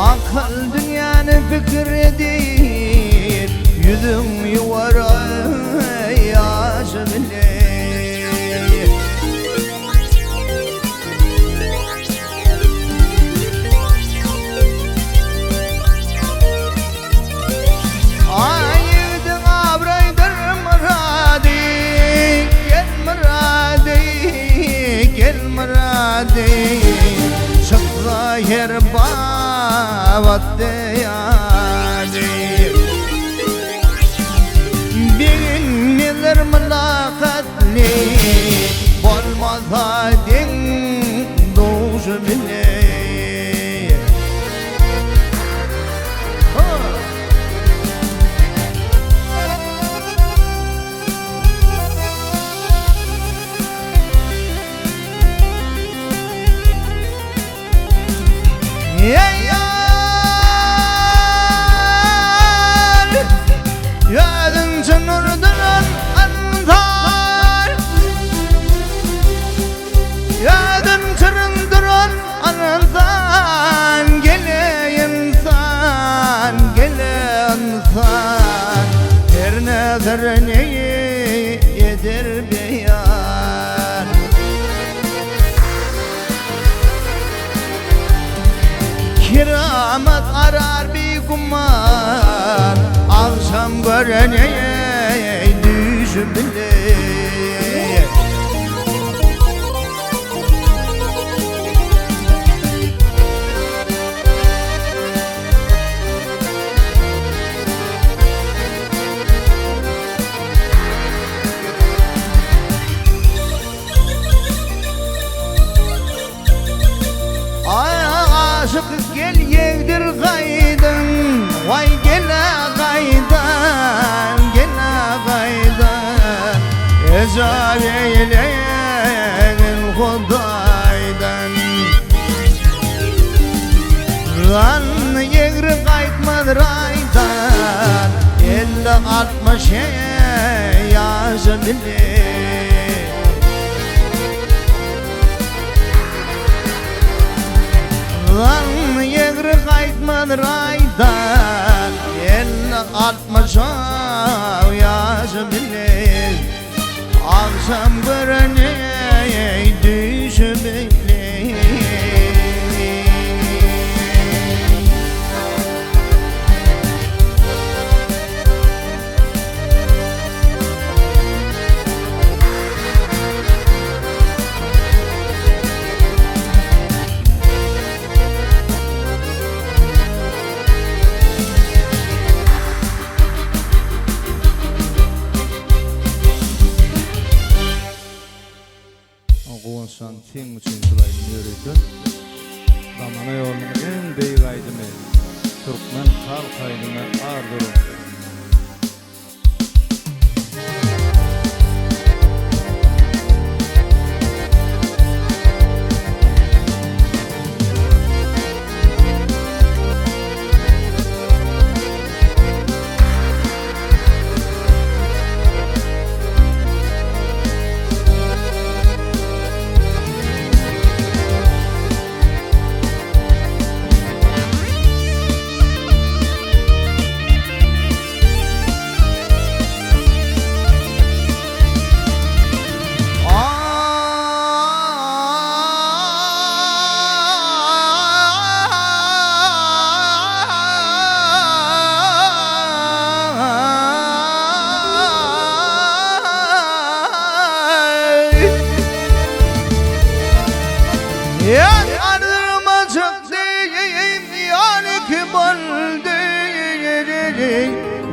Akyl dünýäni pikir edip, Ýüzüň ýuwar ýaşy bile. Aý ýigidiň abraýdyr myrady, Gel myrady, gel myrady, Çyksa her babatda ýady. Begenmezler mylakatly, Bolmasa deň duşy bile. Ey yar, Ýadyňça nurdan antar Ýadyň çyryndyran ynsan Gele ynsan, gele ynsan Her nedir neyi eder beýan Keramat arar bigüman Agşam görene düýşi bile. Aşyk gel ýegdir gaýdyn, Waý gel-ä gaýdan, gel-ä gaýdan, Ejap eýlegin Hudaýdan. Zanny ýegri gaýtmaz raýdan, 50-60 ýaşy bile. Ýegri gaýtmaz raýdan 50-60 ýaşy bile Agşam gören eý düýşi bile. Guwançjan seň üçin şul aýdym ýörite. Zamana ýolunyň iň beýik aýdymy türkmen halk aýdymy Arzuw.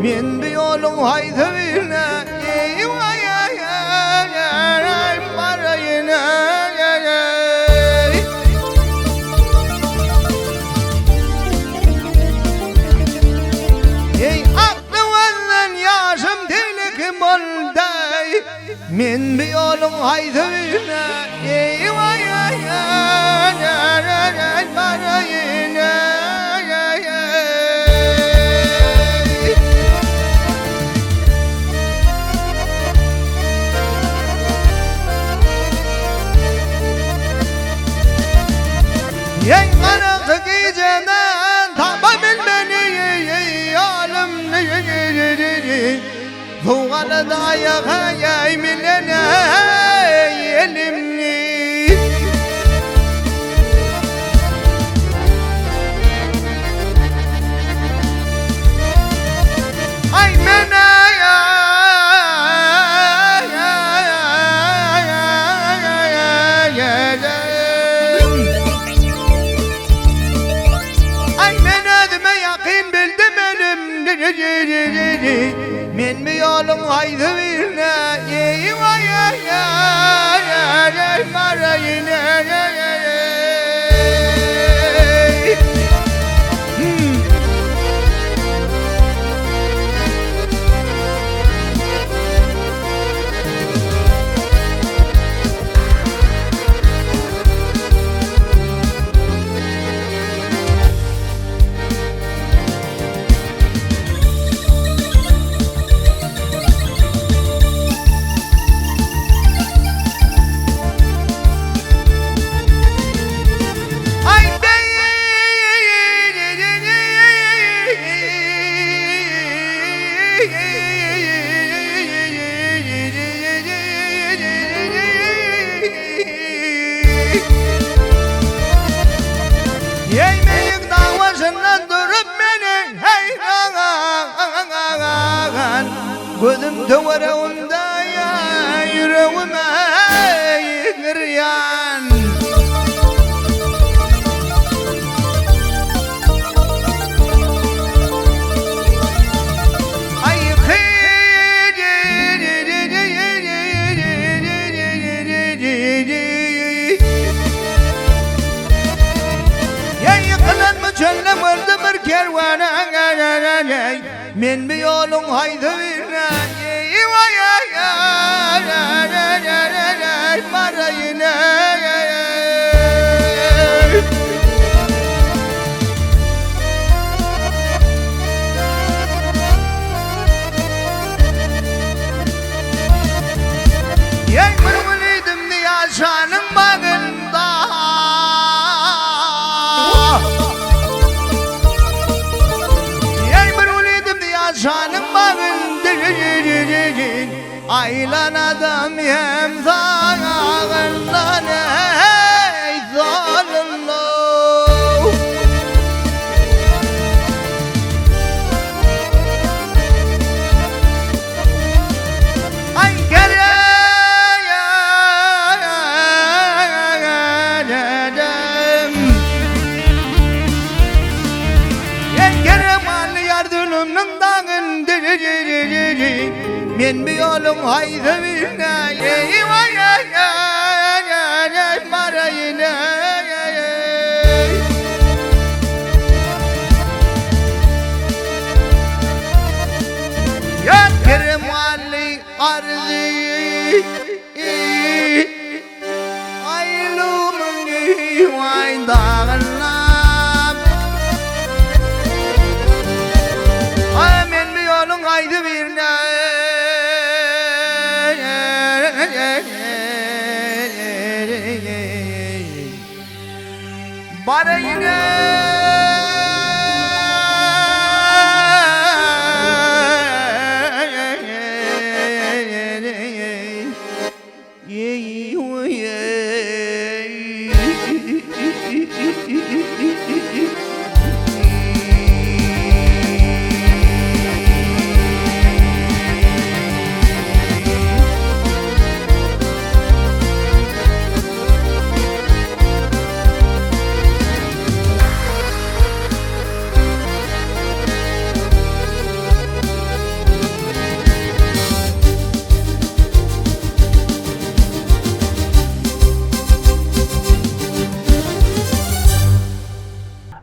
Men bir ýoluň haýsy birine baraýyn. Ey aklı venden yaşım telik bolday Men bir yolun haydı birine Ey vay ay ay ay ay ay barayın ay ay ay. Ey karanlık geceden taba bilmeni alım Tuğalı da yakayım milene elimni Ay mene Ay men özüme yakın bildim elim Men mi yolun haydı birine Ey vay ay ay ay ay marayın ay ay ay Ay Yemeğin davasından durup beni hey Gözüm töweregimde ya yüreğime girýän Ay Yıkılan mı çöllem öldü bir kervana Men bir yolun haydı birine Vay ay ay ay ay ay ay marayın ay ay ay. Yey mırmırıydım diye şanın bağında. Kermanyň bagyndy Aýlan adam hem sagyndan eý solunda Aý Keremany ýar zulumnyň daňyndy Men bu ýoluň haýsy birine Eý waý eý eý baraýyn eý Ýar Keremany arzy Aýlymyň waý dagynam Aý men bu ýoluň haýsy birine Baraýyn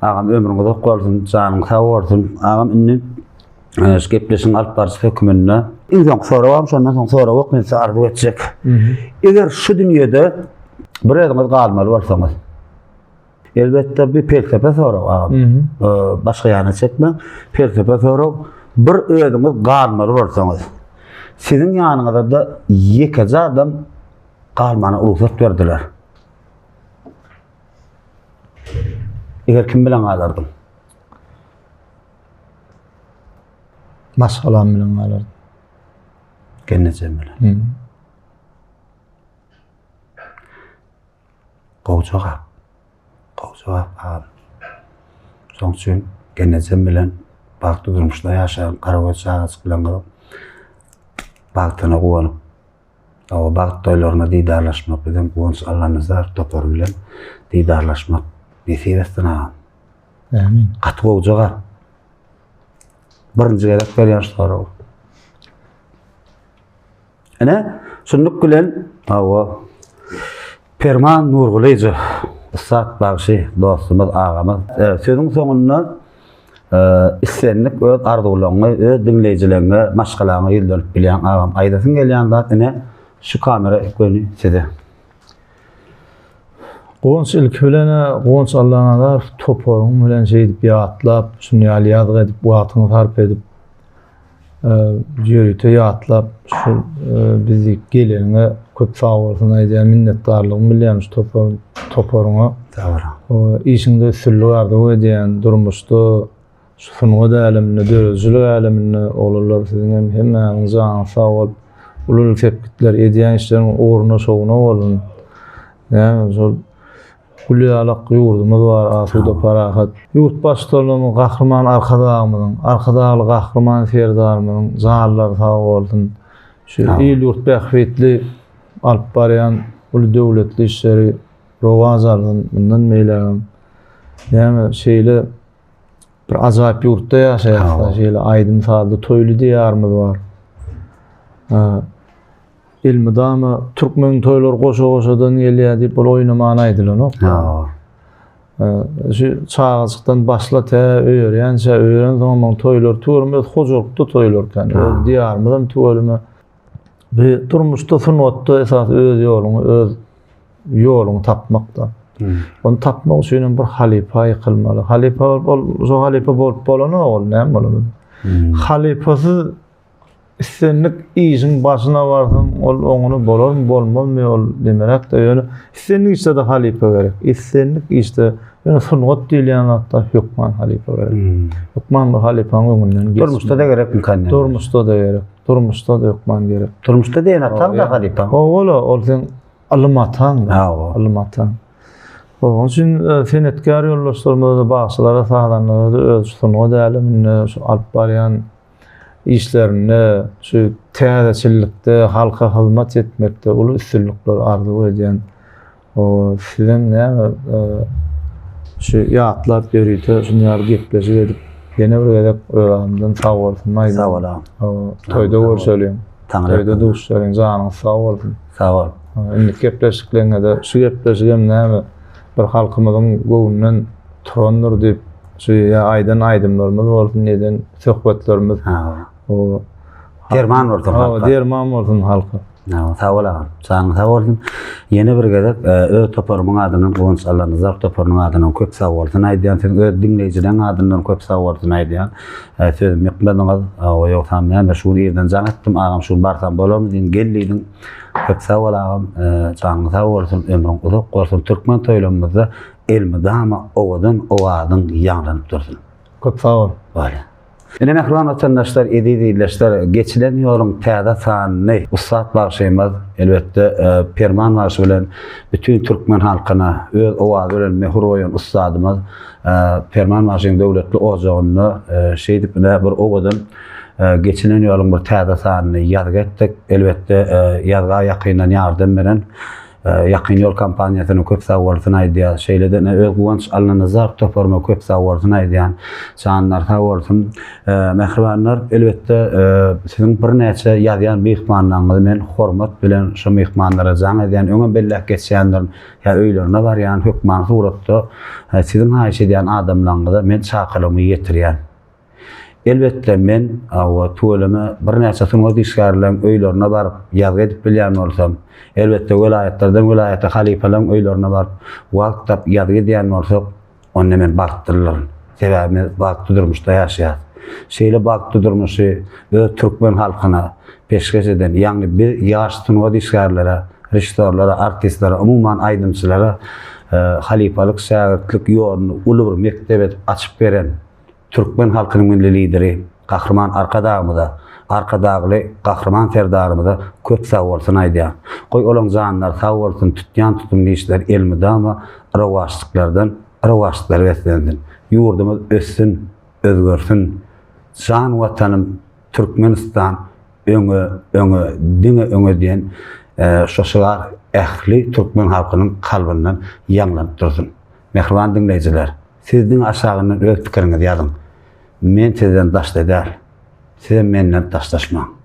Agam ömrüň uzak bolsun, janyň sag bolsun. Agam indi e, şu gepleşigiň alyp baryjy hökmünde iň soňky soragam şondan soň sorag ýok men size arzuw etjek. Eger şu dünýede bir özüňiz galmaly bolsaňyz, Elbetde bir pelsepe sorag agam. Başga ýana çekme. Pelsepe sorag. Bir özüňiz galmaly bolsaňyz, siziň ýanyňyzda ýekeje adam galmana rugsat berdiler. Eger kim bilen galardyň? Maşgalam bilen galardym. Gelnejem bilen. Gowy jogap. Gowy jogap agam. Şoň üçin gelnejem bilen bagtly durmuşda ýaşaýan garagöz çagajyklaryňyzyň bagtyna guwanyp, o bagt toýlaryna didarlaşmak bizem Guwanç Allanazarow topary bilen didarlaşmak nesip etsin agam. Amin. Gaty gowy jogap. Birinji gezek berýän şu soragy. Ine, şunluk bilen, hawa, Perman Nurgulyjow, ussat bagşy, dostumyz, agamyz. E, sözüň soňunda e, islendik öz arzuwlaryňy, öz diňleýjileriňe, maşgalaňa ýüzlenip bilýän agam. Aýdasyň gelýän zat ine, şu kamera göni size. Guwanç ilki bilen Guwanç Allanazarow toparyň bilen şeýdip ýatlap, şuny ýaly ýazgy edip, wagtyňy sarp edip, ýörite ýatlap şu bizi geleniňe köp sag bolsun aýdýan minnetdarlygymy bilýän şu topar toparyňa. Sag boluň. Işiňde üstünlik arzuw edýän durmuşda şu sungat äleminde döredijilik äleminde oglanlar siziň hem hemmäňiziň janyňyz sag bolup uly uly sepgitler edýän işleriň ugruna şowuna bolsun. Näme şol Gül ýalak ýurdumyz bar, asuda, parahat. Ýurt Baştutanymyz Gahryman Arkadagymyzyň, Arkadagly Gahryman Serdarymyzyň janlary sag bolsun. Şu il-ýurt bähbitli alyp barýan uly döwletli işleri rowaç alsyn. Mundan beýlägem näme şeýle bir ajaýyp ýurtda ýaşaýarys. Şeýle aýdym-sazly toýly diýarymyz bar. Elmydama türkmeniň toýlary goşa-goşadan gelýär diýip ol oýnaman aýdylanok. Hawa. Şu çagajykdan başla tä öýerýänçä, öýeren soň onuň toýlary tüweleme öz hojalykda toýlar eken. Öz diýarymyzam tüweleme. Bu durmuşda sungatda esas öz ýoluňy, öz ýoluňy tapmakda. Ony tapmak üçin hem bir halypa ýykylmaly. Halypa ol şo halypa bolup bolanok ol näme bolany. Halypasyz Islendik işiň başyna barsaň, ol oňuna bolarmy, bolmazmy, ol demeräk-de, ýöne islendik işde-de halypa gerek. Islendik işde. Ýöne sungat diýilýän zatda hökman halypa gerek. Hmm. Hökman bir halypaň öňünden geçmeli. Durmuşda-da gerek mümkin. Durmuşda-da gerek. Durmuşda-da hökman gerek. Durmuşda diýen ataň-da halypa. Owola, ol seň ylym ataň. Hawa. Ylym ataň. Onuň üçin e, senetkär ýoldaşlarymyza-da, bagşylara, sazandalara-da öz sungat äleminde şu alyp barýan işlerinde, şu täzeçillikde, halka hyzmat etmekde uly üstünlikler arzuw edýän. O sizem näme e, şu ýatlap ýörite şuny ýaly gepleşik edip ýene bir gezek öz adymdan sag bolsun aýdýan. Sag bol agam. Toýda görşeliň. Toýda duşuşalyň. Janyňyz sag bolsun. Sag bol. Indiki gepleşiklerine-de şu gepleşigem näme bir halkymyzyň göwnünden turandyr diýip şu ýa aýdan aýdymlarymyz bolsun, eden söhbetlerimiz. O derman bolsun halka. Derman bolsun halka. Sag bol agam. Janyň sag bolsun. Ýene bir gezek e, öz toparymyň adyndan Guwanç Allanazar toparynyň adyndan köp sag bolsun aýdýan. Siziň öz diňleýjileriň adyndan köp sag bolsun aýdýan. E, sözüm ýykmadyňyz. O ýogsam näme şu gün irden jaň etdim. Agam şu gün barsam bolarmy diýdim. Gel diýdiň. Köp sag bol agam. E, janyň sag bolsun, ömrüň uzak bolsun. Türkmen toýlarymyzda elmydama owadan owazyň ýaňlanyp dursun. Köp sag bol. Bolýar. Ine mähriban watandaşlar, eziz ildeşler, geçilen ýoluň täze sanyny ussat bagşymyz, elbetde, e, Perman bagşy bilen bütin türkmen halkyna öz owazy bilen möhür goýan ussadymyz e, Perman bagşyň döwletli ojagynda e, şeýdip ine bir owadan geçilen ýoluň bir täze sanyny ýazgy etdik. Elbetde, ýazga ýakyndan ýardam beren Ýakyn ýol kompaniýasyna köp sag bolsun aýdýas. Şeýle-de ine öz Guwanç Allanazar toparyma köp sag bolsun aýdýan. Janlar sag bolsun. Mähribanlar, elbetde siziň birnäçe ýazýan myhmanlaryňyzy men hormat bilen şo myhmanlara jaň edýän, öňem belläp geçýändirin, ýa öýlerine barýan hökmany suratda siziň haýyş edýän adamlaryňyza men çakylygymy ýetirýän. Elbetde, men, hawa, tüweleme, birnäçe sungat işgärleriň öýlerine baryp, ýazgy edip bilýän bolsam, elbetde, welaýatlardan welaýata halypalaryň öýlerine baryp, wagt tap ýazgy edýän bolsak, onda men bagtlydyryn. Sebäbi biz bagtly durmuşda ýaşaýarys. Şeýle bagtly durmuşy öz türkmen halkyna peşgeş eden, ýagny biz ýaş sungat işgärlere, režissýorlara, artistlere, umuman aýdymçylara halypalyk, şägirtlik ýoluny uly bir mekdep edip açyp beren, Türkmen halkynyň Milli Lideri Gahryman Arkadagymyza, Arkadagly Gahryman Serdarymyza köp sagbolsun aýdýan. Goý olaň janlary sag bolsun, tutýan tutumly işleri elmydama rowaçlyklardan rowaçlyklara beslensin. Ýurdumyz össün, özgersin. Jan Watanym Türkmenistan öňe, öňe, diňe öňe diýen şo şygar ähli türkmen halkynyň kalbyndan ýaňlanyp dursun. Mähriban diňleýjiler! Siz diňe aşagyndan öz pikiriňizi ýazyň. Men sizden daşda däl. Sizem menden daşlaşmaň.